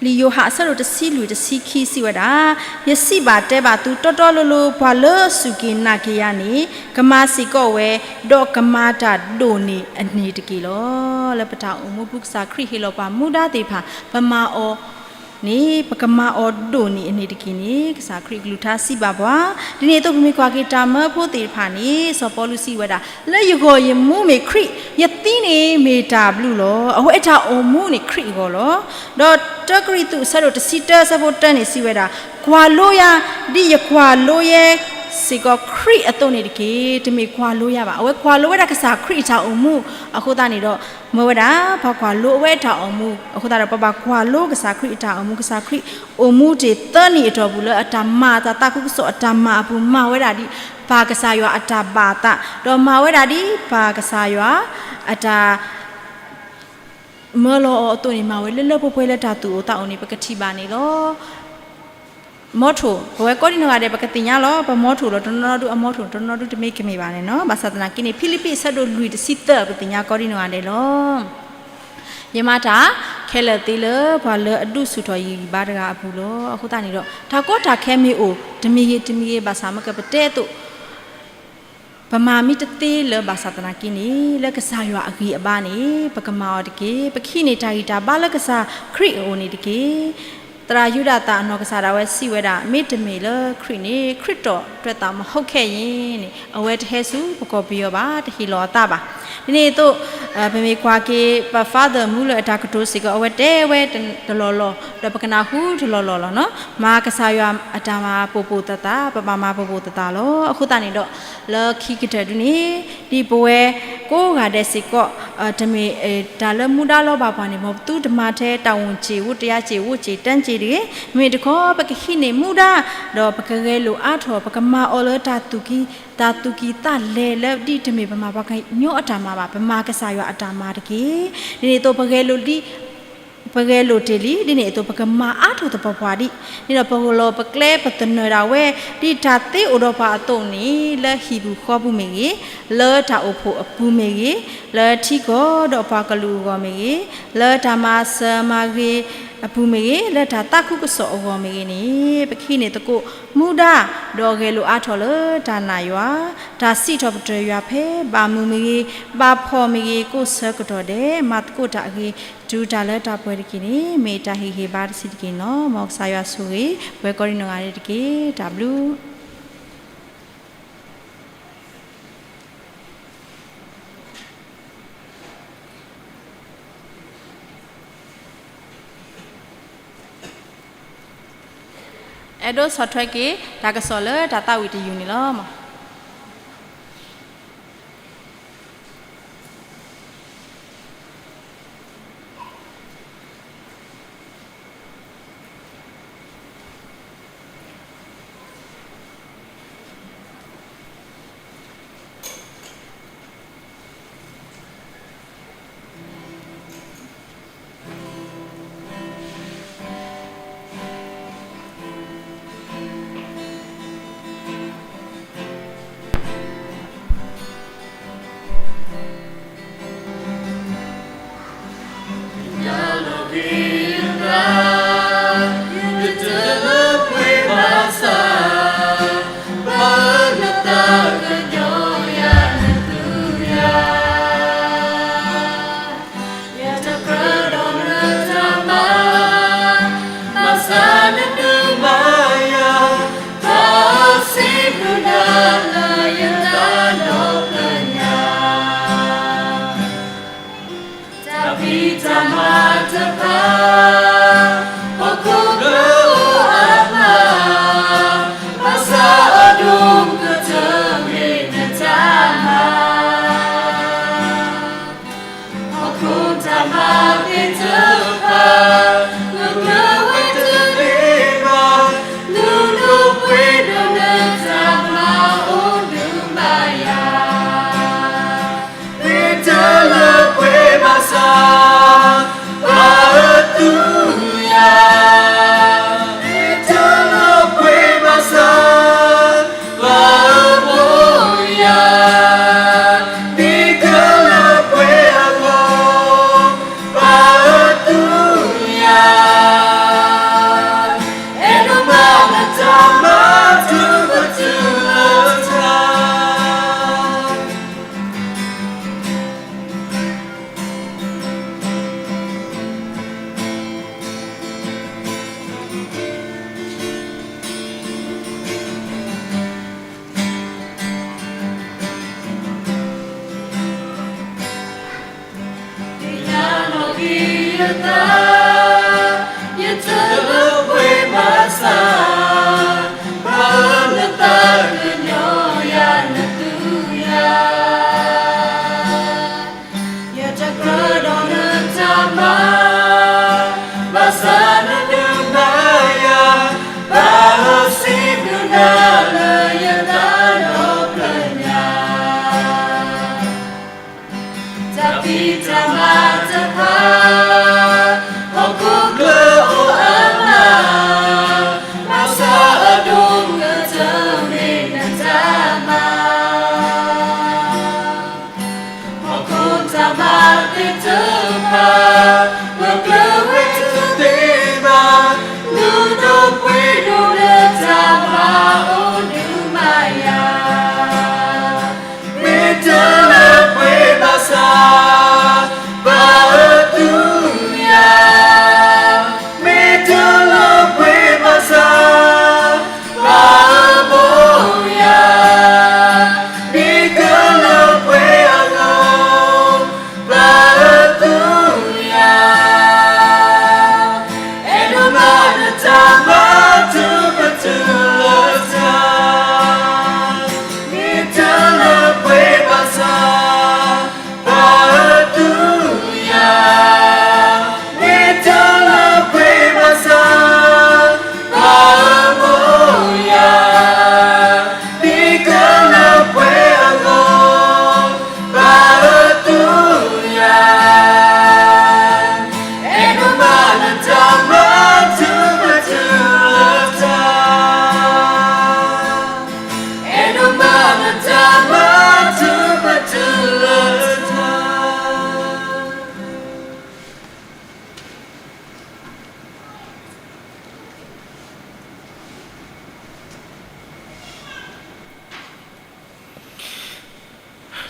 လံာ်ယိၤဟၣ်အဆၢဒိၣ်တဆံလွံၢ်တဆံခံစံးဝဲဒၣ်, ယစံးဘၣ်တဲဘၣ်သုတီတီလိၤလိၤ ပှၤလၢစူၢ်က့ၤနာ်က့ၤယၤန့ၣ် ကမၤစ့ၢ်ကီးဝဲ, ဒီးကမၤတၢ်ဒိၣ်န့ၢ်အန့ၣ်တက့ၢ်လီၤ. လၢပတၢ်အိၣ်မူပူၤ ကစၢ်ခရံာ်ဟ့ၣ်လီၤပှၤမူဒါသ့ၣ်တဖၣ် ပမၤအီၤန့ၣ် ပကမၤအီၤဒိၣ်န့ၢ်အန့ၣ်တက့ၢ်န့ၣ် ကစၢ်ခရံာ်ကလုၢ်ကထါစံးဘၣ်ပှၤ, ဒ်န့ၣ်အသိးပမ့ၢ်ကွၢ်က့ၤတၢ်မၢဖိသ့ၣ်တဖၣ်န့ၣ် စီၤပီလူးစံးဝဲဒၣ်, လၢယဂီၢ်ယမူမ့ၢ်ခရံာ်, ယသံန့ၣ်မ့ၢ်တၢ်ဘျုးလီၤ. အဝဲအတၢ်အိၣ်မူန့ၣ်ခရံာ်အဂီၢ်လီၤ. ဒီးတၢကရံၣ်သူးအဆၢဒိၣ်တဆံတၢအဆၢဖိတၢန့ၣ်စံးဝဲဒၣ်, ကွၢ်လိယၤ, ဒ်ယကွၢ်လိယဲစ့ၢ်ကီးခရံာ်အသိးန့ၣ်တက့ၢ်. တမ့ၢ်ကွၢ်လိယၤဘၣ်. အဝဲကွၢ်လိဝဲဒၣ်ကစၢ်ခရံာ်အတၢ်အိၣ်မူ, အဃိသတးန့ၣ်ဒီး မၢဝဲဒၣ် ပှၤကွၢ်လိအဝဲအတၢ်အိၣ်မူ, အဃိသတးဒီးပဘၣ်ကွၢ်လိကစၢ်ခရံာ်အတၢ်အိၣ်မူ, ကစၢ်ခရံာ်အိၣ်မူတ့ၢ်သၢနံၣ်အတီၢ်ပူၤလၢအတၢ်မၤအသး သးခုကစီၣ်အတၢ်မၤအပူၤ မၤဝဲဒၣ်ဒ်ပၢ်ကစၢ်ယွၤအတၢ်ဘၣ်အသး, ဒီးမၤဝဲဒၣ်ဒ်ပၢ်ကစၢ်ယွၤအတၢ် မၢလီၤအီၤအသိးန့ၣ် မၤဝဲလၢလၢပှဲၤပှဲၤလၢတၢ်သူၣ်အိၣ်သးအိၣ်န့ၣ် ပကထံၣ်ဘၣ်န့ၣ်လီၤ. မီထိၣ်, ပဝဲကိးဒံနီၢ်ဂၤဒဲး ပကသ့ၣ်ညါလီၤ. ပမီထိၣ်လီၤ တနီၤနီၤဒုအမီထိၣ်, တနီၤနီၤဒုတမ့ၢ်ကမ့ၢ်ဘၣ်န့ၣ်လီၤ. ဘၣ်ဆၣ်သနာ်က့န့ၣ် ဖံလံးပံးအဆၢဒိၣ်လွံၢ်တဆံသၢ ပသ့ၣ်ညါကိးဒံနီၢ်ဂၤဒဲးလီၤ. ယမၤတၢ်ခဲလၢာ်သ့လၢပှၤလၢအဒူၣ်ဆူၣ်ထီၣ်ယံာ်ယံာ်ဘါတဂၤအပူၤလီၤ. အဃိသတးန့ၣ်ဒီး တၢ်ကီတၢ်ခဲမ့ၢ်အိၣ် တမံၤဂ့ၤတမံၤဂ့ၤ ဘၣ်ဆၣ်မ့ၢ်ကပတဲအသိး ပမၤမ့ၢ်တသ့လၢၤဘၣ်ဆၣ်သနာ်က့န့ၣ် လၢကစၢ်ယွၤအဂံၢ်အဘါန့ၣ် ပကမၤအီၤတက့ၢ်. ပကဟံးန့ၢ်တၢ်ဂံၢ်တၢ်ဘါလၢကစၢ်ခရံာ်အအိၣ်န့ၣ်တက့ၢ်. သရၣ်ယူဒၤသၣ်အနီၢ်ကစၢ်ဒၣ်ဝဲစံးဝဲဒၣ်, မ့တမ့ၢ်လၢခရံာ်န့ၣ် ခရံာ်တီၣ်တၢ်သးမဟီၣ်ခဲအံၤန့ၣ် အဝဲတဟဲဆူပကီၢ်ပယီၤဘၣ်, တဟ့ၣ်လီၤအသးဘၣ်. ဒ်န့ၣ်အသိး ပမ့ၢ်ကွၢ်က့ၤ ပ Father Muller အတၢ်ကတိၤစ့ၢ်ကီး အဝဲတဲဝဲတလီၢ်လီၢ် ဒီးပကနၢ်ဟူတလီၢ်လီၢ်လီၤနီၤ. မၤကစၢ်ယွၤအတၢ်မၤပိာ်ပိာ်သၣ်သၣ်, ပဘၣ်မၤပိာ်ပိာ်သၣ်သၣ်လီၤ. အဃိသတးန့ၣ်ဒီး လၢခံကတၢၢ်ဒုန့ၣ် ဒ်ပဝဲကိးဂၤဒဲးစ့ၢ်ကီး တမ့ၢ်တၢ်လၢမူဒါလီၤဘၣ်ပှၤန့ၣ် မ်ပသုတမၤထဲတၢ်ဝူၣ်စ့ၣ် ဝူတယါစ့ၣ် ဝူစ့ၣ်တၢစ့ၣ်တဂ့ၤ. မ့မ့ၢ်တခီ ပကဟံးန့ၢ်မူဒါ ဒီးပကဂဲၤလိာ်အါထီၣ် ပကမၤအီၤလၢတၢ်သူၣ်ကံ တၢ်သူၣ်ကံၢ်သးလဲလၢဒ်တမ့ၢ်ပမၤပှၤကညီအတၢ်မၤဘၣ်, ပမၤကစၢ်ယွၤအတၢ်မၤတက့ၢ်. ဒ်န့ၣ်အသိးပဂဲၤလိာ်လံ ပဂဲၤလိာ်တ့ၢ်လံ, ဒ်န့ၣ်အသိး ပကမၤအါထီၣ်သပှၢ်ပှၢ်ဒံး, ဒ်န့ၣ်ဒီးပလီၢ်ပကျဲပသနၢၣ်ဒၣ်ဝဲ ဒ်တၢ်သ့အိၣ်ဒီးပှၤအသိးန့ၣ် လၢဟံၣ်ပူၤဃီပူၤမ့ၢ်ဂ့ၤ, လၢတၢ်အိၣ်ဖှိၣ်အပူၤမ့ၢ်ဂ့ၤ, လၢထံကီၢ်ဒီးပှၤကလုာ်အဂီၢ်မ့ၢ်ဂ့ၤ, လၢတၢ်မၤစၢၤမၤဂ့ၤအပူၤမ့ၢ်ဂ့ၤ, လၢတၢ်သးခုကစီၣ်အဂီၢ်မ့ၢ်ဂ့ၤန့ၣ် ပကဟံးန့ၢ်သကိးမူဒါ ဒီးဂဲၤလိာ်အါထီၣ်လၢတၢ်နာ်ယွၤ, တၢ်စံးထီၣ်ပတြၢၤယွၤဖဲ ဘၣ်မုာ်မ့ၢ်ဂ့ၤ, ဘၣ်ဖှီၣ်မ့ၢ်ဂ့ၤ, ကိးဆၢကတီၢ်ဒဲး မၤသကိးတၢ်အဂ့ၤ, တုၤတၢ်လၢတၢ်ပှဲၤတက့ၢ်န့ၣ် မ့ၢ်တၢ်ဟ့ၣ်ဂံၢ်ဟ့ၣ်ဘါတဆံးတက့ၢ်န့ၣ်လီၤ. မ်ကစၢ်ယွၤဆိၣ်ဂ့ၤ ပဝဲကိးဒံနီၢ်ဂၤဒဲးတက့ၢ်. တၢ်ဘျုး အဲၣ်ဒိးဆီၣ်ထွဲက့ၤ တၢ်ကစီၣ်လၢတၢ်သးဝံၣ်တယုၢ်န့ၣ်လီၤ.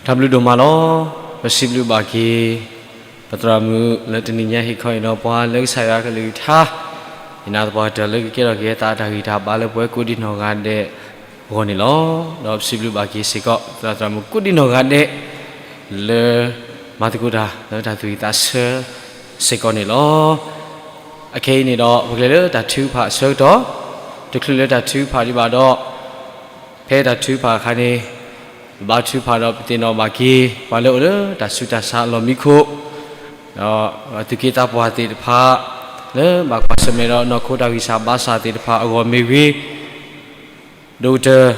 တၢ်ဘျုးဒိၣ်မးလီၤ. ပစံးဘျုးဘၣ်က့ၤ ပသရၣ်မုၣ်လၢတနံၤညါဟ့ၣ်ခီအံၤဒီးပှၤလၢကစၢ်ယွၤကလုၢ်ကထါ ယနာ်သပှၢ်ကတၢၢ်လၢကကဲထီၣ်က့ၤအသးတၢ်ဂံၢ်တၢ်ဘါလၢပဝဲကိးဒံနီၢ်ဂၤဒဲးအဂီၢ်န့ၣ်လီၤ. ဒီးပစံးဘျုးဘၣ်က့ၤစ့ၢ်ကီး သရၣ်သရၣ်မုၣ်ကိးဒံနီၢ်ဂၤဒဲး လၢမၤသကိးတၢ်လၢတၢ်သူၣ်ဝံၣ်သးဆၢစ့ၢ်ကီးန့ၣ်လီၤ. အခဲအံၤန့ၣ်ဒီး ပကလဲၤလၢတၢ်ထုကဖၣ်အဆၢကတီၢ်, တချုးလၢတၢ်ထုကဖၣ်ဒံးဘၣ်ဒီး ဖဲတၢ်ထုကဖၣ်အခါန့ၣ် ဘါထုကဖၣ်ဒီးပသ့ၣ်နီၣ်ဘၣ်က့ၤ ပှၤလၢအိၣ်လၢတၢ်ဆူးတၢ်ဆါအလီၢ်မံခိၣ်, ဒီးသူၣ်က့သးပှၢ်သ့ၣ်တဖၣ် လၢဘၣ်ကွၢ်ဆၢၣ်မဲာ်ဒီးနီၢ်ခိတၢ်ဂံၢ်စၢ်ဘါစၢ်သ့ၣ်တဖၣ်အဂီၢ်မ့ၢ်ဂ့ၤ, ဒိၣ်ကတၢၢ်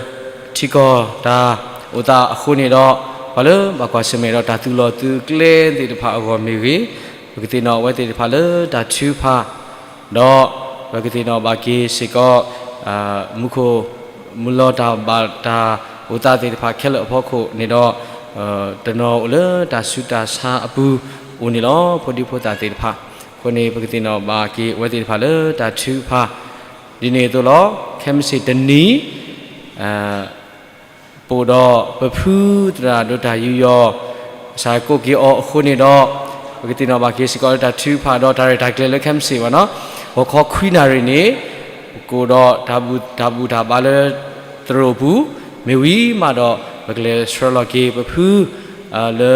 ထံကီၢ်တၢ်အိၣ်သးအဃိန့ၣ်ဒီး ပှၤလၢဘၣ်ကွၢ်ဆၢၣ်မဲာ်ဒီးတၢ်သုးလီၢ်သုးကျဲသ့ၣ်တဖၣ်အဂီၢ်မ့ၢ်ဂ့ၤ, ပကသ့ၣ်နီၣ်အဝဲသ့ၣ်တဖၣ်လၢတၢ်ထုကဖၣ်, ဒီးပကသ့ၣ်နီၣ်ဘၣ်က့ၤစ့ၢ်ကီး မူခိၣ် မူလီၤတၢ်ဘၣ်တၢ်အိၣ်သးသ့ၣ်တဖၣ်ခဲလၢာ်အဖီခိၣ်န့ၣ်ဒီး တနီၤအိၣ်လၢတၢ်ဆူးတၢ်ဆါအပူၤအိၣ်န့ၣ်လီၤ. ဖိဒံဖိသၣ်သ့ၣ်တဖၣ်အဃိန့ၣ် ပကသ့ၣ်နီၣ်ဘၣ်က့ၤအဝဲသ့ၣ်တဖၣ်လၢတၢ်ထုကဖၣ် ဒ်န့ၣ်အသိးလီၤ. ခဲမုၢ်ဆ့ၣ်တနံၤ ပအိၣ်ဒီးပဖုသရၣ်ဒိၣ်တၢ်ယူးယီၣ် ကစၢ်ကိးက့ၤအီၤအဃိန့ၣ်ဒီး ပကသ့ၣ်နီၣ်ဘၣ်က့ၤစ့ၢ်ကီးလၢတၢ်ထုကဖၣ်ဒီးတၢ်ရဲၣ်တၢ်ကျဲၤလၢခဲမုၢ်ဆ့ၣ်ဘၣ်နီၤ ဂီၤခီခွံနၣ်ရံၣ်န့ၣ် ပကအိၣ်ဒီးတၢ်ဘူၣ်တၢ်ဘါလၢသရိာ်ပူၤ, မ့ၢ်ဝံၤမးဒီး ပကလဲၤဆှၢလီၤက့ၤပဖု လၢ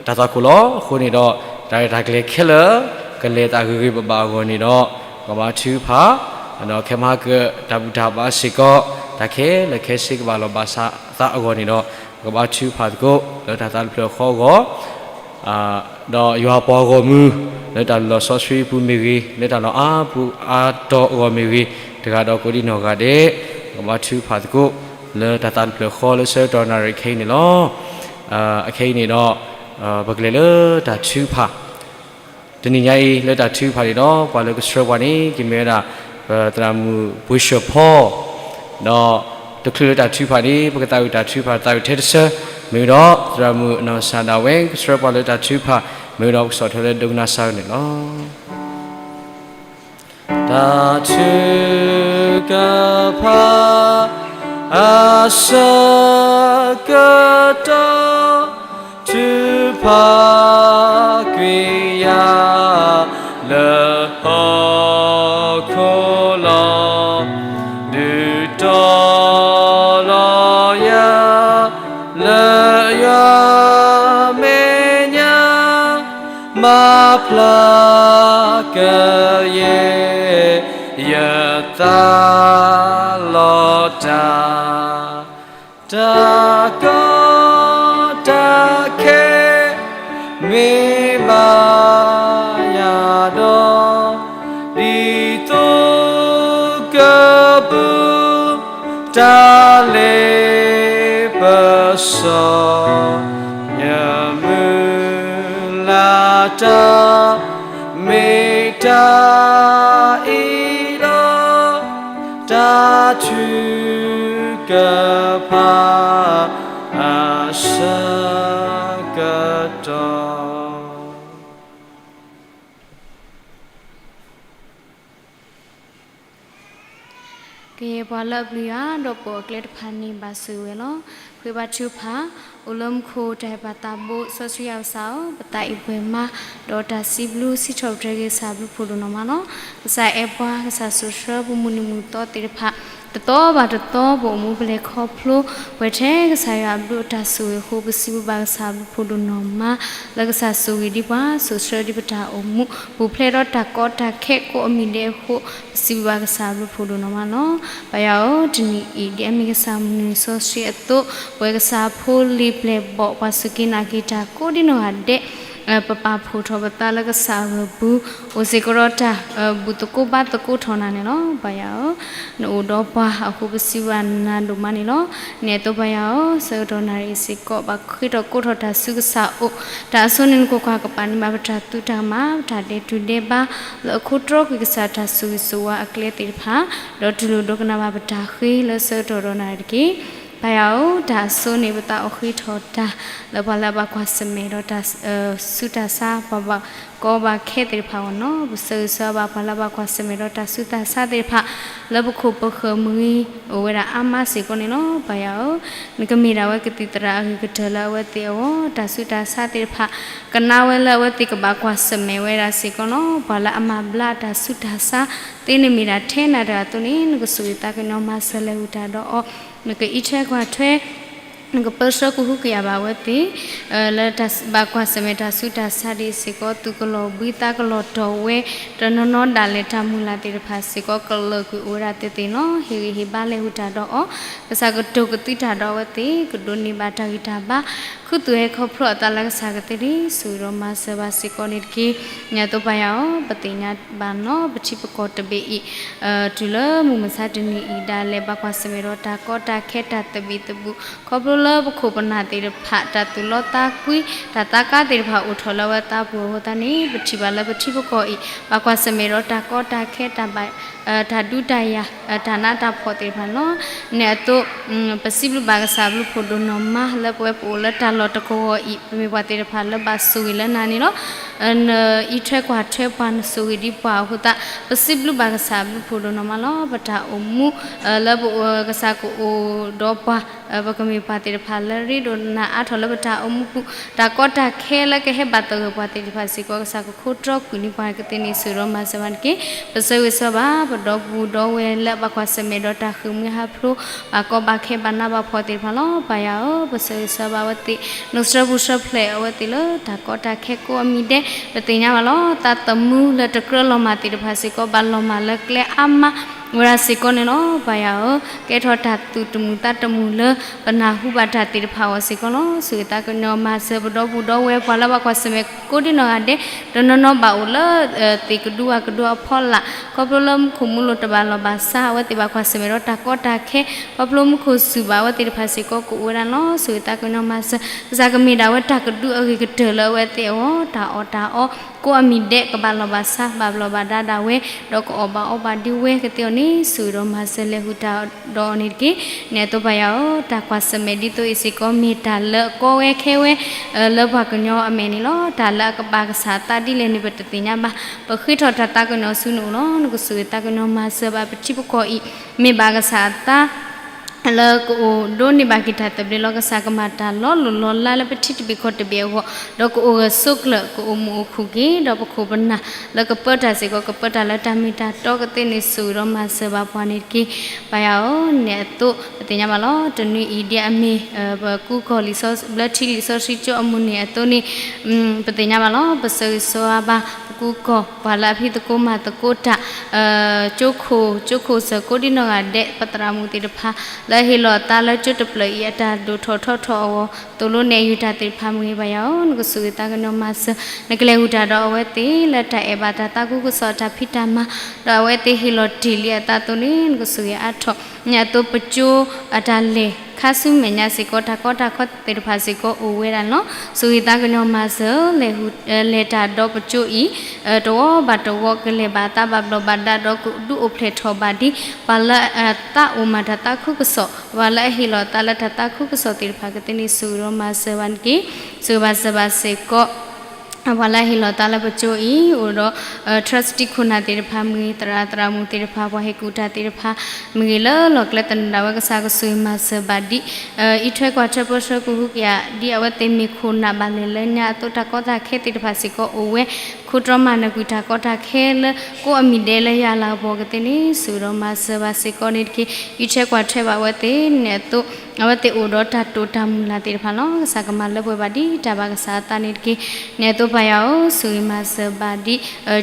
တၢ်သွၣ်ခိၣ်လီၤ. အဃိန့ၣ်ဒီး တၢ်ရဲၣ်တၢ်ကျဲၤခဲလၢာ် ကလဲၤသးဂ့ၤဂ့ၤဘၣ်ဘၣ်အဂီၢ်န့ၣ်ဒီး ပကဘါထုကဖၣ်, ဒီးခဲမုၢ်ဟါကတၢၢ်တၢ်ဘူၣ်တၢ်ဘါစ့ၢ်ကီး တၢ်ခဲလၢာ်ခဲဆ့ကဘၣ်လီၤဘၣ်စးသးအဂီၢ်န့ၣ်ဒီး ပကဘါထုကဖၣ်သကိးလၢတၢ်သးတဖျၢၣ်ဃီအဂီၢ် ဒီးယွၤပှၤဂီၢ်မုၢ် လၢတၢ်လုၢ်လီၢ်စီဆှံအပူၤမ့ၢ်ဂ့ၤ, လၢတၢ်လီၢ်အါပူၤအါတီၤအဂီၢ်မ့ၢ်ဂ့ၤ, တဂၤဒီးကိးဒံနီၢ်ဂၤဒဲး ပကဘါထုကဖၣ်သကိး လၢတၢ်သးတဖျၢၣ်ဃီလၢဆၢကတီၢ်နၣ်ရံၣ်ခဲအံၤန့ၣ်လီၤ. အခဲအံၤန့ၣ်ဒီး ပကလဲၤလၢတၢ်ထုကဖၣ် တနံၤညါအံၤလၢတၢ်ထုကဖၣ်န့ၣ်ဒီး ပှၤလၢကဆှၢပှၤန့ၣ် ကမ့ၢ်ဝဲဒၣ် ပသရၣ်မုၣ်ပှ့ၤၡၢၣ်ဖီ, ဒီးတချုးလၢတၢ်ထုကဖၣ်န့ၣ် ပကသးဝံၣ်တၢ်ထုကဖၣ်သးဝံၣ်ထဲတဆၢ, မ့ၢ်ဝဲဒီး သရၣ်မုၣ်အနီၢ်ကစၢ်ဒၣ်ဝဲ ကဆှၢပှၤလၢတၢ်ထုကဖၣ်, မ့ၢ်ဝဲဒီးပကဆီၣ်ထွဲလၢဒိကနၣ်စၢ်န့ၣ်လီၤ. တၢ်ထုကဖၣ် အဆၢကတီၢ် ထုကဖၣ်ကွံာ်ယၤ လၢဟီၣ်ခိၣ်လီၤ. ဒုးတီၤလီၤယၤ လၢယွၤမဲာ်ညါ မၤဖျါကယဲၢ် ယသးလီၤတၢ် တၢ်ကီတၢ်ခဲ မ့ၢ်ဘၣ်ယၤဒီး ဒ်သိးကပူၤ တၢ်လ့ပစီ ယမုၢ်လၢ်တၢ် မ့ၢ်တၢ်အံၤလီၤ. တၢ်ထုကဖၣ် အဆၢကတီၢ် ကယဲၢ်ပှၤလၢအပျံၤယွၤ ဒီးပိာ်အကျဲတဖၣ်န့ၣ် ဘၣ်ဆိၣ်ဂ့ၤဝဲလီၤ. ဃ့ဘါထုကဖၣ်, အိၣ်လၢမူခိၣ်တၢ်အဲၣ်ပၢ်သးဘိစီဆှံယွၤကစၢ်ဧၢ, ပသးအံၣ်ပှဲၤမး, ဒီးတၢ်စံးဘျုးစံးထီၣ်ပတြၢၤက့ၤကစၢ်ဘျုးဖှိၣ်ဒိၣ်နီၢ်မးလီၤ. ကစၢ်အဲၣ်ပှၤ, ကစၢ်စိာ်ဆှၢပမုၢ်နံၤမုၢ်သီသ့ၣ်တဖၣ်, တသီဘၣ်တသီ ပအိၣ်မူပလဲၤခီဖျိ, ပှဲၤထဲကစၢ်ယွၤအဘျုးအတၢ်ဆိၣ်ဂ့ၤအဃိ ပစံးဘျုးဘၣ်ကစၢ်ဘျုးဖှိၣ်ဒိၣ်နီၢ်မး, လၢကစၢ်ဆိၣ်ဂ့ၤဒံးပှၤ, စိာ်ဆှၢဒံးပတၢ်အိၣ်မူ, ပူၤဖျဲးဒီးတၢ်ကီတၢ်ခဲကိးအမံၤဒဲးအဃိ, ပစံးဘျုးဘၣ်ကစၢ်ဘျုးဖှိၣ်ဒိၣ်နီၢ်မးလီၤ. ပၢ်ယွၤဧၢ, တနံၤအံၤ ဒ်အမ့ၢ်ကစၢ်မုၢ်နံၤစီဆှံအသိး, ပဝဲကစၢ်ဖိလံၤပျဲၢ်ဘီၣ် ပှၤစူၢ်က့ၤနာ်က့ၤတၢ်ကိးဒံနီၢ်ဂၤဒဲး, ပပာ်ဖှိၣ်ထီၣ်ပသးလၢကစၢ်အဂၢၢ်ပူၤ, အိၣ်စ့ၢ်ကီးဒီးတၢ် ဘူၣ်သကိးဘါသကိးထီၣ်နၤန့ၣ်လီၤ. ပၢ်ယွၤဧၢ, နအိၣ်ဒီးပှၤအဃိ ပစံးဘျုးနၤဒိၣ်မးန့ၣ်လီၤ. န့ၣ်အသိးပၢ်ယွၤဧၢ, ဆၢကတီၢ်နၣ်ရံၣ်စ့ၢ်ကီး ဘၣ်ဃ့ၢ်ထီၣ်ကိးထီၣ်တၢ်ဆူကစၢ်အအိၣ်, တၢ်အစိန့ၣ်နကွၢ်ကွၢ် ကပာ်န့ၢ်ဘၣ်ပတၢ်သူတၢ်ကမၣ်, ပတၢ်ဒဲးတူၢ်ဒဲးဘး, လၢအခိတြီကွံာ်ကစၢ်တၢ်ဆိၣ်ဂ့ၤဆိၣ်ဝါအကျဲသ့ၣ်တဖၣ်, ဒီးတူၢ်လိာ်ဒိကနၣ်ဘၣ်ပတၢ်ဃ့လၢဆၢကတီၢ်ဒီးနၣ်ရံၣ်တက့ၢ်. ပၢ်ယွၤဧၢ, တၢ်အစိန့ၣ် ပသးအိၣ်ဃ့ထီၣ်တၢ် လၢပှၤလၢအဘၣ်ကွၢ်ဆၢၣ်မဲာ်ဒီးတၢ် ဆူးတၢ်ဆါ ပှၤဘၣ်ကီဘၣ်ခဲသ့ၣ်တဖၣ်အဂီၢ်န့ၣ်လီၤ. ပဆၢဂ့ၤဆၢဝါဘၣ်ပှၤလၢအဘၣ်ကွၢ်ဆၢၣ်မဲာ်ဒီးတၢ်ဆူးတၢ်ဆါသ့ၣ်တဖၣ် လၢပခိၣ်ပဃၢၤမ့ၢ်ဂ့ၤ အိၣ်ဝဲဒၣ်အါမးစ့ၢ်ကီးန့ၣ်လီၤ. ပၢ်ယွၤဧၢ, နကမ့ၢ်ဒၣ်ဝဲကသံၣ်သရၣ်အဂ့ၤကတၢၢ်လၢအဝဲသ့ၣ်အဂီၢ်, တၢ်ဆူးတၢ်ဆါသ့ၣ်တဖၣ် ကနၣ်ဝဲလၢအဝဲသ့ၣ်ကဘၣ်ကွၢ်ဆၢၣ်မဲာ်ဝဲဒၣ်စ့ၢ်ကီးန့ၣ်လီၤ. ပှၤလၢအမၤဘျါတၢ်ဆူးတၢ်ဆါသ့န့ၣ်မ့ၢ်ဒၣ်ထဲနၤတဂၤအသိးန့ၣ် နကဆိၣ်ဂ့ၤသးကညီၤမၤစၢၤလဲၤဟူးတၢ်ဒီးအီၤ, နကအံးထွဲကွၢ်ထွဲ နကပၢဆှၢကဟုကယာ်ဘၣ်အဝဲသ့ၣ် လၢဘၣ်ကွၢ်ဆၢၣ်မဲာ်တၢ်ဆူးတၢ်ဆါဒ်စ့ၢ်ကီး သူၣ်ကလီၤဘှံးသးကလီၤတီၢ်ဝဲ တနီၤနီၤဒၣ်လဲာ်တၢ်မုၢ်လၢ်သ့ၣ်တဖၣ်စ့ၢ်ကီး ကလၢာ်ကွံာ်အိၣ်ဝဲဒၣ်သ့ၣ်သ့ၣ်န့ၣ်လီၤ. ဟ့ၣ်ဂံၢ်ဟ့ၣ်ဘါလဲၤဟူးတၢ်ဒီးအီၤ, ကစၢ်ကတိၤကသံတၢ်ဒီးအဝဲသ့ၣ် ကဒိးန့ၢ်ဘၣ်တၢ်ဂံၢ်တၢ်ဘါ ခူသူၣ်ဟဲခီဖျိအသးလၢကစၢ်ကသ့န့ၣ် ဆိၣ်ဂ့ၤဒီးမၤစၢၤဘၣ်စ့ၢ်ကီးန့ၣ်တက့ၢ်. န့ၣ်အသိးပၢ်ယွၤဧၢ, ပသ့ၣ်ညါဘၣ်န့ၣ်လီၤ ပထံပကီၢ်တဘ့ၣ်အံၤ တုၤလၢမုၢ်မဆါတနံၤအံၤဒၣ်လဲာ် ဘၣ်ကွၢ်ဆၢၣ်မဲာ်ဒီးတၢ်ကီတၢ်ခဲတၢ်သဘံၣ်သဘုၣ် ခီဖျိလၢပခိၣ်ပနၢ်သ့ၣ်တဖၣ် တၢ်သူၣ်လီသးကွံ တၢ်သးကါသ့ၣ်တဖၣ်အိၣ်ထီၣ်လၢအဝဲသးပူၤအဃိသတးန့ၣ် ပထံၣ်ဘၣ်လၢပထံပကီၢ်အံၤ ဘၣ်ကွၢ်ဆၢၣ်မဲာ်ဒီးတၢ်ကီတၢ်ခဲ တၢ်ဒူတၢ်ယၤ တၢ်နးတၢ်ဖှီၣ်သ့ၣ်တဖၣ်န့ၣ်လီၤ. န့ၣ်အသိး ပစံးဘျုးဘၣ်ကစၢ်အဘျုးဖးဒိၣ်နီၢ်မး လၢပဝဲပအိၣ်လၢတၢ်လီၢ်တကဝီၤအံၤ ပမ့ၢ်ပှၤသ့ၣ်တဖၣ်လၢဘၣ်ဆိၣ်ဂ့ၤလၢနၤန့ၣ်လီၤ. နအံးထွဲကွၢ်ထွဲပှၤ နဆိၣ်ဂ့ၤဒံးပှၤအဃိသတး ပစံးဘျုးဘၣ်ကစၢ်အဘျုးဖးဒိၣ်နီၢ်မးလီၤ. ပတၢ်အိၣ်မူ လၢပကစၢ်ကအိၣ်ဒီးပှၤ ပကမ့ၢ်ပှၤသ့ၣ်တဖၣ်လၢရ့ဒိၣ်နၢ်အါထီၣ်လၢပတၢ်အိၣ်မူပူၤ တၢ်ကီတၢ်ခဲလၢကဟဲဘၣ်သဂၢၢ်ပှၤသ့ၣ်တဖၣ်စ့ၢ်ကီး ကစၢ်ကခီဖျိကွံာ်န့ၢ်ပှၤကသ့န့ၣ် ဆိၣ်ဂ့ၤဒီးမၤစၢၤဘၣ်တက့ၢ်. ပဆၢဂ့ၤဆၢဝါဘၣ် ပဒီပုၢ်ဒီဝဲၢ်လၢဘၣ်ကွၢ်ဆၢၣ်မဲာ်ဒီးတၢ်ဃ့ၢ်မှံဟးဖျိး ဘၣ်ကီဘၣ်ခဲဘၣ်နးဘၣ်ဖှီၣ်သ့ၣ်တဖၣ်လီၤ. ပၢ်ယွၤဧၢ, ပဆၢဂ့ၤဆၢဝါဘၣ်အဝဲသ့ၣ် နကဆှၢပူၤဆှၢဖျဲးအဝဲသ့ၣ်လၢတၢ်ကီတၢ်ခဲကိးအမံၤဒဲး ပသ့ၣ်ညါဘၣ်လီၤ. သးသမူလၢတကြၢးလီၤမၢ်သ့ၣ်တဖၣ်စ့ၢ်ကီး ဘၣ်လီၤမၢ်လၢကျဲအါမး ဝဲဒၣ်စ့ၢ်ကီးန့ၣ်လီၤ. ပၢ်ယွၤဧၢ, ကဲထီၣ်တၢ်သူၣ်တမုာ်သးတမုာ်လၢ ပနၢ်ဟူဘၣ်တၢ်သ့ၣ်တဖၣ်အဂီၢ်စ့ၢ်ကီးလီၤ. ဆိၣ်ဂ့ၤသးကညီၤမၤစၢၤပဒီပုၢ်ဒီဝဲၢ်ပှၤလၢဘၣ်ကွၢ်ဆၢၣ်မဲာ်ကိးဒံနီၢ်ဂၤဒဲး တနီၤနီၤဘၣ်အိၣ်လၢ သ့ၣ်ကဒုဝၣ်ကဒုအဖီလာ် ခီဖျိလၢမူခိၣ်မူလိၤတဘၣ်လီၢ်ဘၣ်စး အဝဲသ့ၣ်ဘၣ်ကွၢ်ဆၢၣ်မဲာ်ဒီးတၢ်ကီတၢ်ခဲ ခီဖျိမူခိၣ်စူၣ်ဘၣ်အဝဲသ့ၣ်တဖၣ်စ့ၢ်ကီးကအိၣ်ဝဲဒၣ်န့ၣ်လီၤ. ဆိၣ်ဂ့ၤသးကညီၤမၤစၢၤ ကစၢ်ကမ့ၢ်ဒၣ်ဝဲတၢ်ကဒုအဂ့ၤကတၢၢ်လၢအဝဲသ့ၣ်အဂီၢ် တၢ်အီၣ်တၢ်အီ ကိးအမံၤဒဲးကဘၣ်လီၢ်ဘၣ်စး ဘၣ်ဘျီးဘၣ်ဒါဒၣ်ဝဲ ဒီးကအီၣ်ဘၣ်အီဘၣ်ဒ်ဝဲကသ့အဂီၢ်န့ၣ် ဆိၣ်ဂ့ၤဒီးမၤစၢၤလဲၤဟူးတၢ်ဒီးအီၤန့ၣ်တက့ၢ်. န့ၣ်အသိးပၢ်ယွၤဧၢ, တၢ်ကွၢ်ဆၢၣ်မဲာ်ဒ်သိးအံၤစ့ၢ်ကီး မ့ၢ်တၢ်လၢအကီဝဲခဲဝဲ လၢပှၤကညီအမဲာ်န့ၣ်လီၤ. တၢ်လၢအကဘၣ်ကစၢ်အသးဒ်လဲၣ်န့ၣ် ပတသ့ၣ်ညါဘၣ်. ပဃ့ထီၣ်တၢ်သးကညီၤဆူနအိၣ်လီၤ. နကဆိၣ်ဂ့ၤသးကညီၤမၤစၢၤဘၣ်ပထံပကီၢ်အံၤ မ့ၢ်ဘၣ်ကစၢ်အသး လၢကအိၣ်ဒိးန့ၢ်ဘၣ်က့ၤတၢ်သဘျ့လီၤ. ကစၢ်ကမၤတၢ်လီၤလိၢ်လီၤလးလၢပထံတဘ့ၣ်ကီၢ်တဘ့ၣ်အဂီၢ်, ဒီးကအိၣ်ဂၢၢ်ဆိးကျၢၤ ကအိၣ်မုာ်အိၣ်ခုၣ်က့ၤ, ဒီးပခိၣ်ပနၢ်လၢကပၢတၢ်စ့ၢ်ကီး ကပၢတၢ်လၢတၢ်မ့ၢ်တၢ်တီကသ့န့ၣ် ဆိၣ်ဂ့ၤဒီးမၤစၢၤဘၣ်ပှၤန့ၣ်တက့ၢ်. ပၢ်ယွၤဧၢ, န့ၣ်အသိး ပသ့ၣ်ညါဘၣ်လီၤ. တနွံအံၤဒ်အမ့ၢ် ပကူကီၢ်လံာ်စီ ဘျၢထံလံာ်စီဆှံကၠိအမုၢ်နံၤအသိးန့ၣ် ပသ့ၣ်ညါဘၣ်လီၤ. ပဆၢဂ့ၤဆၢဝါဘၣ် ပကူကီၢ် ပှၤလၢအဖံးသကိးမၤသကိးတၢ် ကၠိခိၣ် ကၠိခိၣ်စၢၢ်ကိးဒံနီၢ်ဂၤဒဲး ပသရၣ်မုၣ်သ့ၣ်တဖၣ် လၢအဟ့ၣ်လီၤအသးလၢကၠိတဖျၢၣ်အံၤ အတၢ်ဒိၣ်ထီၣ်ထီထီၣ်အဂီၢ် သိၣ်လိနဲၣ်ယုာ်တၢ်သ့ၣ်တဖၣ်မ့ၢ်ဂ့ၤ ပၢ်ယွၤဧၢ, နကဆိၣ်ဂ့ၤသးကညီၤမၤစၢၤ နကလဲၤဟူးတၢ်ဒီးအဝဲသ့ၣ် လၢတၢ်အဲၣ်ဘၣ်တၢ်သးခုကစီၣ်အတၢ်ဖံးတၢ်မၤ ဒီးအဝဲသ့ၣ်ဟ့ၣ်လီၤတ့ၢ်လံအသးအသိးန့ၣ် နကဆိၣ်ဂ့ၤအါထီၣ် န့ၣ်အသိးပကၠိအတၢ်လဲၤခါဆူမဲာ်ညါစ့ၢ်ကီး တၢ်ကီတၢ်ခဲသ့ၣ်တဖၣ်စ့ၢ်ကီးအိၣ်ဝဲဒၣ်န့ၣ်လီၤ. ဆိၣ်ဂ့ၤသးကညီၤမၤစၢၤ လဲၤတၢ်ဒီးပကၠိအံၤ တဝီဘၣ်တဝီ ကလဲၤဘၣ်အသးဘၣ်ဘျီးဘၣ်ဒါဒီး ကဒုးအိၣ်ဖျဲၣ်ထီၣ်ဘၣ်ဒ် ပှၤလၢအသးအိၣ်မၤတၢ်သးခုကစီၣ် ပှၤလၢအဟ့ၣ်လီၤအသးလၢတၢ်သးခုကစီၣ်သ့ၣ်တဖၣ်ကသ့န့ၣ် ဆိၣ်ဂ့ၤဒီးမၤစၢၤဘၣ်န့ၣ်တက့ၢ်. ဆိၣ်ဂ့ၤဘၣ်စၢၤဘၣ်စ့ၢ်ကီး ပှၤလၢအဟ့ၣ်လီၤသးလၢပကၠိအံၤ အိၣ်ဒီး trustee ခိၣ်နၢ်သ့ၣ်တဖၣ်မ့ၢ်ဂ့ၤ သရၣ်သရၣ်မုၣ်သ့ၣ်တဖၣ် ပှၤဟ့ၣ်ကူၣ်တၢ်သ့ၣ်တဖၣ်မ့ၢ်ဂ့ၤ လၢလီၢ်ကျဲသနၢၣ်ဒၣ်ဝဲ ကစၢ်ကဆိၣ်ဂ့ၤမၤစၢၤဘၣ်ဒ် အံးထွဲကွၢ်ထွဲပၢဆှၢကဟုကယာ် ဒ်အဝဲသ့ၣ်မ့ၢ်ခိၣ်နၢ်ဘၣ်လဲၤလၢညါအသိး တၢ်ကီတၢ်ခဲသ့ၣ်တဖၣ်စ့ၢ်ကီးအိၣ်ဝဲ ခိတြီမၤနၢၤကွံာ်တၢ်ကီတၢ်ခဲလၢ ကိးအမံၤဒဲးလၢယၤလၤကပီၤကသ့န့ၣ် ဆိၣ်ဂ့ၤဒီးမၤစၢၤဘၣ်စ့ၢ်ကီးန့ၣ်တက့ၢ်. အံးထွဲကွၢ်ထွဲဘၣ်အဝဲသ့ၣ်န့ၣ်အသိး အဝဲသ့ၣ်အိၣ်ဒီးတၢ်တိာ်တၢ်မုၢ်လၢ်သ့ၣ်တဖၣ်လီၤ. ကစၢ်ကမၤလၢပှဲၤဘၣ်ဒ်တၢ်ဘၣ်ကစၢ်အသးန့ၣ်တက့ၢ်. န့ၣ်အသိးပၢ်ယွၤဧၢ, ဆိၣ်ဂ့ၤမၤစၢၤဘၣ်ဒ်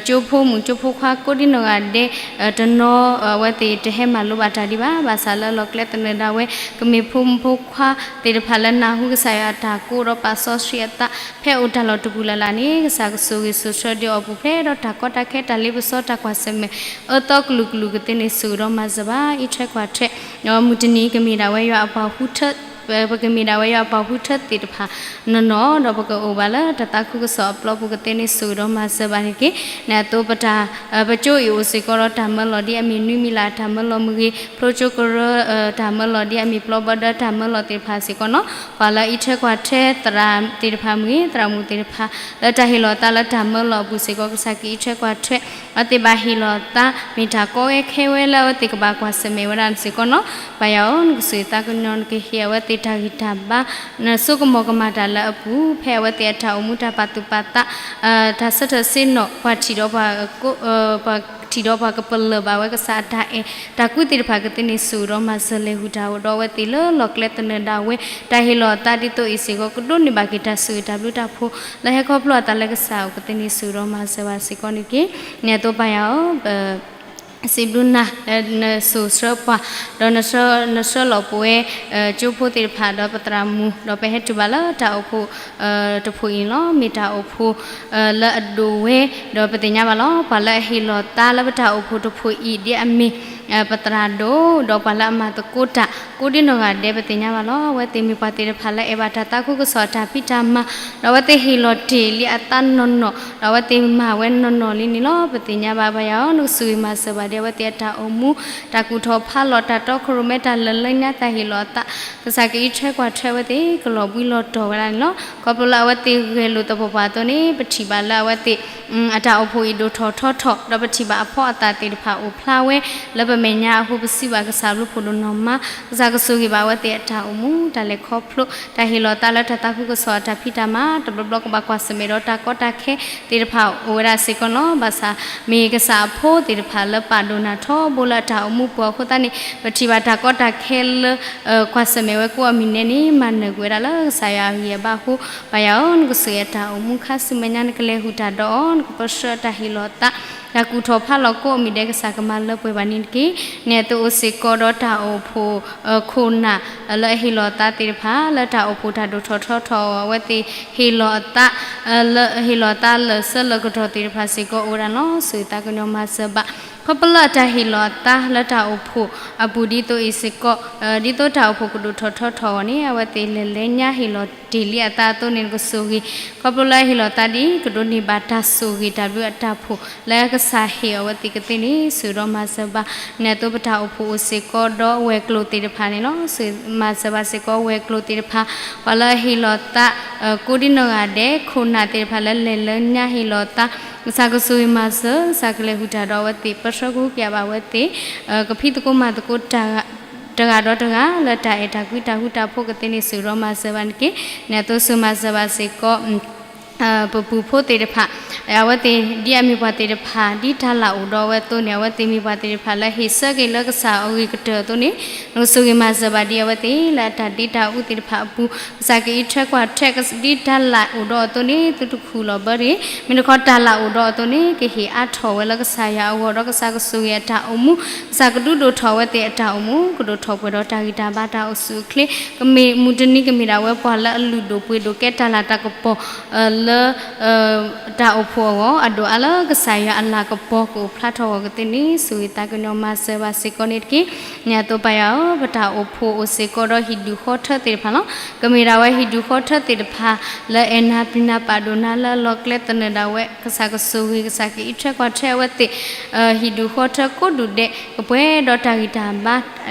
ကၠိဖိမုၣ်ကၠိဖိခွါကိးဒံနီၢ်ဂၤဒဲး တနီၤ အဝဲသ့ၣ်တဟဲမၤလိဘၣ်တၢ်ဒံးဘၣ်. ဘၣ်ဆၣ်လၢလီၢ်ကျဲသနၢၣ်ဒၣ်ဝဲ ကမ့ၢ်ဖိမုၣ်ဖိခွါသ့ၣ်တဖၣ်လၢနၢ်ဟူကစၢ်ယွၤအတၢ်ကိးဒီးပာ်စီဆှံအသး ဖဲအိၣ်တၢ်လီၢ်တပူၤလၢ်လၢ်န့ၣ် ကစၢ်ကဆိၣ်ဂ့ၤဆိၣ်ဆှၢဒံးအီၤပူၤဖျဲးဒီးတၢ်ကီတၢ်ခဲတၢ်လ့ပစီတၢ်ကွၢ်ဆၢၣ်မဲာ် အၢသီကလုာ်ကလုာ်ကသ့န့ၣ် ဆိၣ်ဂ့ၤဒီးမၤစၢၤဘၣ် အံးထွဲကွၢ်ထွဲ မုၢ်တနံၤကမ့ၢ်ဒၣ်ဝဲယွၤအပှၤဟူထၢ ပကမ့ၢ်ဒၣ်ဝဲယွၤအပှၤဃုထၢသ့ၣ်တဖၣ်နီၢ်နီၢ် ဒီးပကအိၣ်ဘၣ်လၢတၢ်သးခုကစီၣ်အပျီပူၤကသ့န့ၣ် ဆိၣ်ဂ့ၤဒီးမၤစၢၤဘၣ်န့ၣ်တက့ၢ်. န့ၣ်အသိးပတၢ် ပကၠိအံၤအိၣ်စ့ၢ်ကီးဒီးတၢ်မၢလီၤဒ်အမ့ၢ်နွံမံၤလၢ်တၢ်မၢလီၤမ့ၢ်ဂ့ၤ, ဖျိကၠိကရၢ တၢ်မၢလီၤဒ်အမ့ၢ်ပျီဘၢဒၢတၢ်မၢလီၤသ့ၣ်တဖၣ်စ့ၢ်ကီးနီၢ်, ပှၤလၢအအံးထွဲကွၢ်ထွဲသရၣ်သ့ၣ်တဖၣ်မ့ၢ်ဂ့ၤ, သရၣ်မုၣ်သ့ၣ်တဖၣ် လၢတၢ်ဟ့ၣ်လီၤသးလၢတၢ်မၢလီၤအပူၤစ့ၢ်ကီး ကစၢ်ကအံးထွဲကွၢ်ထွဲ အဝဲသ့ၣ်ဘၣ်ဟ့ၣ်လီၤသး မ့ၢ်တၢ်ကီဝဲခဲဝဲလၢအဝဲသ့ၣ်ကဘၣ်ကွၢ်ဆၢၣ်မဲာ်ဝဲဒၣ်စ့ၢ်ကီးနီၢ်. ပၢ်ယွၤဧၢ, နကဆိၣ်ဂ့ၤသးကညီၤနကဟ့ၣ်အဝဲသ့ၣ်တၢ်ဂံၢ်တၢ်ဘါ နဆိကမိၣ်ကမၣ်တၢ်လၢအပူၤ ဖဲအဝဲသ့ၣ်အတၢ်အိၣ်မူတၢ်ပာ်သူၣ်ပာ်သး တၢ်ဆၢထၢၣ်ဆ့ၣ်နီၤ ပှၤထံၣ်ဒီး ပှၤထံၣ်ဒီးပှၤကပလၢၢ်ဘၣ်ဝဲကစၢ်အတၢ်အဲၣ်တၢ်ကွံသ့ၣ်တဖၣ်ကသ့န့ၣ် ဆိၣ်ဂ့ၤဒီးမၤစၢၤလဲၤဟူးတၢ်အိၣ်ဒီးအဝဲသ့ၣ်လၢလီၢ်ကျဲသနၢၣ်ဒၣ်ဝဲ တၢ်ဟ့ၣ်လီၤအသးဒ်သိးအံၤစ့ၢ်ကီး ကဒိးန့ၢ်ဘၣ်က့ၤတၢ်ဆိၣ်ဂ့ၤတၢ်ဘျုးတၢ်ဖှိၣ် လၢဟဲခီဖျိအသးလၢကစၢ်အအိၣ်ကသ့န့ၣ် ဆိၣ်ဂ့ၤဒီးမၤစၢၤဘၣ်စ့ၢ်ကီးန့ၣ်တက့ၢ်. န့ၣ်အသိးပၢ်ယွၤဧၢ စံးဘျုးနၤ လၢနစိာ်ဆှၢပှၤ ဒီးနဆှၢလီၤပဝဲ ကၠိဖိသ့ၣ်တဖၣ် ဒီးပသရၣ်မုၣ် ဒီးပဟဲတုၤဘၣ်လၢတၢ်အိၣ်ဖှိၣ်တဖှိၣ်အံၤန့ၣ်လီၤ. မ့ၢ်တၢ်အိၣ်ဖှိၣ်လၢအဒိၣ်ဝဲ ဒီးပသ့ၣ်ညါဘၣ်လီၤ. ပှၤလၢအဟ့ၣ်လီၤသးလၢပတၢ်အိၣ်ဖှိၣ်တဖှိၣ်အံၤဒ်အမ့ၢ် ပသရၣ်ဒိၣ် ဒီးပှၤလၢအမၤသကိးတၢ် ကိးဒ်နီၢ်ဂၤဒဲး ပသ့ၣ်ညါဘၣ်လီၤ. အဝဲသ့ၣ်မ့ၢ်ပှၤသ့ၣ်တဖၣ်လၢအဲၣ်ဘၣ်တၢ်သးခုကစီၣ်အတၢ်ဖံးတၢ်မၤ ဒီးအဝဲသ့ၣ်ဟ့ၣ်လီၤတ့ၢ်လံအသးနီၢ်နီၢ် ဒီးအဝဲသ့ၣ်မၤဝဲနီၢ်နီၢ်လံန့ၣ်လီၤ. ပသ့ၣ်ညါဘၣ်ပၢ်ယွၤဧၢ နကဆိၣ်ဂ့ၤမၤစၢၤဘၣ်ဒ်အဝဲသ့ၣ်အတၢ်အိၣ်မူ တၢ်ကူၣ်ထီၣ်ဖးလီၤ တၢ်တီခိၣ်ရိၣ်မဲ တၢ်လၢလၢညါ တၢ်ဟ့ၣ်လီၤအသး ကစၢ်ကအံးထွဲကွၢ်ထွဲအဝဲသ့ၣ် ကလီၤဘှံးလီၤတီၤဝဲဒၣ်န့ၣ်လီၤ. ခီဖျိလၢအဝဲသ့ၣ်ဂဲၤလိာ်သပှၢ်ပှၢ်အသိးန့ၣ် ပထံၣ်ဘၣ်လၢအဝဲသ့ၣ် အတၢ်အိၣ်ဖှိၣ်အံၤဒိၣ်ထီၣ်ထီထီၣ် ဒီးပထံၣ်ဘၣ်အဖီအသၣ်သ့ၣ်တဖၣ်အိၣ်ဖျါဝဲ လၢပမဲာ်ညါအဃိ ပစံးဘၣ်ကစၢ်ဘျုးဖှိၣ်ဒိၣ်နီၢ်မး ကစၢ်ကဆိၣ်ဂ့ၤဘၣ်အဝဲသ့ၣ်အတၢ်အိၣ်မူ တၢ်လဲၤခီဖျိ တၢ်ဟ့ၣ်လီၤသးလၢတၢ်သးခုကစီၣ်အတၢ်ဖံးတၢ်မၤ တဘျီဘျီကဘၣ်ကွၢ်ဆၢၣ်မဲာ်ဒီးတၢ်ကီတၢ်ခဲသ့ၣ်တဖၣ်အိၣ်ဝဲဒၣ်စ့ၢ်ကီးန့ၣ်လီၤ. ဘၣ်ဆၣ်မ့ၢ်ကစၢ်အဖိသ့ၣ်တဖၣ်လၢပာ်ဒိၣ်နၢ်ထီဘိလၢအတၢ်အိၣ်မူပူၤအဃိသတးန့ၣ် ပထံၣ်ဘၣ်တၢ်ကီတၢ်ခဲလၢ ကွၢ်ဆၢၣ်မဲာ်ဝဲကိးအမံၤဒဲးန့ၣ် မၤနၢၤကွံာ်ဝဲဒၣ်လၢကစၢ်ယွၤအဂံၢ်အဘါအဃိ ပၢ်ယွၤဧၢ နကဆိၣ်ဂ့ၤအတၢ်အိၣ်မူ ခါဆူမဲာ်ညါ နကလဲၤဟူးတၢ်ဒီးအီၤ နကပၢဆှၢတၢ်ဟ့ၣ်လီၤသး တၢ်ကူၣ်ထီၣ်ဖးလီၤကိးအမံၤဒဲး ကစၢ်ကမၤလၢပှဲၤဘၣ်န့ၣ်တက့ၢ်. န့ၣ်အသိးအိၣ်စ့ၢ်ကီးဒီးတၢ်အိၣ်ဖှိၣ် ခိၣ်နၢ် လၢအဟ့ၣ်လီၤသးသ့ၣ်တဖၣ် လၢတၢ်အိၣ်ဖှိၣ်တၢ်ဒိၣ်ထီၣ်ထီထီၣ်အဂီၢ် အဝဲသ့ၣ်ဟ့ၣ်လီၤအသး လၢဟ့ၣ်လီၤသးလၢာ်ဆၢလၢာ်ကတီၢ်သ့ၣ်တဖၣ်စ့ၢ်ကီးအိၣ်ဝဲဒၣ်န့ၣ်လီၤ. ဆိၣ်ဂ့ၤသးကညီၤမၤစၢၤဘၣ် ခီဖျိလၢအတၢ်ဟ့ၣ်လီၤအသးလၢတၢ်အိၣ်ဖှိၣ်အပူၤဒ်သိးအံၤစ့ၢ်ကီး ဒ်သိးတၢ်အိၣ်ဖှိၣ်ကဒိၣ်ထီၣ်ထီထီၣ်အဂီၢ်န့ၣ် အဝဲသ့ၣ်လဲၤလၢညါဟ့ၣ်လီၤတ့ၢ်လံအသးအသိးန့ၣ် နကဆိၣ်ဂ့ၤ ခီဖျိလၢအဟ့ၣ်လီၤသးဒ် ကဒိးန့ၢ်ဘၣ်တၢ်ဆိၣ်ဂ့ၤတၢ်ဘျုးအတၢ်ဖှိၣ် လၢကစၢ်ဟ့ၣ်အဝဲသ့ၣ်ကသ့န့ၣ် ဆိၣ်ဂ့ၤဒီးမၤစၢၤဘၣ် န့ၣ်အသိးပတၢ်အိၣ်ဖှိၣ်အိၣ်စ့ၢ်ကီးဒီးဝဲၤကျိၤသ့ၣ်တဖၣ်န့ၣ်လီၤ. ဆိၣ်ဂ့ၤမၤစၢၤဘၣ်စ့ၢ်ကီးဝဲၤကျိၤသ့ၣ်တဖၣ် ပှၤလၢအဟ့ၣ်လီၤသး ကိးဒ်နီၢ်ဂၤဒဲး ခိၣ်နၢ်သ့ၣ်တဖၣ်လၢလဲၤလၢညါဟ့ၣ်လီၤသး ကစၢ်ကဆိၣ်ဂ့ၤမၤစၢၤ ကစၢ်ကလဲၤဟူးတၢ်ဒီးအဝဲသ့ၣ် ပၢဆှၢကဟုကယာ်ဘၣ်အဝဲသ့ၣ် ကဖံးသကိးမၤသကိး တဂၤဒီးတဂၤ လၢတၢ်အဲၣ်တၢ်ကွံတၢ်ဃူတၢ်ဖိးကသ့န့ၣ် ဆိၣ်ဂ့ၤဒီးမၤစၢၤဘၣ်န့ၣ်တက့ၢ်. န့ၣ်အသိးဆိၣ်ဂ့ၤမၤစၢၤဘၣ်စ့ၢ်ကီး ပပူၤဖိသ့ၣ်တဖၣ် အဝဲသ့ၣ်ဒ်အမ့ၢ်ပှၤသ့ၣ်တဖၣ် ဒ်တၢ်လၢအိၣ်ဒီးအဝဲအသိးန့ၣ် အဝဲသ့ၣ်မ့ၢ်ပှၤသ့ၣ်တဖၣ်လၢဟ့ၣ်ဆၢက့ၤလၢကစၢ်အဂ့ၤကတၢၢ်အသိးန့ၣ် နကဆိၣ်ဂ့ၤမၤစၢၤဘၣ်ဒ်အဝဲသ့ၣ်လၢအတၢ်ဒ့တၢ်အူသ့ၣ်တဖၣ်အပူၤ ကစၢ်ကအံးထွဲကွၢ်ထွဲ ဒ်တၢ်လၢအိၣ်ဒီးအသိးန့ၣ် သုတခူၣ်လီၤဘၢတဂ့ၤ. မ့ၢ်တခီတၢ်လၢအိၣ်ဒီးအသိးန့ၣ် ကဟ့ၣ်အါထီၣ်ဝဲလၢကစၢ်ယွၤအဂီၢ်ဒီးကစၢ်ကဆိၣ်ဂ့ၤအတၢ်အိၣ်မူ ကစၢ်ကဒုးဒိၣ်ထီၣ်အဝဲသ့ၣ်အတၢ်အိၣ်မူ ကဒိၣ်ထီၣ်ပှဲၤဒီးတၢ်ဂံၢ်တၢ်ဘါတၢ်အိၣ်ဆူၣ်အိၣ်ချ့ ကမ့ၢ်မုၢ်တနံၤကမ့ၢ်ဒၣ်ဝဲပှၤလၢအလုၢ်ဒိၣ်ပှ့ၤဒိၣ်ကဲတၢ်လၤတၢ်ကပီၤ လၢ တၢ်အိၣ်ဖှိၣ်အဂီၢ် အဒိၣ်အါလၢကစၢ်ယွၤအလၤကပီၤကအိၣ်ဖျါထီၣ်အဂီၢ်ကသ့န့ၣ် ဆိၣ်ဂ့ၤသးကညီၤမၤစၢၤဘၣ်စ့ၢ်ကီးန့ၣ်တက့ၢ်. န့ၣ်အသိးပၢ်ယွၤဧၢ ပတၢ်အိၣ်ဖှိၣ်အိၣ်စ့ၢ်ကီးဒီးဟံၣ်ဒူၣ်ဃီထၢသ့ၣ်တဖၣ်လီၤ. ကမ့ၢ်ဒၣ်ဝဲဟံၣ်ဒူၣ်ဃီထၢသ့ၣ်တဖၣ် လၢအဲၣ်နၤပျံၤနၤပာ်ဒိၣ်နၤလၢအလီၢ်ကျဲသနၢၣ်ဒၣ်ဝဲ ကစၢ်ကဆိၣ်ဂ့ၤ ကစၢ်ကအံးထွဲကွၢ်ထွဲအဝဲသ့ၣ် ဟံၣ်ဒူၣ်ဃီထၢကိးဒူၣ်ဒဲး ကပှဲၤဒီးတၢ်ဂံၢ်တၢ်ဘါ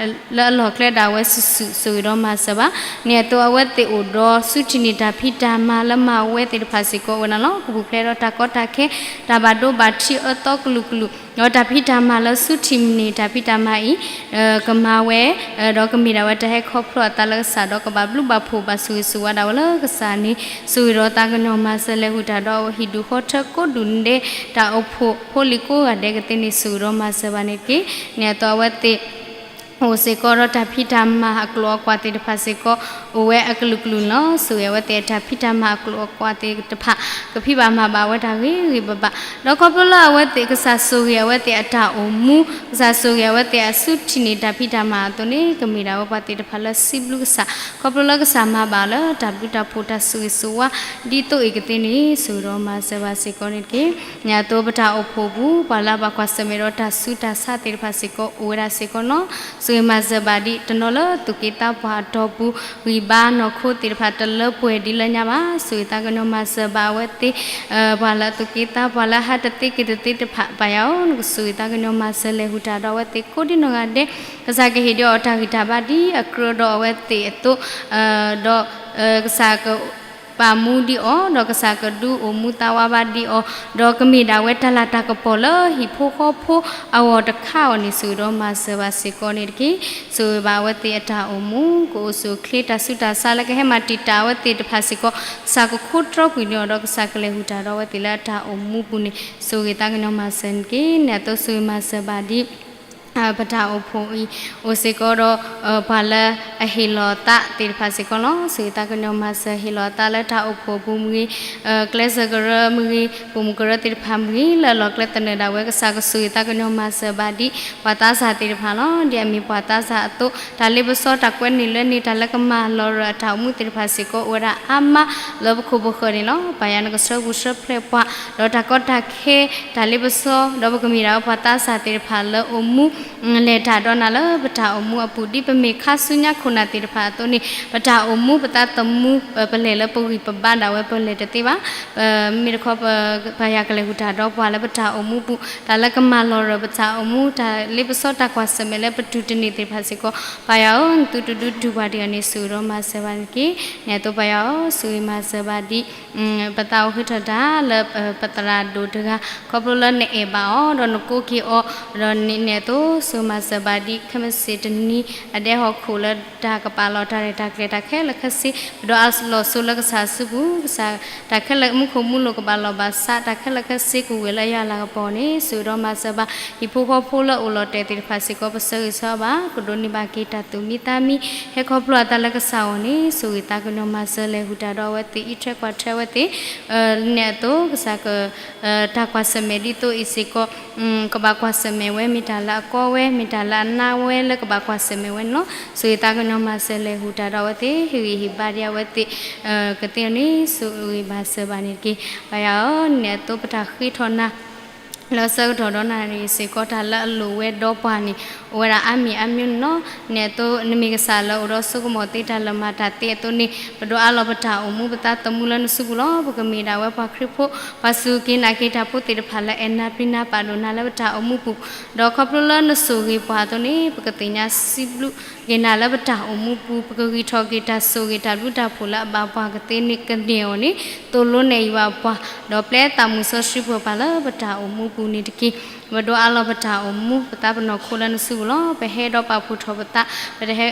လၢအလီၢ်ကျဲဒၣ်ဝဲစုာ်စုာ် ဆိၣ်ဂ့ၤဒီးမၤစၢၤဘၣ်. န့ၣ်အသိးအဝဲသ့ၣ်အိၣ်ဒီးဆူထံၣ်န့ၢ်တၢ်ဖံးတၢ်မၤလၢမၤဝဲသ့ၣ်တဖၣ်စ့ၢ်ကီးအိၣ်ဝဲဒၣ်လီၤ. ကပူၤဖျဲးဒီးတၢ်ကီတၢ်ခဲ တၢ်ဘၣ်ဒိဘၣ်ထံးအၢသီကလုာ်ကလုာ် ဒီးတၢ်ဖံးတၢ်မၤလၢဆူထံၣ်န့ၢ်တၢ်ဖံးတၢ်မၤအံၤ ကမၤဝဲ ဒီးကမ့ၢ်ဒၣ်ဝဲတၢ်ဟဲခီဖျိအသးလၢကစၢ်ဒီးကဘၣ်ဘျုးဘၣ်ဖှိၣ်ဘၣ်ဆိၣ်ဂ့ၤဆိၣ်ဝါဒၣ်ဝဲလၢကစၢ်န့ၣ် ဆိၣ်ဂ့ၤဒီးသးကညီၤမၤစၢၤလဲၤဟူးတၢ်ဒီးဟံၣ်ဒူၣ်ဃီထၢကိးဒူၣ်ဒဲး တၢ်အိၣ်ဖှိၣ်ဖိလံၤကိးဂၤဒဲးကသ့န့ၣ် ဆိၣ်ဂ့ၤဒီးမၤစၢၤဘၣ်န့ၣ်တက့ၢ်. န့ၣ်အသိးအဝဲသ့ၣ် အိၣ်စ့ၢ်ကီးဒီးတၢ်ဖံးတၢ်မၤအကျိၤအကွာ်သ့ၣ်တဖၣ်စ့ၢ်ကီး အိၣ်ဝဲအကလုာ်ကလုာ်န့ၣ်လီၤ. ဆိၣ်ဂ့ၤအဝဲသ့ၣ်အတၢ်ဖံးတၢ်မၤအကျိၤအကွာ်သ့ၣ်တဖၣ် ကဖံးဘၣ်မၤဘၣ်ဝဲဒၣ်ဂ့ၤဂ့ၤဘၣ်ဘၣ် ဒီးခီဖျိလၢအဝဲသ့ၣ်ကစၢ်ဆိၣ်ဂ့ၤအဝဲသ့ၣ်အတၢ်အိၣ်မူ ကစၢ်ဆိၣ်ဂ့ၤအဝဲသ့ၣ်အဆူထံၣ်န့ၢ်တၢ်ဖံးတၢ်မၤအသိးန့ၣ် ကမ့ၢ်ဒၣ်ဝဲပှၤသ့ၣ်တဖၣ်လၢစံးဘျုးကစၢ် ခီဖျိလၢကစၢ်မၤဘၣ်လၢတၢ်ဘျုးတၢ်ဖှိၣ်တၢ်ဆိၣ်ဂ့ၤဆိၣ်ဝါ ဒ်သိးအံၤကသ့န့ၣ် ဆိၣ်ဂ့ၤဒီးမၤစၢၤဘၣ်စ့ၢ်ကီးန့ၣ်တက့ၢ်. န့ၣ်အသိးပတၢ်အိၣ်ဖှိၣ်ပူၤ ပှၤလၢအဘၣ်ကွၢ်ဆၢၣ်မဲာ်ဒီးတၢ်ဆူးတၢ်ဆါသ့ၣ်တဖၣ်စ့ၢ်ကီး အိၣ်ဝဲဒၣ်စ့ၢ်ကီးန့ၣ်လီၤ. ဆိၣ်ဂ့ၤမၤစၢၤဘၣ်ဒ်တနီၤလၢသူၣ်က့သးပှၢ်အတီၢ်ပူၤ ဂံၢ်ဘါနီၢ်ခိသ့ၣ်တဖၣ်တလၢပှဲၤဒ်လၢညါဘၣ်. ဆိၣ်ဂ့ၤသးကညီၤမၤစၢၤဘၣ်အဝဲသ့ၣ် ပှၤလၢအသူၣ်က့သးပှၢ် လၢအဟးတသ့က့ၤတသ့တဖၣ် ပၢ်ယွၤဧၢ, နကဆိၣ်ဂ့ၤသးကညီၤမၤစၢၤလဲၤဟူးတၢ်ဒီးအဝဲသ့ၣ်ကိးဒံနီၢ်ဂၤဒဲး, ကစၢ်ကဟ့ၣ်ဒံးအီၤတၢ်ဂံၢ်တၢ်ဘါဒ်အကြၢးဒီးအဝဲသ့ၣ်အသိး, ဒီး ကစၢ်ကပာ်မူဒံးအီၤ, ဒီးကစၢ်ကဒုးအိၣ်မူသးဝးဘၣ်ဒံးအီၤ, ဒီးကမ့ၢ်ဒၣ်ဝဲတၢ်လၤတၢ်ကပီၤလၢဟံၣ်ဖိဃီဖိအဂီၢ်တခါအံၤန့ၣ် ဆိၣ်ဂ့ၤဒီးမၤစၢၤဘၣ်စ့ၢ်ကီးန့ၣ်တက့ၢ်. ဆိၣ်ဂ့ၤဘၣ်အဝဲသ့ၣ်အတၢ်အိၣ်မူ ကအိၣ်ဆူၣ်အိၣ်ချ့ တၢ်ဆူးတၢ်ဆါလၢကဟဲမၤတံာ်တာ်အဝဲသ့ၣ်တဖၣ်စ့ၢ်ကီး ကစၢ်ကခိးတြီကွံာ်န့ၢ်အီၤ ဒီးကစၢ်ကလဲၤဟူးတၢ်ဒီးအဝဲသ့ၣ်လၢအတၢ်အိၣ်မူပူၤန့ၣ် ဆိၣ်ဂ့ၤသးကညီၤမၤစၢၤန့ၣ်တက့ၢ်. န့ၣ်အသိးဆိၣ်ဂ့ၤမၤစၢၤဘၣ်ဒ် ပတၢ်အိၣ်ဖှိၣ်အံၤ အိၣ်စ့ၢ်ကီးဒီး ပှၤလၢအဟ့ၣ်လီၤသးသ့ၣ်တဖၣ်စ့ၢ်ကီးလီၤ. ဆိၣ်ဂ့ၤသးကညီၤမၤစၢၤ ဟ့ၣ်လီၤသးလၢတၢ်အိၣ်ဖှိၣ်အပူၤမ့ၢ်ဂ့ၤ, ကျဲးစၢးကရၢမ့ၢ်ဂ့ၤ, ပိာ်မုၣ်ကရၢသ့ၣ်တဖၣ်မ့ၢ်ဂ့ၤ လၢအလီၢ်ကျဲသနၢၣ်ဒၣ်ဝဲ ကစၢ်ကဆိၣ်ဂ့ၤသးကညီၤမၤစၢၤဘၣ်ဒ် ပှၤသးစၢ်သ့ၣ်တဖၣ်လီၤ. ဒ်အမ့ၢ်ပှၤသးစၢ်အသိး တၢ်လ့ပစီ တၢ်ကွဲန့ၢ်လွဲန့ၢ် တၢ်လၢကမၤလီၤရၢၢ်အတၢ်အိၣ်မူသ့ၣ်တဖၣ်စ့ၢ်ကီး အိၣ်ဝဲဒၣ်အါမးလၢပခိၣ်ပဃၢၤန့ၣ်လီၤ. ပၢ်ယွၤနကဆှၢပူၤဆှၢဖျဲးပှၤ ဒီးတၢ်ကီတၢ်ခဲ တၢ်လ့ပစီ ဒီးပကမ့ၢ်ဒၣ်ဝဲပှၤသးစၢ်သ့ၣ်တဖၣ်လၢအိၣ်မူ လဲၤတၢ်ဒီးနၤလၢပတၢ်အိၣ်မူအပူၤ ဒ်ပမ့ၢ်ခါဆူညါခိၣ်နၢ်သ့ၣ်တဖၣ်အသိးန့ၣ် ပတၢ်အိၣ်မူပသးသမူ ပလဲၤလၢပဂံၢ်ပဘါဒၣ်ဝဲ ပလဲၤတသ့ဘၣ်. မ့ၢ်တခီ ပၢ်ယွၤကလဲၤဟူးတၢ်ဒီးပှၤလၢပတၢ်အိၣ်မူပူၤ တၢ်လၢကမၤလီၤရၢၢ်ပတၢ်အိၣ်မူ တၢ်လ့ပစီ တၢ်ကွၢ်ဆၢၣ်မဲာ်လၢပတူၢ်တန့ၢ်သ့ၣ်တဖၣ်စ့ၢ်ကီး ပၢ်ယွၤဧၢ နသုတဒုးတူၢ်ပှၤတဂၤန့ၣ် ဆိၣ်ဂ့ၤဒီးမၤစၢၤဘၣ်န့ၣ်တက့ၢ်. န့ၣ်အသိးပၢ်ယွၤဧၢ ဆိၣ်ဂ့ၤမၤစၢၤဘၣ်ဒ် ပသးအိၣ်ဃ့ထီၣ်တၢ်လၢပသရၣ်ဒိၣ်တဂၤ ခီဖျိလၢနအဲၣ်ဘၣ်အီၤ ဒီးနကိးက့ၤအီၤ ဒီးန့ၣ်အသိး ဆိၣ်ဂ့ၤမၤစၢၤဘၣ်ဒ် ခဲမုၢ်ဆ့ၣ်တနံၤ အဒဲဟီၣ်ခိၣ်လၢတၢ်ကပာ်လီၤတၢ်ရဲၣ်တၢ်ကျဲၤတၢ်ခဲလၢာ်ခဲဆ့ ပဒိးအလီၢ်ဆိလၢကစၢ်စုပူၤ ကစၢ် တၢ်ခဲလၢာ်မူခိၣ်မူလိာ်ကဘၣ်လီၢ်ဘၣ်စး တၢ်ခဲလၢာ်ခဲဆ့ကဝဲၤလၢယွၤလၤကပီၤန့ၣ် ဆိၣ်ဂ့ၤဒီးမၤစၢၤဘၣ် ဟံၣ်ဖိဃီဖိလၢအိၣ်လီၤတဲာ်သ့ၣ်တဖၣ်စ့ၢ်ကီး ပဆၢဂ့ၤဆၢဘၣ် ကဒိးန့ၢ်ဘၣ်က့ၤတၢ်သူၣ်မံသးမံ ဟဲခီဖျိအသးလၢကစၢ်အဂီၢ်န့ၣ် ဆိၣ်ဂ့ၤသးကညီၤမၤစၢၤလဲၤဟူးတၢ်ဒီးအဝဲသ့ၣ် အံးထွဲကွၢ်ထွဲအဝဲသ့ၣ် န့ၣ်အသိး ကစၢ်က တၢ်ကွၢ်ဆၢၣ်မဲာ်ဒ်သိးအံၤစ့ၢ်ကီး ကဘၣ်ကွၢ်ဆၢၣ်မဲာ်ဝဲ မ့ၢ်တၢ်လၢအကီဝဲ မ့ၢ်တၢ်လၢအနါဝဲလၢကဘၣ်ကွၢ်ဆၢၣ်မဲာ်ဝဲန့ၣ်လီၤ. ဆိၣ်ဂ့ၤသးကညီၤမၤစၢၤလဲၤဟူးတၢ်ဒီးအဝဲသ့ၣ် ဟ့ၣ်ဂံၢ်ဟ့ၣ်ဘါဒံးအဝဲသ့ၣ် ကသ့န့ၣ် ဆိၣ်ဂ့ၤမၤစၢၤဘၣ်န့ၣ်တက့ၢ်. ပၢ်ယွၤဧၢ န့ၣ်အသိးပတၢ်ဃ့ထီၣ်နၤ လၢဆၢကတီၢ်ဒီးနၤန့ၣ်စ့ၢ်ကီး တၢ်လၢအလိၣ်ဝဲဒီးပှၤန့ၣ် အိၣ်ဝဲဒၣ်အါမံၤအါမံၤန့ၣ်လီၤ. န့ၣ်အသိး နမ့ၢ်ကစၢ်လၢအိၣ်ဒီးစိကမီၤသ့ တၢ်လၢမၤတၢ်သ့အသိးန့ၣ် ပဒိးအးလီၤပတၢ်အိၣ်မူပသးသမူလၢနစုပူၤလီၤ. ပကမ့ၢ်ဒၣ်ဝဲပှၤခရံာ်ဖိ ပှၤစူၢ်က့ၤနာ်က့ၤတၢ်ဖိသ့ၣ်တဖၣ်လၢအဲၣ်နၤပျံၤနၤပာ်ဒိၣ်နၤလၢပတၢ်အိၣ်မူပူၤ, ဒီးခီဖျိလၢနဆိၣ်ဂ့ၤပှၤအသိးန့ၣ် ပကသ့ၣ်ညါစံးဘျုးက့ၤနၤလၢပတၢ်အိၣ်မူပူၤ, ပကဂံၢ်ထီၣ်က့ၤတၢ်ဆိၣ်ဂ့ၤတၢ်ဘျုးတၢ်ဖှိၣ်လၢအဘၣ်ပှၤကသ့န့ၢ်ကန့ၢ်အီၤန့ၣ် သိၣ်လိနဲၣ်ယွၤပှၤ, ဒီးပျဲသးမုၢ်စီဆှံပှဲၤပှၤလၢပတၢ်အိၣ်မူပူၤန့ၣ်တက့ၢ်. ပဒိးအးလီၤပတၢ်အိၣ်မူ ပသးပနီၢ်ခိလၢနစုပူၤလီၤ. ပဟဲဒီးပာ်ဖှိၣ်ထီၣ်ပသး, ပတဟဲ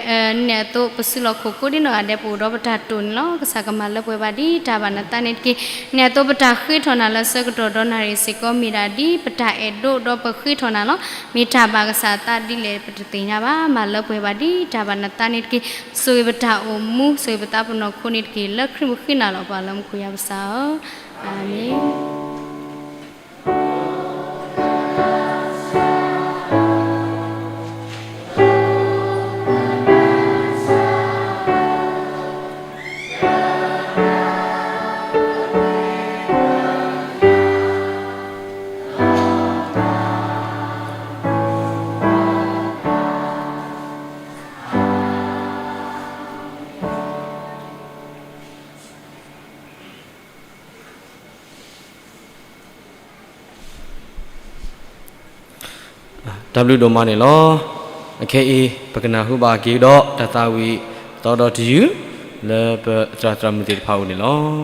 န့ၣ်အသိး ပစုလီၢ်ခိၣ်ကိးဒံနီၢ်ဂၤဒဲး ပအိၣ်ဒီးပတၢ်တိာ်န့ၣ်လီၤ. ကစၢ်ကမၤလၢပှဲၤဘၣ်ဒ်တၢ်ဘၣ်နသးန့ၣ်တက့ၢ်. န့ၣ်အသိးပတၢ်ဃ့ထီၣ်နၤလၢဆၢကတီၢ်ဒီးနၤရံၣ်စ့ၢ်ကီး မ့ၢ်ဒၣ်ဒ်ပတၢ်အဲၣ်ဒိးဒီးပဃ့ထီၣ်နၤလီၤ. မ့ၢ်တၢ်ဘၣ်ကစၢ်အသးဒ်လဲၣ် ပတသ့ၣ်ညါဘၣ်. မၤလၢပှဲၤဘၣ်ဒ်တၢ်ဘၣ်နသးန့ၣ်တက့ၢ်. ဆိၣ်ဂ့ၤပတၢ်အိၣ်မူ ဆိၣ်ဂ့ၤပသးပနီၢ်ခိန့ၣ်တက့ၢ်. လၢခရံာ်ပဃ့နၤလီၤပှၤလၢမူခိၣ်ယၤပစၢ်ဧၢ, အၤမ့ၣ်. တၢ်ဘျုးဒိၣ်မးန့ၣ်လီၤ. အခဲအံၤ ပကနၢ်ဟူဘၣ်က့ၤဒီးတၢ်သးဝံၣ်သီဒီးတယုၢ် လၢပသရၣ်သရၣ်မုၣ်သ့ၣ်တဖၣ်အအိၣ်န့ၣ်လီၤ.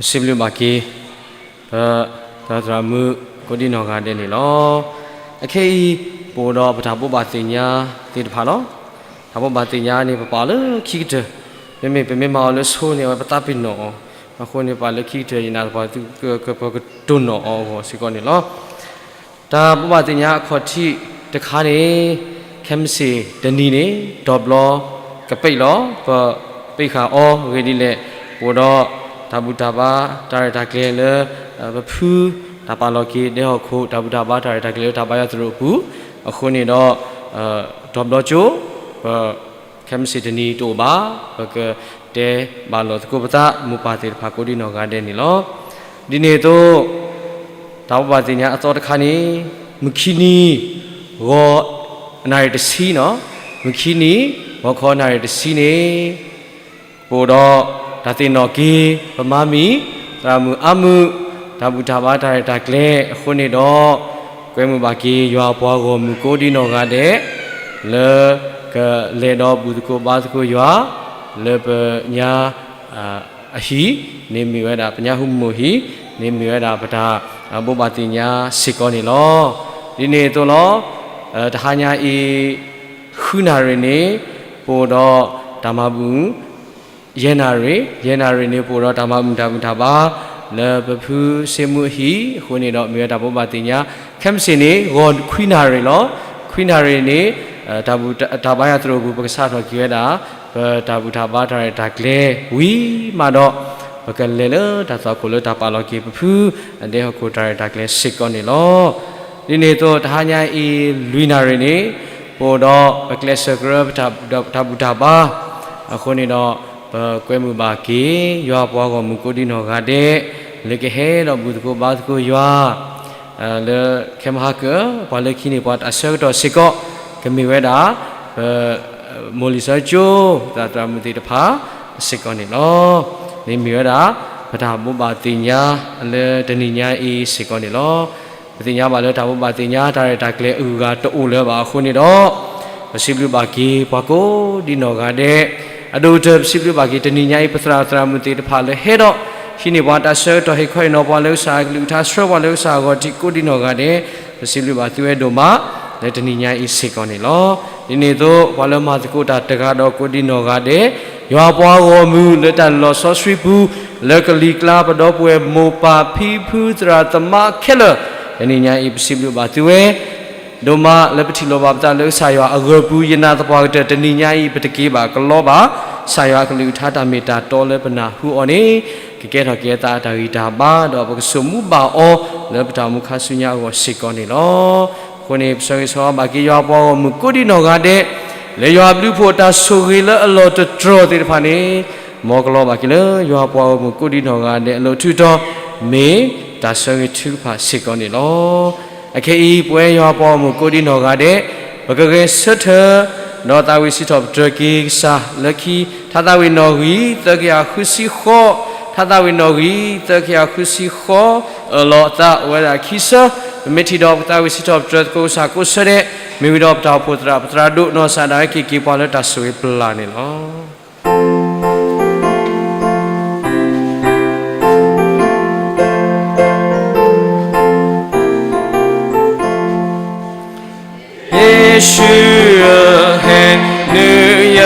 စံးဘျုးဘၣ်က့ၤ ပသရၣ်သရၣ်မုၣ်ကိးဒံနီၢ်ဂၤဒဲးန့ၣ်လီၤ. အခဲအံၤ ပအိၣ်ဒီးပတၢ်ဘိးဘၣ်သ့ၣ်ညါသ့ၣ်တဖၣ်လီၤ. တၢ်ဘိးဘၣ်သ့ၣ်ညါန့ၣ် ပပာ်လၢခံကတၢၢ်, မ့မ့ၢ်ပမ့ၢ်မၤအီၤလၢဆိန့ၣ် အဝဲပသးပ့ၤနီၣ်အီၤ, အဃိန့ၣ် ပာ်လၢခံကတၢၢ် ယနာ်သပှၢ်သုကကတိၢ်နီၣ်အီၤအဂီၢ်စ့ၢ်ကီးန့ၣ်လီၤ. တၢ်ဘိးဘၣ်သ့ၣ်ညါအခီၣ်ထံးတခါန့ၣ် ခဲမုၢ်ဆ့ၣ်တနံၤန့ၣ် ဒီဘျီကပ့းလီၤ. ပပ့းဃာ်အီၤဂ့ၢ်ဒ်လဲၣ်, ပအိၣ်ဒီးတၢ်ဘူၣ်တၢ်ဘါတၢ်ရဲၣ်တၢ်ကျဲၤလၢ ပဖုတၢ်ပာ်လီၤက့ၤဒဲဟီၣ်ခိၣ် တၢ်ဘူၣ်တၢ်ဘါတၢ်ရဲၣ်တၢ်ကျဲၤလၢတၢ်ဘါယွၤသရိာ်အပူၤ, အဃိန့ၣ်ဒီး ဒီဘျီကၠိ ပ ခဲမုၢ်ဆ့ၣ်တနံၤတအိၣ်ဘၣ်, ပကတဲဘၣ်လိာ်သကိးပသး မိၢ်ပၢ်သ့ၣ်တဖၣ်ကိးဒံနီၢ်ဂၤဒဲးန့ၣ်လီၤ. ဒ်န့ၣ်အသိး တၢ်ဘိးဘၣ်သ့ၣ်ညါအသီတခါန့ၣ် မုၢ်ခံနံၤ ဂီၤနၣ်ရံၣ်တဆံနီၤ, မုၢ်ခံနံၤ ဂီၤခီနၣ်ရံၣ်တဆံန့ၣ် ပအိၣ်ဒီးတၢ်သ့ၣ်နီၣ်က့ၤ ပမၤမံၤ သရၣ်မုၣ်အါမုၣ် တၢ်ဘူၣ်တၢ်ဘါတၢ်ရဲၣ်တၢ်ကျဲၤအဃိန့ၣ်ဒီး ကွဲမုာ်ဘၣ်က့ၤယွၤပှၤဂီၢ်မုၢ်ကိးဒံနီၢ်ဂၤဒဲး လၢကလဲၤဒီးဘူၣ်သကိးဘါသကိးယွၤ လၢပညါ အဟံၣ်န့ၣ်မ့ၢ်ဝဲဒၣ် ပညါဟူမုၢ်ဟံၣ်န့ၣ်မ့ၢ်ဝဲဒၣ် ပတၢ်ဘိးဘၣ်သ့ၣ်ညါစ့ၢ်ကီးန့ၣ်လီၤ. ဒ်န့ၣ်အသိးလီၤ. တဟါညါအံၤ ဃုနၣ်ရံၣ်န့ၣ် ပအိၣ်ဒီးတၢ်မၤဘူၣ် ယဲၢ်နၣ်ရံၣ်, ယဲၢ်နၣ်ရံၣ်န့ၣ် ပအိၣ်ဒီးတၢ်မၤဘူၣ်တၢ်ဘူၣ်တၢ်ဘါ လၢပဖုစ့မူအဟံၣ်အဃိန့ၣ်ဒီး မ့ၢ်ဝဲတၢ်ဘိးဘၣ်သ့ၣ်ညါ ခဲမုၢ်ဆ့ၣ်န့ၣ် ဂီၤခွံနၣ်ရံၣ်လီၤ. ခွံနၣ်ရံၣ်န့ၣ် တၢ်ဘါယွၤသရိာ်ပူၤ ပကစးထီၣ်က့ၤဝဲဒၣ် ပတၢ်ဘူၣ်တၢ်ဘါတၢ်ရဲၣ်တၢ်ကျဲၤဝံၤမးဒီး ပကလဲၤလၢတၢ်သွၣ်ခိၣ်လၢတၢ်ပာ်လီၤက့ၤပဖု အဒဲဟီၣ်ခိၣ်တၢ်ရဲၣ်တၢ်ကျဲၤစ့ၢ်ကီးန့ၣ်လီၤ. ဒ်န့ၣ်အသိး တဟါညါအံၤ လွံၢ်နၣ်ရံၣ်န့ၣ် ပအိၣ်ဒီးပကျဲးစၢးကရၢပတၢ်ဘူၣ်တၢ်ဘါ အဃိန့ၣ်ဒီး ပကွဲမုာ်ဘၣ်က့ၤ ယွၤပှၤဂီၢ်မုၢ်ကိးဒံနီၢ်ဂၤဒဲး လၢကဟဲဒီးဘူၣ်သကိးဘါသကိးယွၤ လၢခဲမဟါကၢၢ် ပှၤလၢခံန့ၣ် ပှၤတၢ်ဆၢကတီၢ်စ့ၢ်ကီး ကမ့ၢ်ဝဲဒၣ် ပ မိၢ်လံာ်စီဆှံကၠိ သရၣ်သရၣ်မုၣ်သ့ၣ်တဖၣ်စ့ၢ်ကီးန့ၣ်လီၤ. န့ၣ်မ့ၢ်ဝဲဒၣ် ပတၢ်ဘိးဘၣ်သ့ၣ်ညါလၢတနံၤညါအံၤစ့ၢ်ကီးန့ၣ်လီၤ. ပသ့ၣ်ညါဘၣ်လၢတၢ်ဘိးဘၣ်သ့ၣ်ညါတၢ်ရဲၣ်တၢ်ကျဲၤအဂုၤအဂၤတအိၣ်လၢၤဘၣ်အဃိန့ၣ်ဒီး ပစံးဘျုးဘၣ်က့ၤပှၤကိးဒံနီၢ်ဂၤဒဲး အဒိၣ်ကတၢၢ် ပစံးဘျုးဘၣ်က့ၤတနံၤညါအံၤ ပသရၣ်သရၣ်မုၣ်သ့ၣ်တဖၣ်လၢဟဲဒီး ဟံးန့ၢ်ပှၤတၢ်ဆၢကတီၢ် ဟ့ၣ်ခီဟ့ၣ်နီၤပှၤလၢကစၢ်အကလုၢ်ကထါ ဆှၢပှၤလၢကစၢ်အဂီၢ်ထံးကိးဒံနီၢ်ဂၤဒဲး ပစံးဘျုးဘၣ်သုဝဲဒိၣ်မး လၢတနံၤညါအံၤစ့ၢ်ကီးန့ၣ်လီၤ. ဒ်န့ၣ်အသိး ပှၤလၢမၤသကိးတၢ်တဂၤဒီးကိးဒံနီၢ်ဂၤဒဲး ယွၤပှၤဂီၢ်မုၢ်လၢတၢ်လီၢ်စီဆှံပူၤ လၢကလံၤကျါပဒီပုၢ်ဝဲၢ်မိၢ်ပၢ်ဖံဖုသရၣ်သမါခဲလၢာ် တနံၤညါအံၤ ပစံးဘျုးဘၣ်သုဝဲ ဒိၣ်မးလၢပထံၣ်လိာ်ဘၣ်ပသးလၢကစၢ်ယွၤအဂၢၢ်ပူၤ ယနာ်သပှၢ်ကတၢၢ် တနံၤညါအံၤ ပတက့ၤဘၣ်ကလီဘၣ် ကစၢ်ယွၤအကလုၢ်ကထါတၢ်မ့ၢ်တၢ်တီလၢပနၢ်ဟူအီၤန့ၣ် ကကဲထီၣ်က့ၤအသးအတၢ်ဂံၢ်တၢ်ဘါ ဒီးပကဆိၣ်မူဘၣ်အီၤ လၢပတၢ်အိၣ်မူခါဆူညါအဂီၢ်စ့ၢ်ကီးန့ၣ်လီၤ. အဃိန့ၣ် ပဆၢဂ့ၤဆၢဝါဘၣ်က့ၤယွၤပှၤဂီၢ်မုၢ်ကိးဒံနီၢ်ဂၤဒဲး လၢယွၤဘျုးဖှိၣ်တၢ်ဆိၣ်ဂ့ၤလၢအလီၢ်တတြီၢ်သ့ၣ်တဖၣ်န့ၣ် မ်ကလီဘၣ်က့ၤလၢယွၤပှၤဂီၢ်မုၢ်ကိးဒံနီၢ်ဂၤဒဲးအလိၤ ထုးထီၣ် မ့ၢ်တၢ်ဆၢဂ့ၤထုကဖၣ်စ့ၢ်ကီးန့ၣ်လီၤ. အခဲအံၤ ပဝဲယွၤပှၤဂီၢ်မုၢ်ကိးဒံနီၢ်ဂၤဒဲး ပကဂဲၤဆၢထၢၣ် ဒီးသးဝံၣ်စံးထီၣ်ပတြၢၤက့ၤကစၢ်လၢခံ ထါသးဝံၣ်နီၣ်ဂံၢ် သၢကယၤဃုဆံဃိး, ထါသးဝံၣ်နီၣ်ဂံၢ် သၢကယၤဃုဆံဃိး, အၢၣ်လီၤအသးအိၣ်ဝဲဒၣ်ခံဆၢ, ပမ့ၢ်ထံၣ်ဒီးပကသးဝံၣ်စံးထီၣ်ပတြၢၤသကိးကစၢ်ကိးဆၢဒဲး, မ့ၢ်ဝံၤဒီးပတၢ်အိၣ်ဖှိၣ်သရၣ် ပသရၣ်ဒိၣ်နီၢ်စၢ်ဒၣ်ဝဲ က့ၤက့ၤပှၤလၢတၢ်ဆိၣ်ဂ့ၤပျၢ်န့ၣ်လီၤ. ယ့ၣ်ၡူးဧၢ, ဟ့ၣ်နုာ်ယ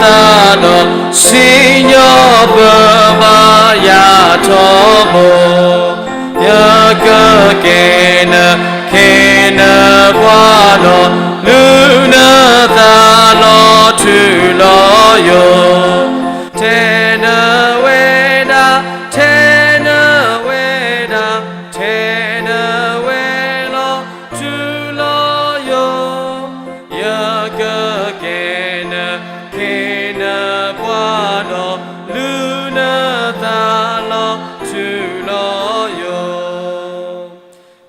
သးဒီး စံၣ်ညီၣ်ပၢဘၣ်ယၤထီဘိ, ယကက့ၤနခ့နပှၤဒီး လူၤနသးလီၤထူလီၤယိာ်, ထဲနဝဲဒၣ်, ထဲနဝဲဒၣ်, ထဲနဝဲလီၤ ထူလီၤယိာ်, ယကက့ၤနခ့နပှၤဒီး လူၤနသးလီၤထူလီၤယိာ်,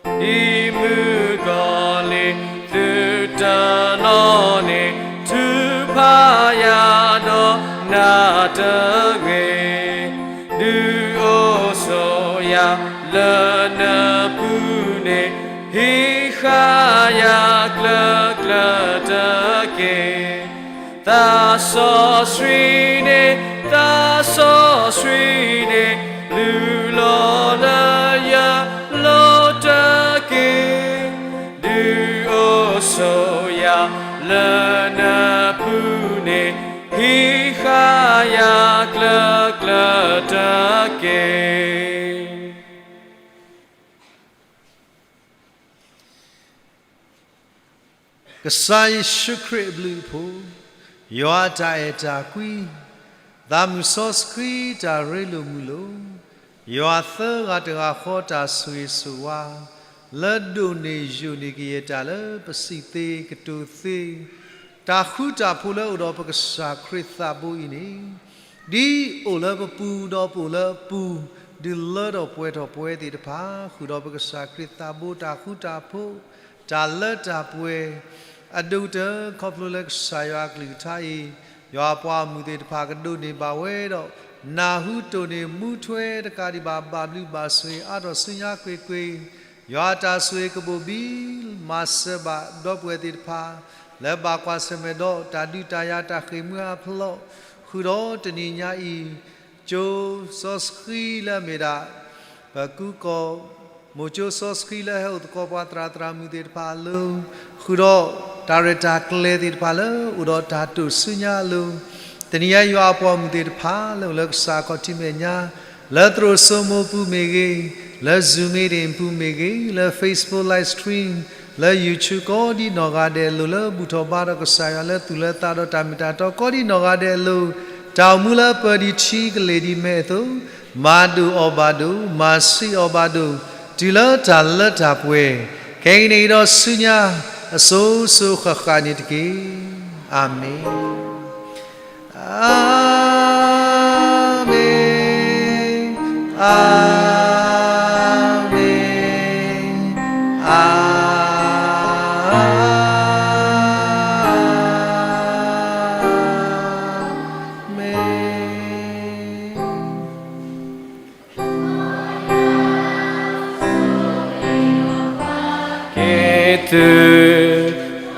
ဒ်မုၣ်ကီၤလံၤသုးတနီၤန့ၣ် ထုးဖးယၤဒီးနၤတဂ့ၤ, ဒုးအိၣ်ဆိးယၤလၢနပူၤန့ၣ် ဟံးဃာ်ယၤကျၢၤကျၢၤတက့ၢ်. သးစီဆှံန့ၣ်, သးစီဆှံန့ၣ်, လူၤ ကစၢ်ယ့ၣ်ၡူးခရံာ်အဘျုးအဖှိၣ်, ယွၤအတၢ်အဲၣ်တၢ်ကွံ, သးမုၢ်စီဆှံတၢ်ရ့လိာ်မုာ်လိာ်, ယွၤသၢဂၤတဂၤဃီတၢ်ဆိၣ်ဂ့ၤဆိၣ်ဝါ, လၢဒိၣ်န့ၢ်ယိာ်န့ၢ်ကယဲၢ်တၢ်လၢပစံးသ့ကတိၤသ့, တၢ်ဃူတၢ်ဖိးလၢအိၣ်ဒီးပကစၢ်ခရံာ်သးဘိအံၤန့ၣ် ဒ်အိၣ်လၢပပူၤဒီးပအိၣ်လၢအပူၤ, ဒုးလၢထီၣ်ပှဲၤထီၣ်ပဝဲသ့ၣ်တဖၣ် ဃုာ်ဒီးပကစၢ်ခရံာ်သးဘိတၢ်ဃူတၢ်ဖိး, တၢ်လၢတၢ်ပှဲၤ, အဒိၣ်ကတၢၢ်ခီဖျိလၢကစၢ်ယွၤအကလုၢ်ကထါအံၤ, ယွၤအပှၤအမုၢ်သ့ၣ်တဖၣ်ကဒိးန့ၢ်ဘၣ်ဝဲဒီး နၢ်ဟူတိၢ်န့ၢ်မူထွဲတကးဒံးဘၣ် ဘၣ်ဘျုးဘၣ်ဆိၣ်ဂ့ၤအါထီၣ်ဆူညါကွ့ၢ်ကွ့ၢ်, ယွၤအတၢ်ဆိၣ်ဂ့ၤကဘိၣ်ဘံ မၤစၢၤဘၣ်ဒီပုၢ်ဝဲၢ်သ့ၣ်တဖၣ် လၢဘၣ်ကွၢ်ဆၢၣ်မဲာ်ဒီးတၢ်ဒုးတၢ်ယၤတၢ်ဃ့ၢ်မှံဟးဖျိး, ဃုာ်ဒီးတနံၤညါအံၤ, ကၠိစီဆှံလၢအမ့ၢ်ဒၣ် ပကူကီၢ်, မိၤကၠိစီဆှံလၢဟဲအိၣ်သကိးပှၤသရၣ်သရၣ်မုၣ်သ့ၣ်တဖၣ်အလိၤ, ဃုာ်ဒီးတၢ်ရဲၣ်တၢ်ကျဲၤသ့ၣ်တဖၣ်လၢအိၣ်ဒီးတၢ်တိာ်ဆူညါအလိၤ, တနံၤညါယွၤအပှၤမုၣ်သ့ၣ်တဖၣ်လၢအိၣ်လၢကစၢ်ခီၣ်ထံးမဲာ်ညါ, လၢသရိာ်စိမိၤပူၤမ့ၢ်ဂ့ၤ, လၢ Zoom meeting ပူၤမ့ၢ်ဂ့ၤ, လၢ Facebook live stream, လၢ YouTube ကိးဒံနီၢ်ဂၤဒဲးအလိၤ လၢဘူၣ်ထီၣ်ဘါထီၣ်ကစၢ်ယွၤလၢသူၣ်လၢသးဒီးတၢ်မ့ၢ်တၢ်တီကိးဒံနီၢ်ဂၤဒဲးအလိၤ, တၢ်အိၣ်မူလၢပၢၤဒံးထံကလ့ၢ်ဒံးမဲာ်အသိး, မၤဒိၣ်အီၣ်ဘၣ်ဒိၣ်, မၤဆံးအီၣ်ဘၣ်ဒိၣ်, တုၤလၢတၢ်လၢတၢ်ပှဲၤ, ခဲကနံၣ်အံၤဒီးဆူညါ, အစိၤစိၤဃၣ်ဃၣ်န့ၣ်တက့ၢ်. အၤမ့ၣ်. အၤမ့ၣ်, အၤမ့ၣ်, အၤမ့ၣ်. က့ၤသု,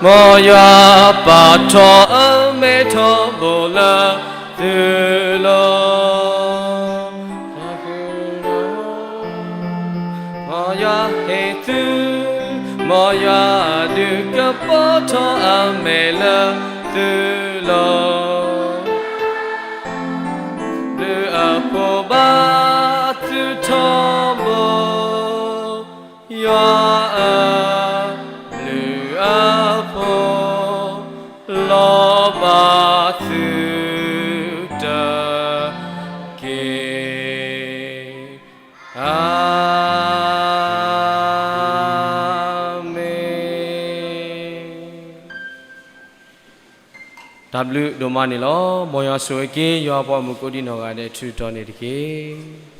မ်ယွၤပာ်ထီၣ်အမဲထီဘိလၢသုလီၤ. မ်ယွၤဟ့ၣ်သု, မ်ယွၤဒုးကပီၤထီၣ်အမဲလၢသုလီၤ. ဘျုးအဖှိၣ်ဘၣ်သုထီဘိ, ယွၤဧၢ, ဘျုးအဖှိၣ်လီၤဘၣ်သုတက့ၢ်. အၤမ့ၣ်. တၢ်ဘျုးဒိၣ်မးန့ၣ်လီၤ. မ်ယွၤဆိၣ်ဂ့ၤက့ၤ ယွၤအပှၤမုၣ်ကိးဒံနီၢ်ဂၤဒဲး ထုးထီၣ်န့ၣ်တက့ၢ်.